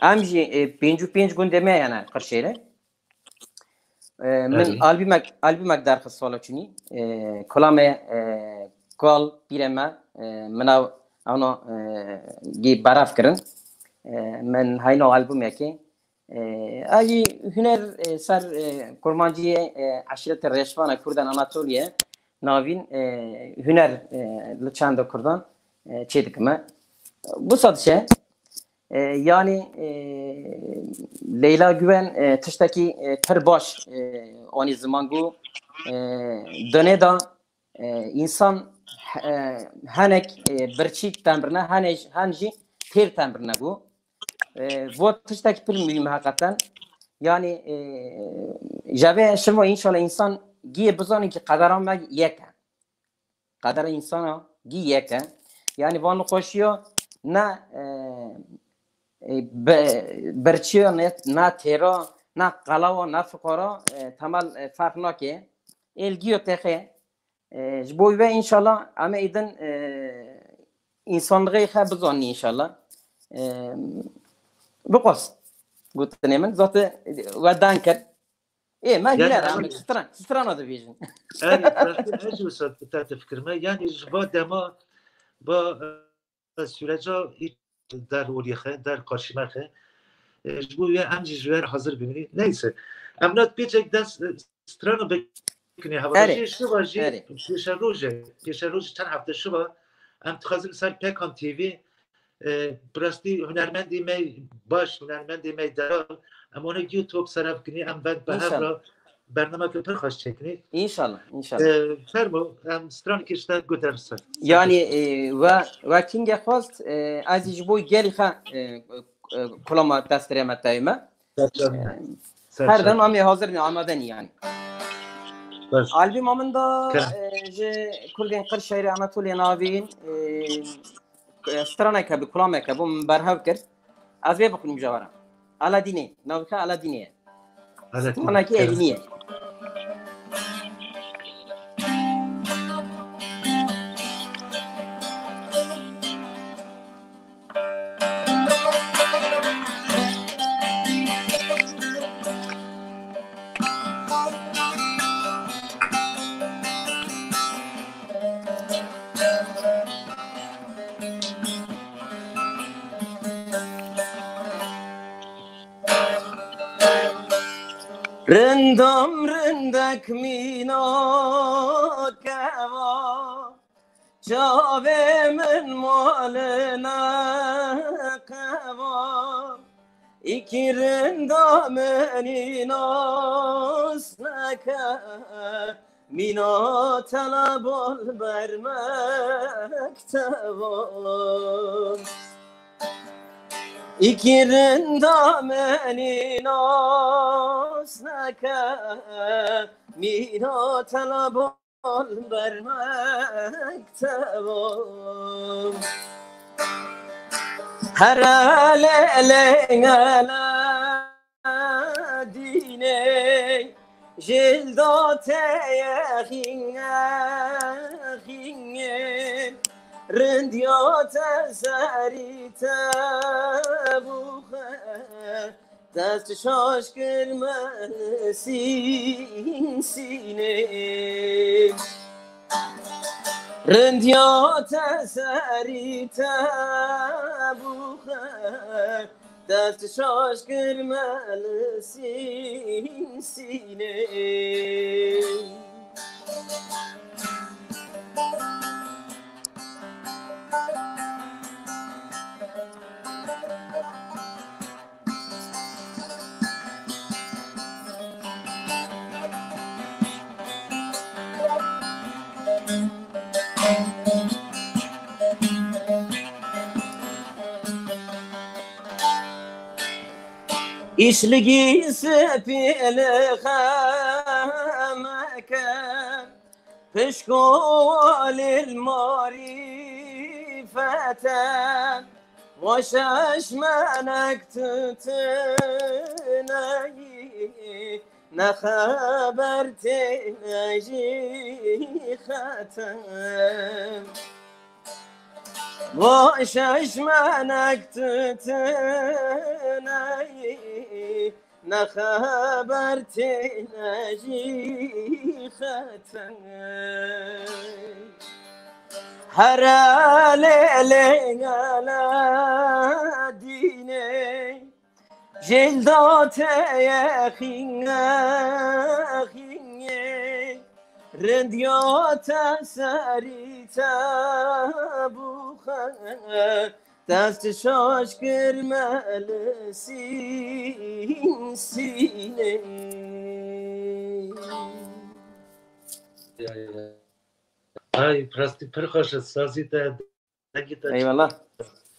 em jî, e, pêncî û pênc gundê me hene Qirşêre. E, min Erê. albûmek, albûmek derxist sala çûnî. E, Kulamê, e, Kal Pîrê Me, e, min ew, ewna, e, gî berev kirin. E, min heyna albûmekê. E, a jî huner, e, ser, e, kurmanciyê, e, eşîretê Reşvana Kurdan Anatoliye navîn, e, huner, e, li çanda Kurdan, e, çê dikime. Bu sadece, e, yani, e, Leyla Güven, e, tiştekî, e, pir baş, e, anî ziman bû. E, done da, e, însan, e, henek, e, birçî temrine, hene-, hen jî têr temrine bû. E, bu tiştekî pir muhîm heqeten. Yani, e, jevê şivo înşallah însan giyê bizanî ki qedera me yek e. Qedera însana gî yek e. Yani van nexweşiya ne, e, e, be-, birçiya ne, ne têra, ne qelawa, ne fiqara, e, temel, e, ferq nake. Êl giyo texê. E, ji bo wê înşallah em ê îdin, e, însanlığê xwe bizanî înşallah. E, biqas gotinê min, zate we dan kir. Ê, me Yani hîne re, em ama stran-, strana dibêjin. Yani, ez jî wisa te, te fikir me. Yani, ji va dema, va, e, süreca î der olî xe, der karşî me xe. E, ji bo wê em jî ji wer hazir bimînî. Neyse. Em nat pêçek dest, e, strana bikinê hava. Erê. Jê şiva jî Erê. pêşerojê, pêşerojê çend hefte şiva. Em dixwazin ser Pekan T V, e, bi rastî hunermendê me baş, hunermendê me delal, em wana YouTube serev kinî, em ben bi hev İnşallah. re bernameke pir xweş çêkinî. İnşallah, inşallah. E, fermo, em stranekê ji te guder ser. Yani, e, we, we kînge xwest, e, ez jî ji bo gelî xwe, e, e, kulama desttirê me teyme. Ser çavê me. Ser Her çavê dem me. Em ê hazir ne, amade ne yani. Baş. Albuma min da, Kerem. e, ji Kurdên Qirşehirê Anatoliya Navîn, e, e, straneke bi, kulameke bû min berhev kir. Ez vê bixwînim ji we re. Aladînê, navê xwe Aladînê ye. Aladînê, Stranekî kerem. Evînî ye. Rindam rindek mîna keva, çavê min maline qeva, îkî rinda min înas neke, Mîna telebol ber mektebo. Îkî rinda menî nas neke. Mîna telebol ber mektebo. Here lê lê ngele dînê. Jilda te ye xînge xînge. Rindiya te serî te bûxe. Dest şaş kir me sîn sînê. Rindiya te serî te bûxe. Dest şaş kir me li sîn sînê. Îşligî spî li xemeke, pişko lil marîfete, wa şeş menek tu tuneyî, ne xeber tê ne jî xetem. Va şeş menek tu tuneyî, ne xeber tê ne jî xetem. Here lê lê ngele dînê. Jêlda te ye xînge xînge, rindiya te serî te bûxe, dest şaş kir me li sîn sînê. Ay, rastî pir xweş e, sazî te, dengê te. Eyvallah.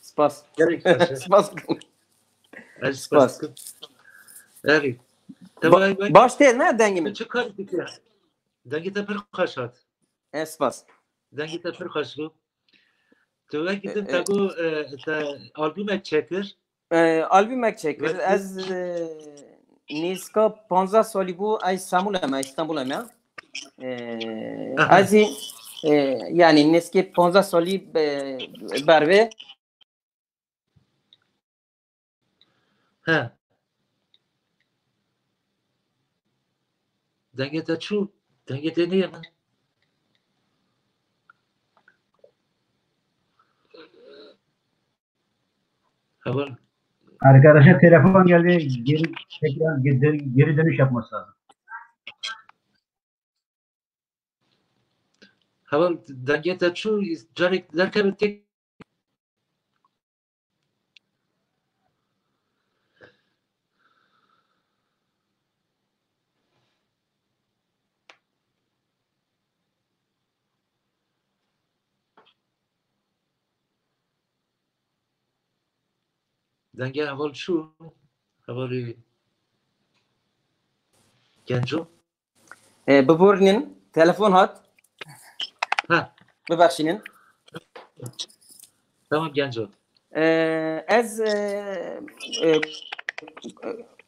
Spas. Gelek xweş e. Spas. Ez spas. Spas. Erî. Te ba-, vay, vay. Baş tê ne dengê min? Çi kar dikî? Dengê te pir xweş hat. Ez spas. Dengê te pir xweş bû. Tu wekî din, e, te got, e, te albûmek çêkir. E, albûmek çêkir. Wekî ez, e, nêzîka panzdeh salî bû, ez Stemûlê me, Îstanbulê me. E, aha. Ez ê, e, yanî nêzîkî panzdeh salî be-, bervê. He. Dengê te çû? Dengê te neyê min? Heval. Arkadaşa telefon geldi. Geri, tekrar geri, geri dönüş yapması lazım. Heval, dengê te çû, carek derkeve tek. Dengê heval çû? Hevalî Genco? E, biborînin, telefon hat. Ha. Bibexşînin. Tamam Genco. E, ez, e, e,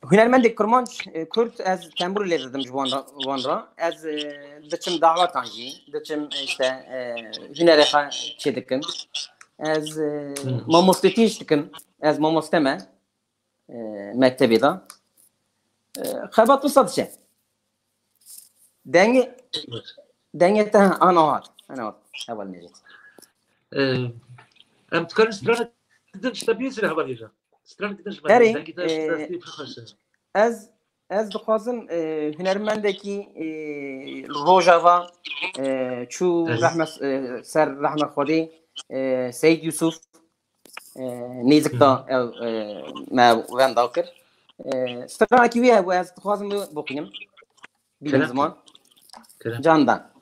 hunermendê Kurmanc, e, Kurd, ez tembûrê lê didim ji wan re, wan re. Ez, e, diçim dawetan jî, diçim, e, işte, e, hunerê xwe çê dikim. Ez, e, hmm, mamostetî jî dikim. Ez mamoste me, e, mektebê de. E, xebat wisa diçe. Dengê, dengê te ana hat. Ana hat. Heval Necdet. E, em dikarin stranek din ji te bihîstin heval Necdet. Stranek din ji me. Erê, dengê te, e, destê pir xweş e. Ez, ez dixwazim, e, hunermendekî, e, Rojava, e, çû, erê, rehme, e, ser rehme Xwedê, e, Seyîd Yûsûf, e, nêzik da, hmm, ew, e, me wenda kir. E, stranekî wî hebû, ez dixwazim wî bixwînim. Bînim ziman. Kerem. Candan.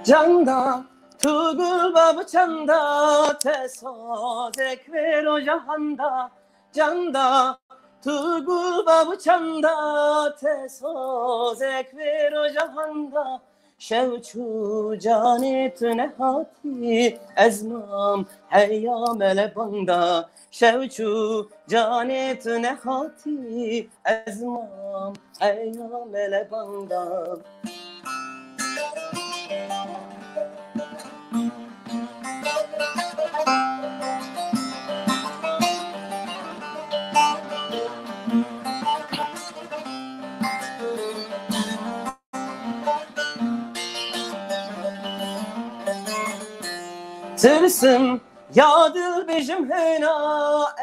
Canda, tu gul babu çanda, te sozek vero jahanda. Canda, tu gul babu çanda, te sozek vero jahanda. Şev çû canê tu nehatî, ez mam heya mele banda. Şev çû canê tu nehatî, ez mam heya mele banda. Tirsim ya dil bêjim hêna,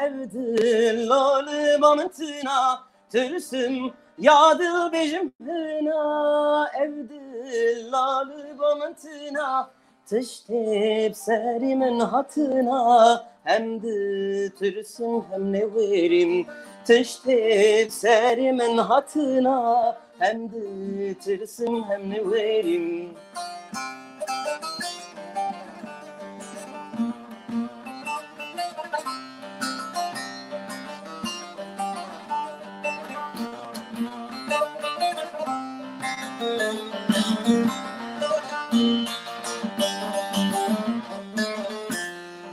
ev dil laliba min tina. Tirsim ya dil bêjim hêna, ev dil laliba min tina. Tiştê bi serî min hatina, hem ditirsim hem newêrim. Tiştê bi serî min hatina, hem ditirsim hem newêrim.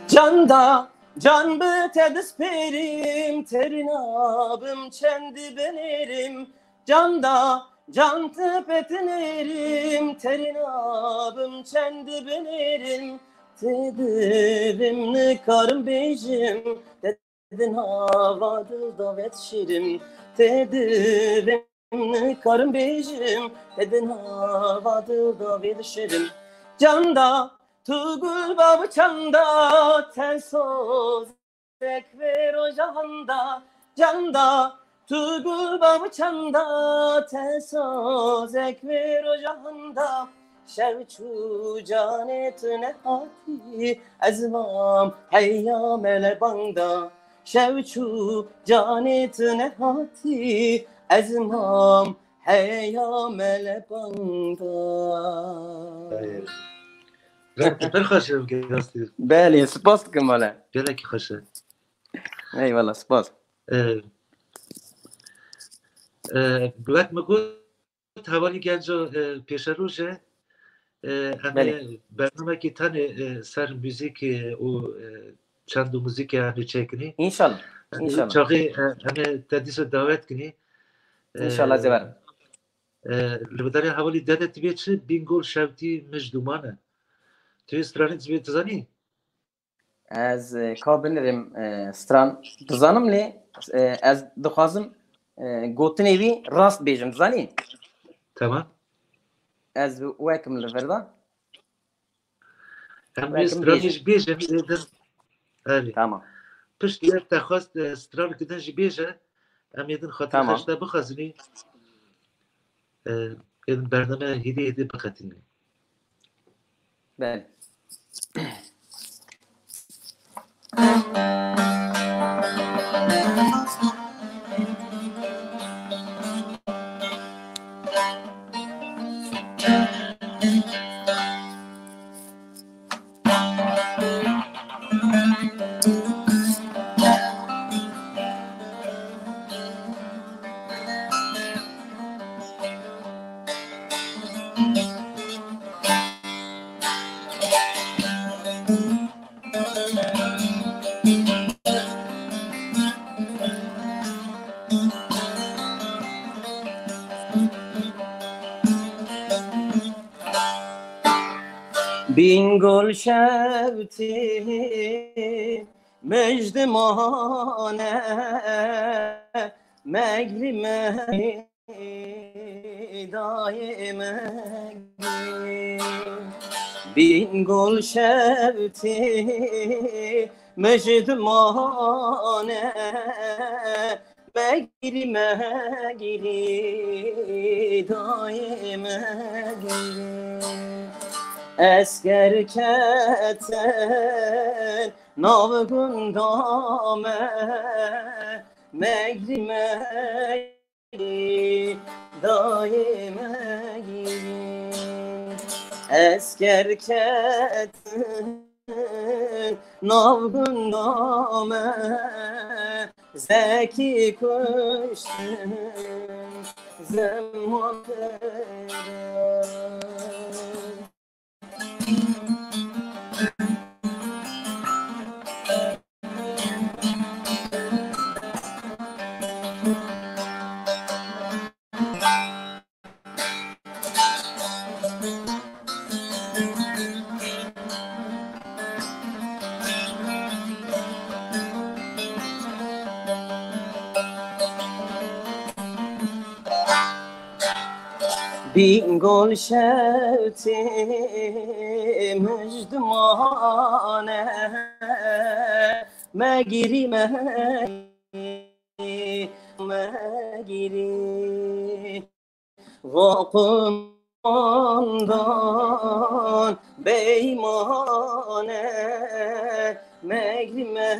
Canda can bi te dispêrim, terîna bim çendî binêrim. Canda can te petinêrim, terîna bim çendî binêrim. Te divim nikarim bêjim, te di nava dil de vedişêrim. Te divim nikarim bêjim, te di nava dil de vedişêrim. Canda, tu gul babu çanda, te sozek vero jahanda. Canda, tu gul babu çanda, te sozek vero jahanda. Şev çû canê tu nehatî, ez mam heya mele banda. Şev çû canê tu nehatî, ez mam heya mele banda. Rengê pir xweş e, rastî. Belê, spas dikim wele. Gelekî xweş e. Eyvallah, spas. Ee, e, wek min got, hevalî genco, e, pêşeroj e. E, em ê Belê. Bernamekî tenê, e, ser muzîk, e, û, e, çend û muzîkê em ê çêkinî. Înşallah. E, Înşallah. Çaxê, e, em ê te dîsa dawet kinî. E, Înşallah, ez ê werim. E, li bidarê hevalî dede divê çi? Bingol şewtî mij duman e. Tu yê stranê divê dizanî? Ez, e, ka binêrim, e, stran dizanim lê, e, ez dixwazim, e, gotinê wî rast bêjim, dizanî? Tamam. Ez wekim li vir de. Em Belkim ê stranê bêjin. Ji bêjin êdin. Erê. Tamam. Pişt yer te xwest, e, stranek din jî bêje. Em êdin xatir Tamam. xeşte bixezinî. E, êdin bername hêdî hêdî biqetinî. Belê. Bingol şewtî mij dimane, megrî me Dayê me girî, bîn gul şewtê mijdimane, me girî, me girî, dayê me girî. Esker ketin nav gunda me, me girî, me dayê me girî. Esker ketin nav gunda me, zekî kuştin zeman pera. Bîngol şewtê mijdimane, me girî, me girî, me girî. Vo qumandan beymane, me girî, me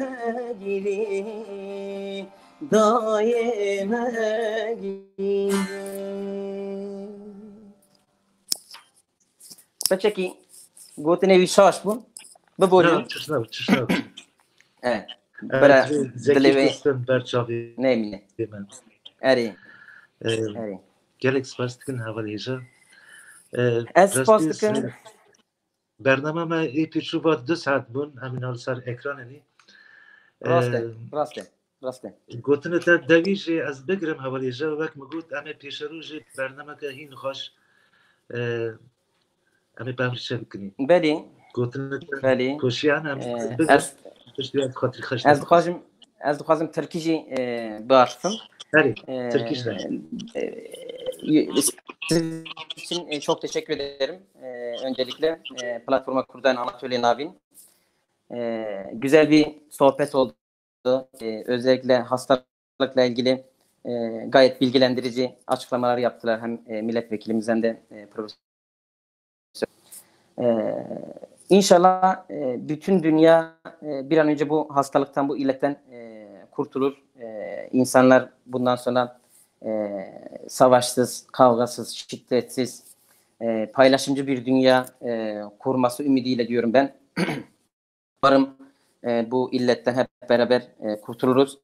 girî, dayê me girî. Piçekî gotinê wî şaş bûn. Biborî. Ya, çişna, çişna. Evet. Bira dilê wê kuştin ber çavê nemîne. Erê. Ee, Erê. Gelek spas dikin hevalê hêja. Ee, Ez spas dikin. Bernama me ê pêçû va du saet bûn, em ê li ser ekranê nî. Rast e, Ee, rast e, rast e. Gotinê te dewî jî ez bigirim hevalê hêja, wek min got, em ê pêşerû jî bernameke hîn xweş, ee, em ê pevçe bikin. Belê. Gotinê te Belê. Koşiyan em Ee, bigirim. Ez, Tiştî ez xatir xweş ez dixwazim, ez dixwazim tirkî jî, e, biaşifim. Erê, Ee, tirkî jî. E, e, sizin için, e, çok teşekkür ederim. E, öncelikle, e, Platforma Kurdan Anatoliya Navîn. E, güzel bir sohbet oldu. E, özellikle hastalıkla ilgili, e, gayet bilgilendirici açıklamalar yaptılar hem, e, milletvekilimiz hem de, e, profesör. Ee, inşallah, e, bütün dünya, e, bir an önce bu hastalıktan, bu illetten, e, kurtulur. E, insanlar bundan sonra, e, savaşsız, kavgasız, şiddetsiz, e, paylaşımcı bir dünya, e, kurması ümidiyle diyorum ben. Umarım, e, bu illetten hep beraber, e, kurtuluruz.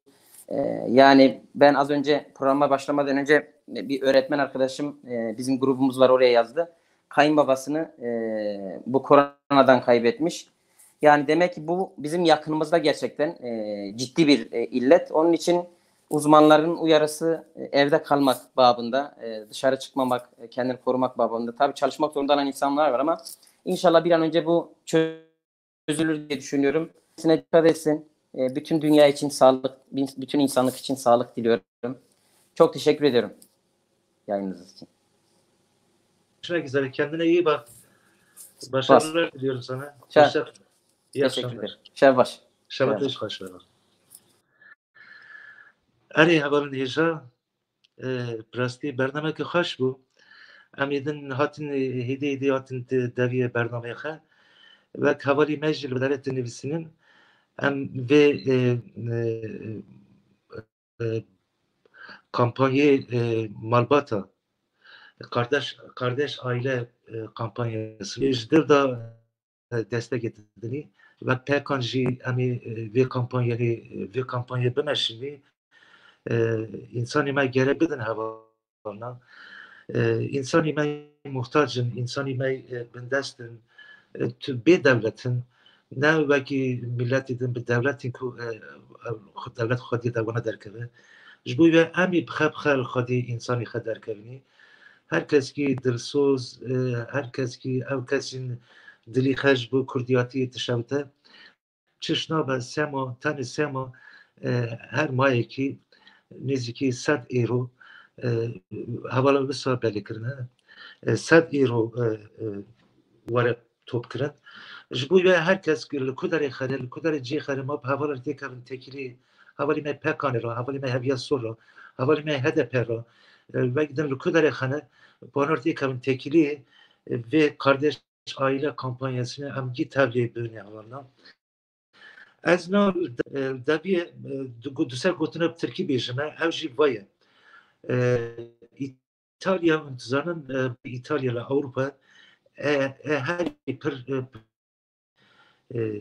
E, yani ben az önce programa başlamadan önce, e, bir öğretmen arkadaşım, e, bizim grubumuz var, oraya yazdı. Kayınbabasını, e, bu koronadan kaybetmiş. Yani demek ki bu bizim yakınımızda gerçekten, e, ciddi bir, e, illet. Onun için uzmanların uyarısı, e, evde kalmak babında, e, dışarı çıkmamak, e, kendini korumak babında. Tabii çalışmak zorunda olan insanlar var ama inşallah bir an önce bu çözülür diye düşünüyorum. Kendisine dikkat etsin. E, bütün dünya için sağlık, bin-, bütün insanlık için sağlık diliyorum. Çok teşekkür ediyorum yayınınız için. Görüşmek üzere. Kendine iyi bak. Başarılar diliyorum sana. Şer. Hoşça kal. İyi Teşekkür akşamlar. Ederim. Şer baş. Şer Şebat baş. Hoş ver. Erê, hevalên hêja, e, bi rastî bernameke xweş bû. Em ê din hatin, e, hêdî hêdî hatin di deviyê bernameyê xwe. Wek hevalî me jî li derê dinivîsînin. Em vê, e, e, e, kampanyê, e, malbata, kardeş, kardeş aile, e, kampanyası ji dil de destek dinî. Wek Pekan jî em ê, e, vê kampanyayê, vê kampanyayê bimeşînî. E, însanê me gerek bidin hevalna. E, însanê me muhtac in, însanê me, e, bindest in, e, tu bê dewlet in. Ne wekî miletê din bi dewletên ku, e, e, dewlet xwediyê de wana derkeve. Ji bo wê em ê bi xe bi xe li xwedî însanê xwe derkevînî. Her kes kî dilsoz, e, her kes kî ew kesên dilî xwe ji bo kurdiyatiyê dişewite, çiş nabe sema, tenê sema, e, her mayekî nêzîkî sed euro, e, hevala wisa belê kirine. E, sed îro, e, e, were top kirin. Ji bo wê her kes li ku derê xere, li ku derê cihê xere ma bi hevala têkevin tekilî, hevalê me P K K'ê re, hevalê me Heviya Sol re, hevalê me H D P re, e, wek din li ku derê xene, bi wan re têkevin tekilî, e, vê kardeş aile kampanyasını em gî tevlê bibîne hevalna. Ez na, e, deviyê, e, du-, du ser gotina bi tirkî bêjime, ew jî va ye. E, Îtalya, hûn dizanin, e, Îtalya li Ewropa, e, e, herî pir, e, e,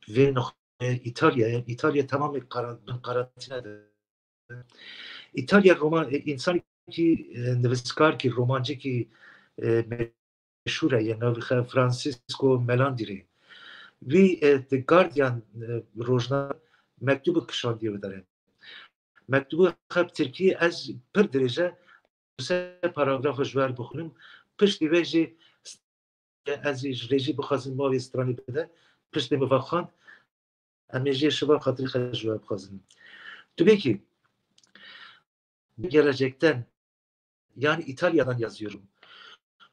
vê nixwe Îtalya ye. Îtalya tamamê kara-, bin karantîne de. Îtalya Roma-, e, însanekî, e, nivîskarkî, romancîkî, e, meşhûr e, yên navê xwe Francisco Melandri. Wî, e, The Guardian, e, rojname mektûbek kişandiye wê derê. Mektûbê xwe bi tirkî ez pir dirêj e, du sê paragrafa ji we re bixwînim. Piştî vê jî ez jî ji rêjî bixwazim ma vê stranê bide. Piştê min vexwend, em ê jê şiva xatirê xwe ji we bixwazin. Tabii ki gelecekten, yani İtalya'dan yazıyorum.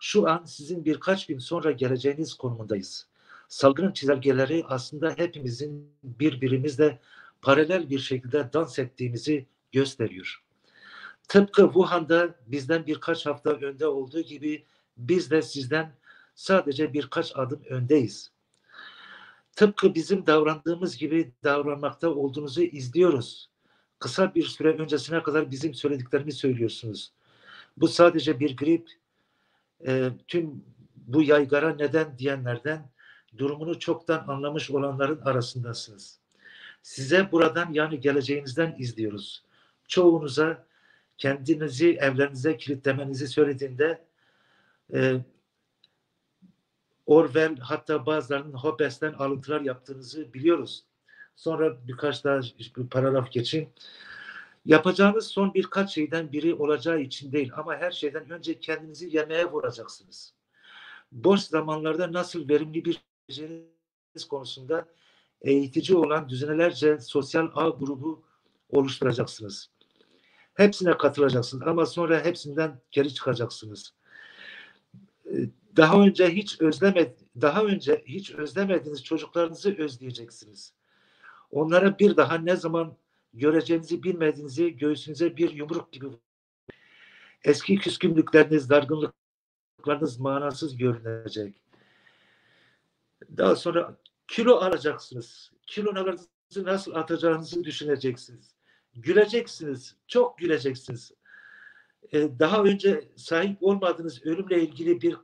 Şu an sizin birkaç gün sonra geleceğiniz konumundayız. Salgının çizelgeleri aslında hepimizin birbirimizle paralel bir şekilde dans ettiğimizi gösteriyor. Tıpkı Wuhan'da bizden birkaç hafta önde olduğu gibi biz de sizden sadece birkaç adım öndeyiz. Tıpkı bizim davrandığımız gibi davranmakta olduğunuzu izliyoruz. Kısa bir süre öncesine kadar bizim söylediklerimi söylüyorsunuz. Bu sadece bir grip. E, tüm bu yaygara neden diyenlerden, durumunu çoktan anlamış olanların arasındasınız. Size buradan, yani geleceğinizden izliyoruz. Çoğunuza kendinizi evlerinize kilitlemenizi söylediğinde, e, Orwell, hatta bazılarının Hobbes'ten alıntılar yaptığınızı biliyoruz. Sonra birkaç daha bir paragraf geçeyim. Yapacağınız son birkaç şeyden biri olacağı için değil ama her şeyden önce kendinizi yemeğe vuracaksınız. Boş zamanlarda nasıl verimli bir konusunda eğitici olan düzinelerce sosyal ağ grubu oluşturacaksınız. Hepsine katılacaksınız ama sonra hepsinden geri çıkacaksınız. Ee, daha önce hiç özleme-, daha önce hiç özlemediğiniz çocuklarınızı özleyeceksiniz. Onlara bir daha ne zaman göreceğinizi bilmediğinizi göğsünüze bir yumruk gibi, eski küskünlükleriniz, dargınlıklarınız manasız görünecek. Daha sonra kilo alacaksınız. Kilolarınızı nasıl atacağınızı düşüneceksiniz. Güleceksiniz, çok güleceksiniz. Ee, daha önce sahip olmadığınız ölümle ilgili bir,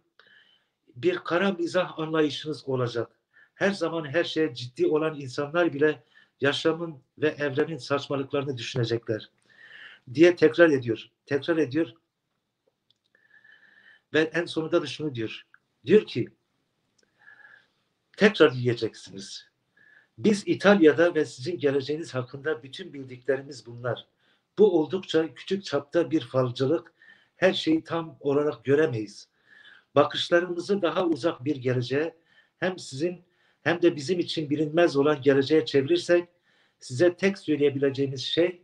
bir kara mizah anlayışınız olacak. Her zaman her şeye ciddi olan insanlar bile yaşamın ve evrenin saçmalıklarını düşünecekler diye tekrar ediyor. Tekrar ediyor. Ve en sonunda da şunu diyor. Diyor ki, tekrar yiyeceksiniz. Biz İtalya'da ve sizin geleceğiniz hakkında bütün bildiklerimiz bunlar. Bu oldukça küçük çapta bir falcılık, her şeyi tam olarak göremeyiz. Bakışlarımızı daha uzak bir geleceğe, hem sizin hem de bizim için bilinmez olan geleceğe çevirirsek, size tek söyleyebileceğimiz şey,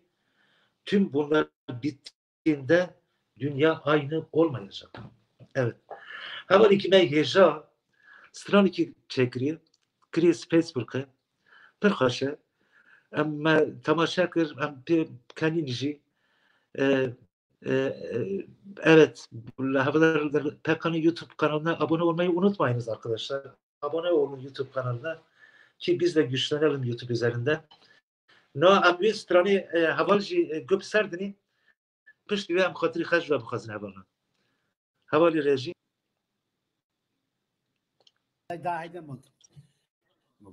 tüm bunlar bittiğinde dünya aynı olmayacak. Evet. Hevalekî me hêja stranekî çêkirî, kirî Facebook'e, pir xweş e. Em me temaşe kir, em pê kenîn jî. E, e, e, evet, hevalar P K'nın YouTube kanalına abone olmayı unutmayınız arkadaşlar. Abone olun YouTube kanalına ki biz de güçlenelim YouTube üzerinden. No, em wê stranê, e, heval jî, e, guh bi ser dinî. Piştî wê em xatirî xwe ji we bixwazin hevalna. Hevalî rejî. Hayda, hayda, mont.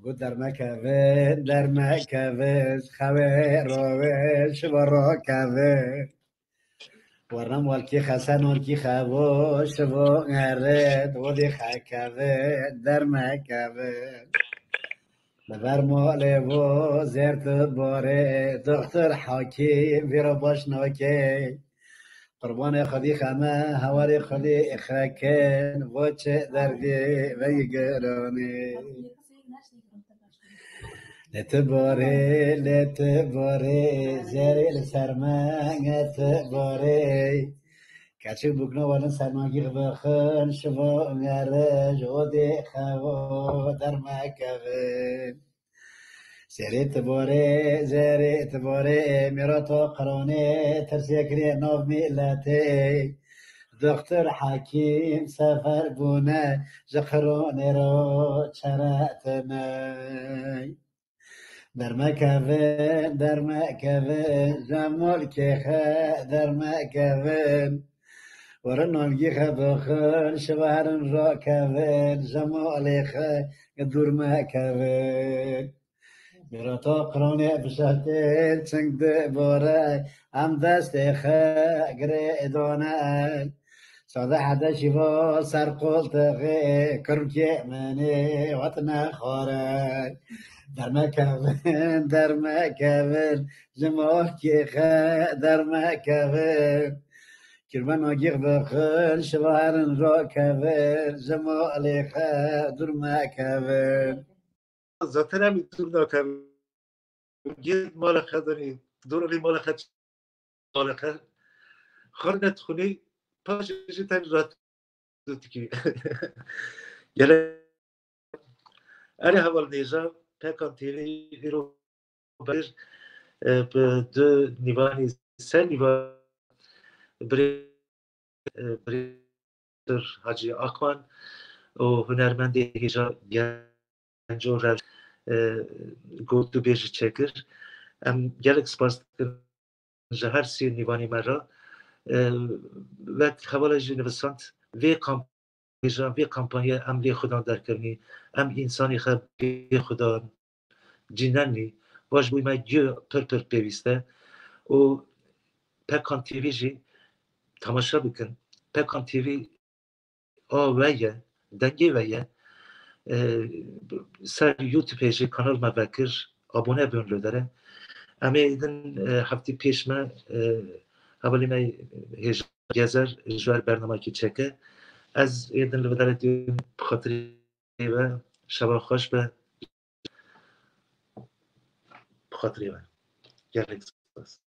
Got dermekevin, dermekevin, xewê rove, şiva rokevin. Wernem welkî xesenon kî xevo, şivo eret, wodî xekevin, dermekevin. Li ber malê vo zêr tu borê, doxtor hakîm vî re baş nake. Qurbanê xwedî xeme, hewarê xwedî xekin, vo çi derdî veyî giranî. Lê ti borê, lê ti borê, zerê li ser me nge ti borê. Keçik bûkno welin ser nagîx bixin, şivo ngerij, odê xevo dermekevin. Zerê ti borê, zerê ti borê, mîrato qronê, tirsê kirê nav miletê. Doktor, hekîm, sefer bûne, ji qronê ro çere tine. Dermekevin, dermekevin, ji mulkê xe dermekevin. Werin navgî xe bixin, şivarin rakevin, ji malê xe dûr mekevin. Mîrata qronê bişertê çing di bore, em destê xe girê dane. Sade hede şîva ser qoltixê, kirmkê menê wet nexware. Dermekevin, dermekevin, ji malkê xe dermekevin. Kirve nagîx bixin, şivarin rakevin, ji malê xe dûr mekevin. Zaten em dûr nakevin. Gêt mala xe danî, dûr alî mala xe, mala xe. Xar ne dixwînî, paşê jî tenê rahat dûtikî. Gelek. Erê heval nêja, Pekan T V îro bir, e, bi du nîvanî, se nîva birê, e, birê Hacî Akman û hunermendê hêja Genco Rev, e, got û bêjî çêkir. Em gelek spas dikin ji her sê nîvanê me re. E, wek hevala jî nivisand, vê kamp-, hêja vê kampanyê em bê Xudan derkevnî, em însanê xe bê Xudan cînenî, va ji bo me guh pir pir pêwîst e û Pekan T V jî temaşe bikin. Pekan T V a we ye, dengê we ye. E, ser YouTube jî kanal me vekir, abone bin li dere. Em ê din, e, heftî pêş me, e, hevalê me hêja Gezer ji wer bernamekî çêke. Ez ê din li dere diyim bi xatirê we, şeva xweş be. Bi xatirê we. Gelek spas.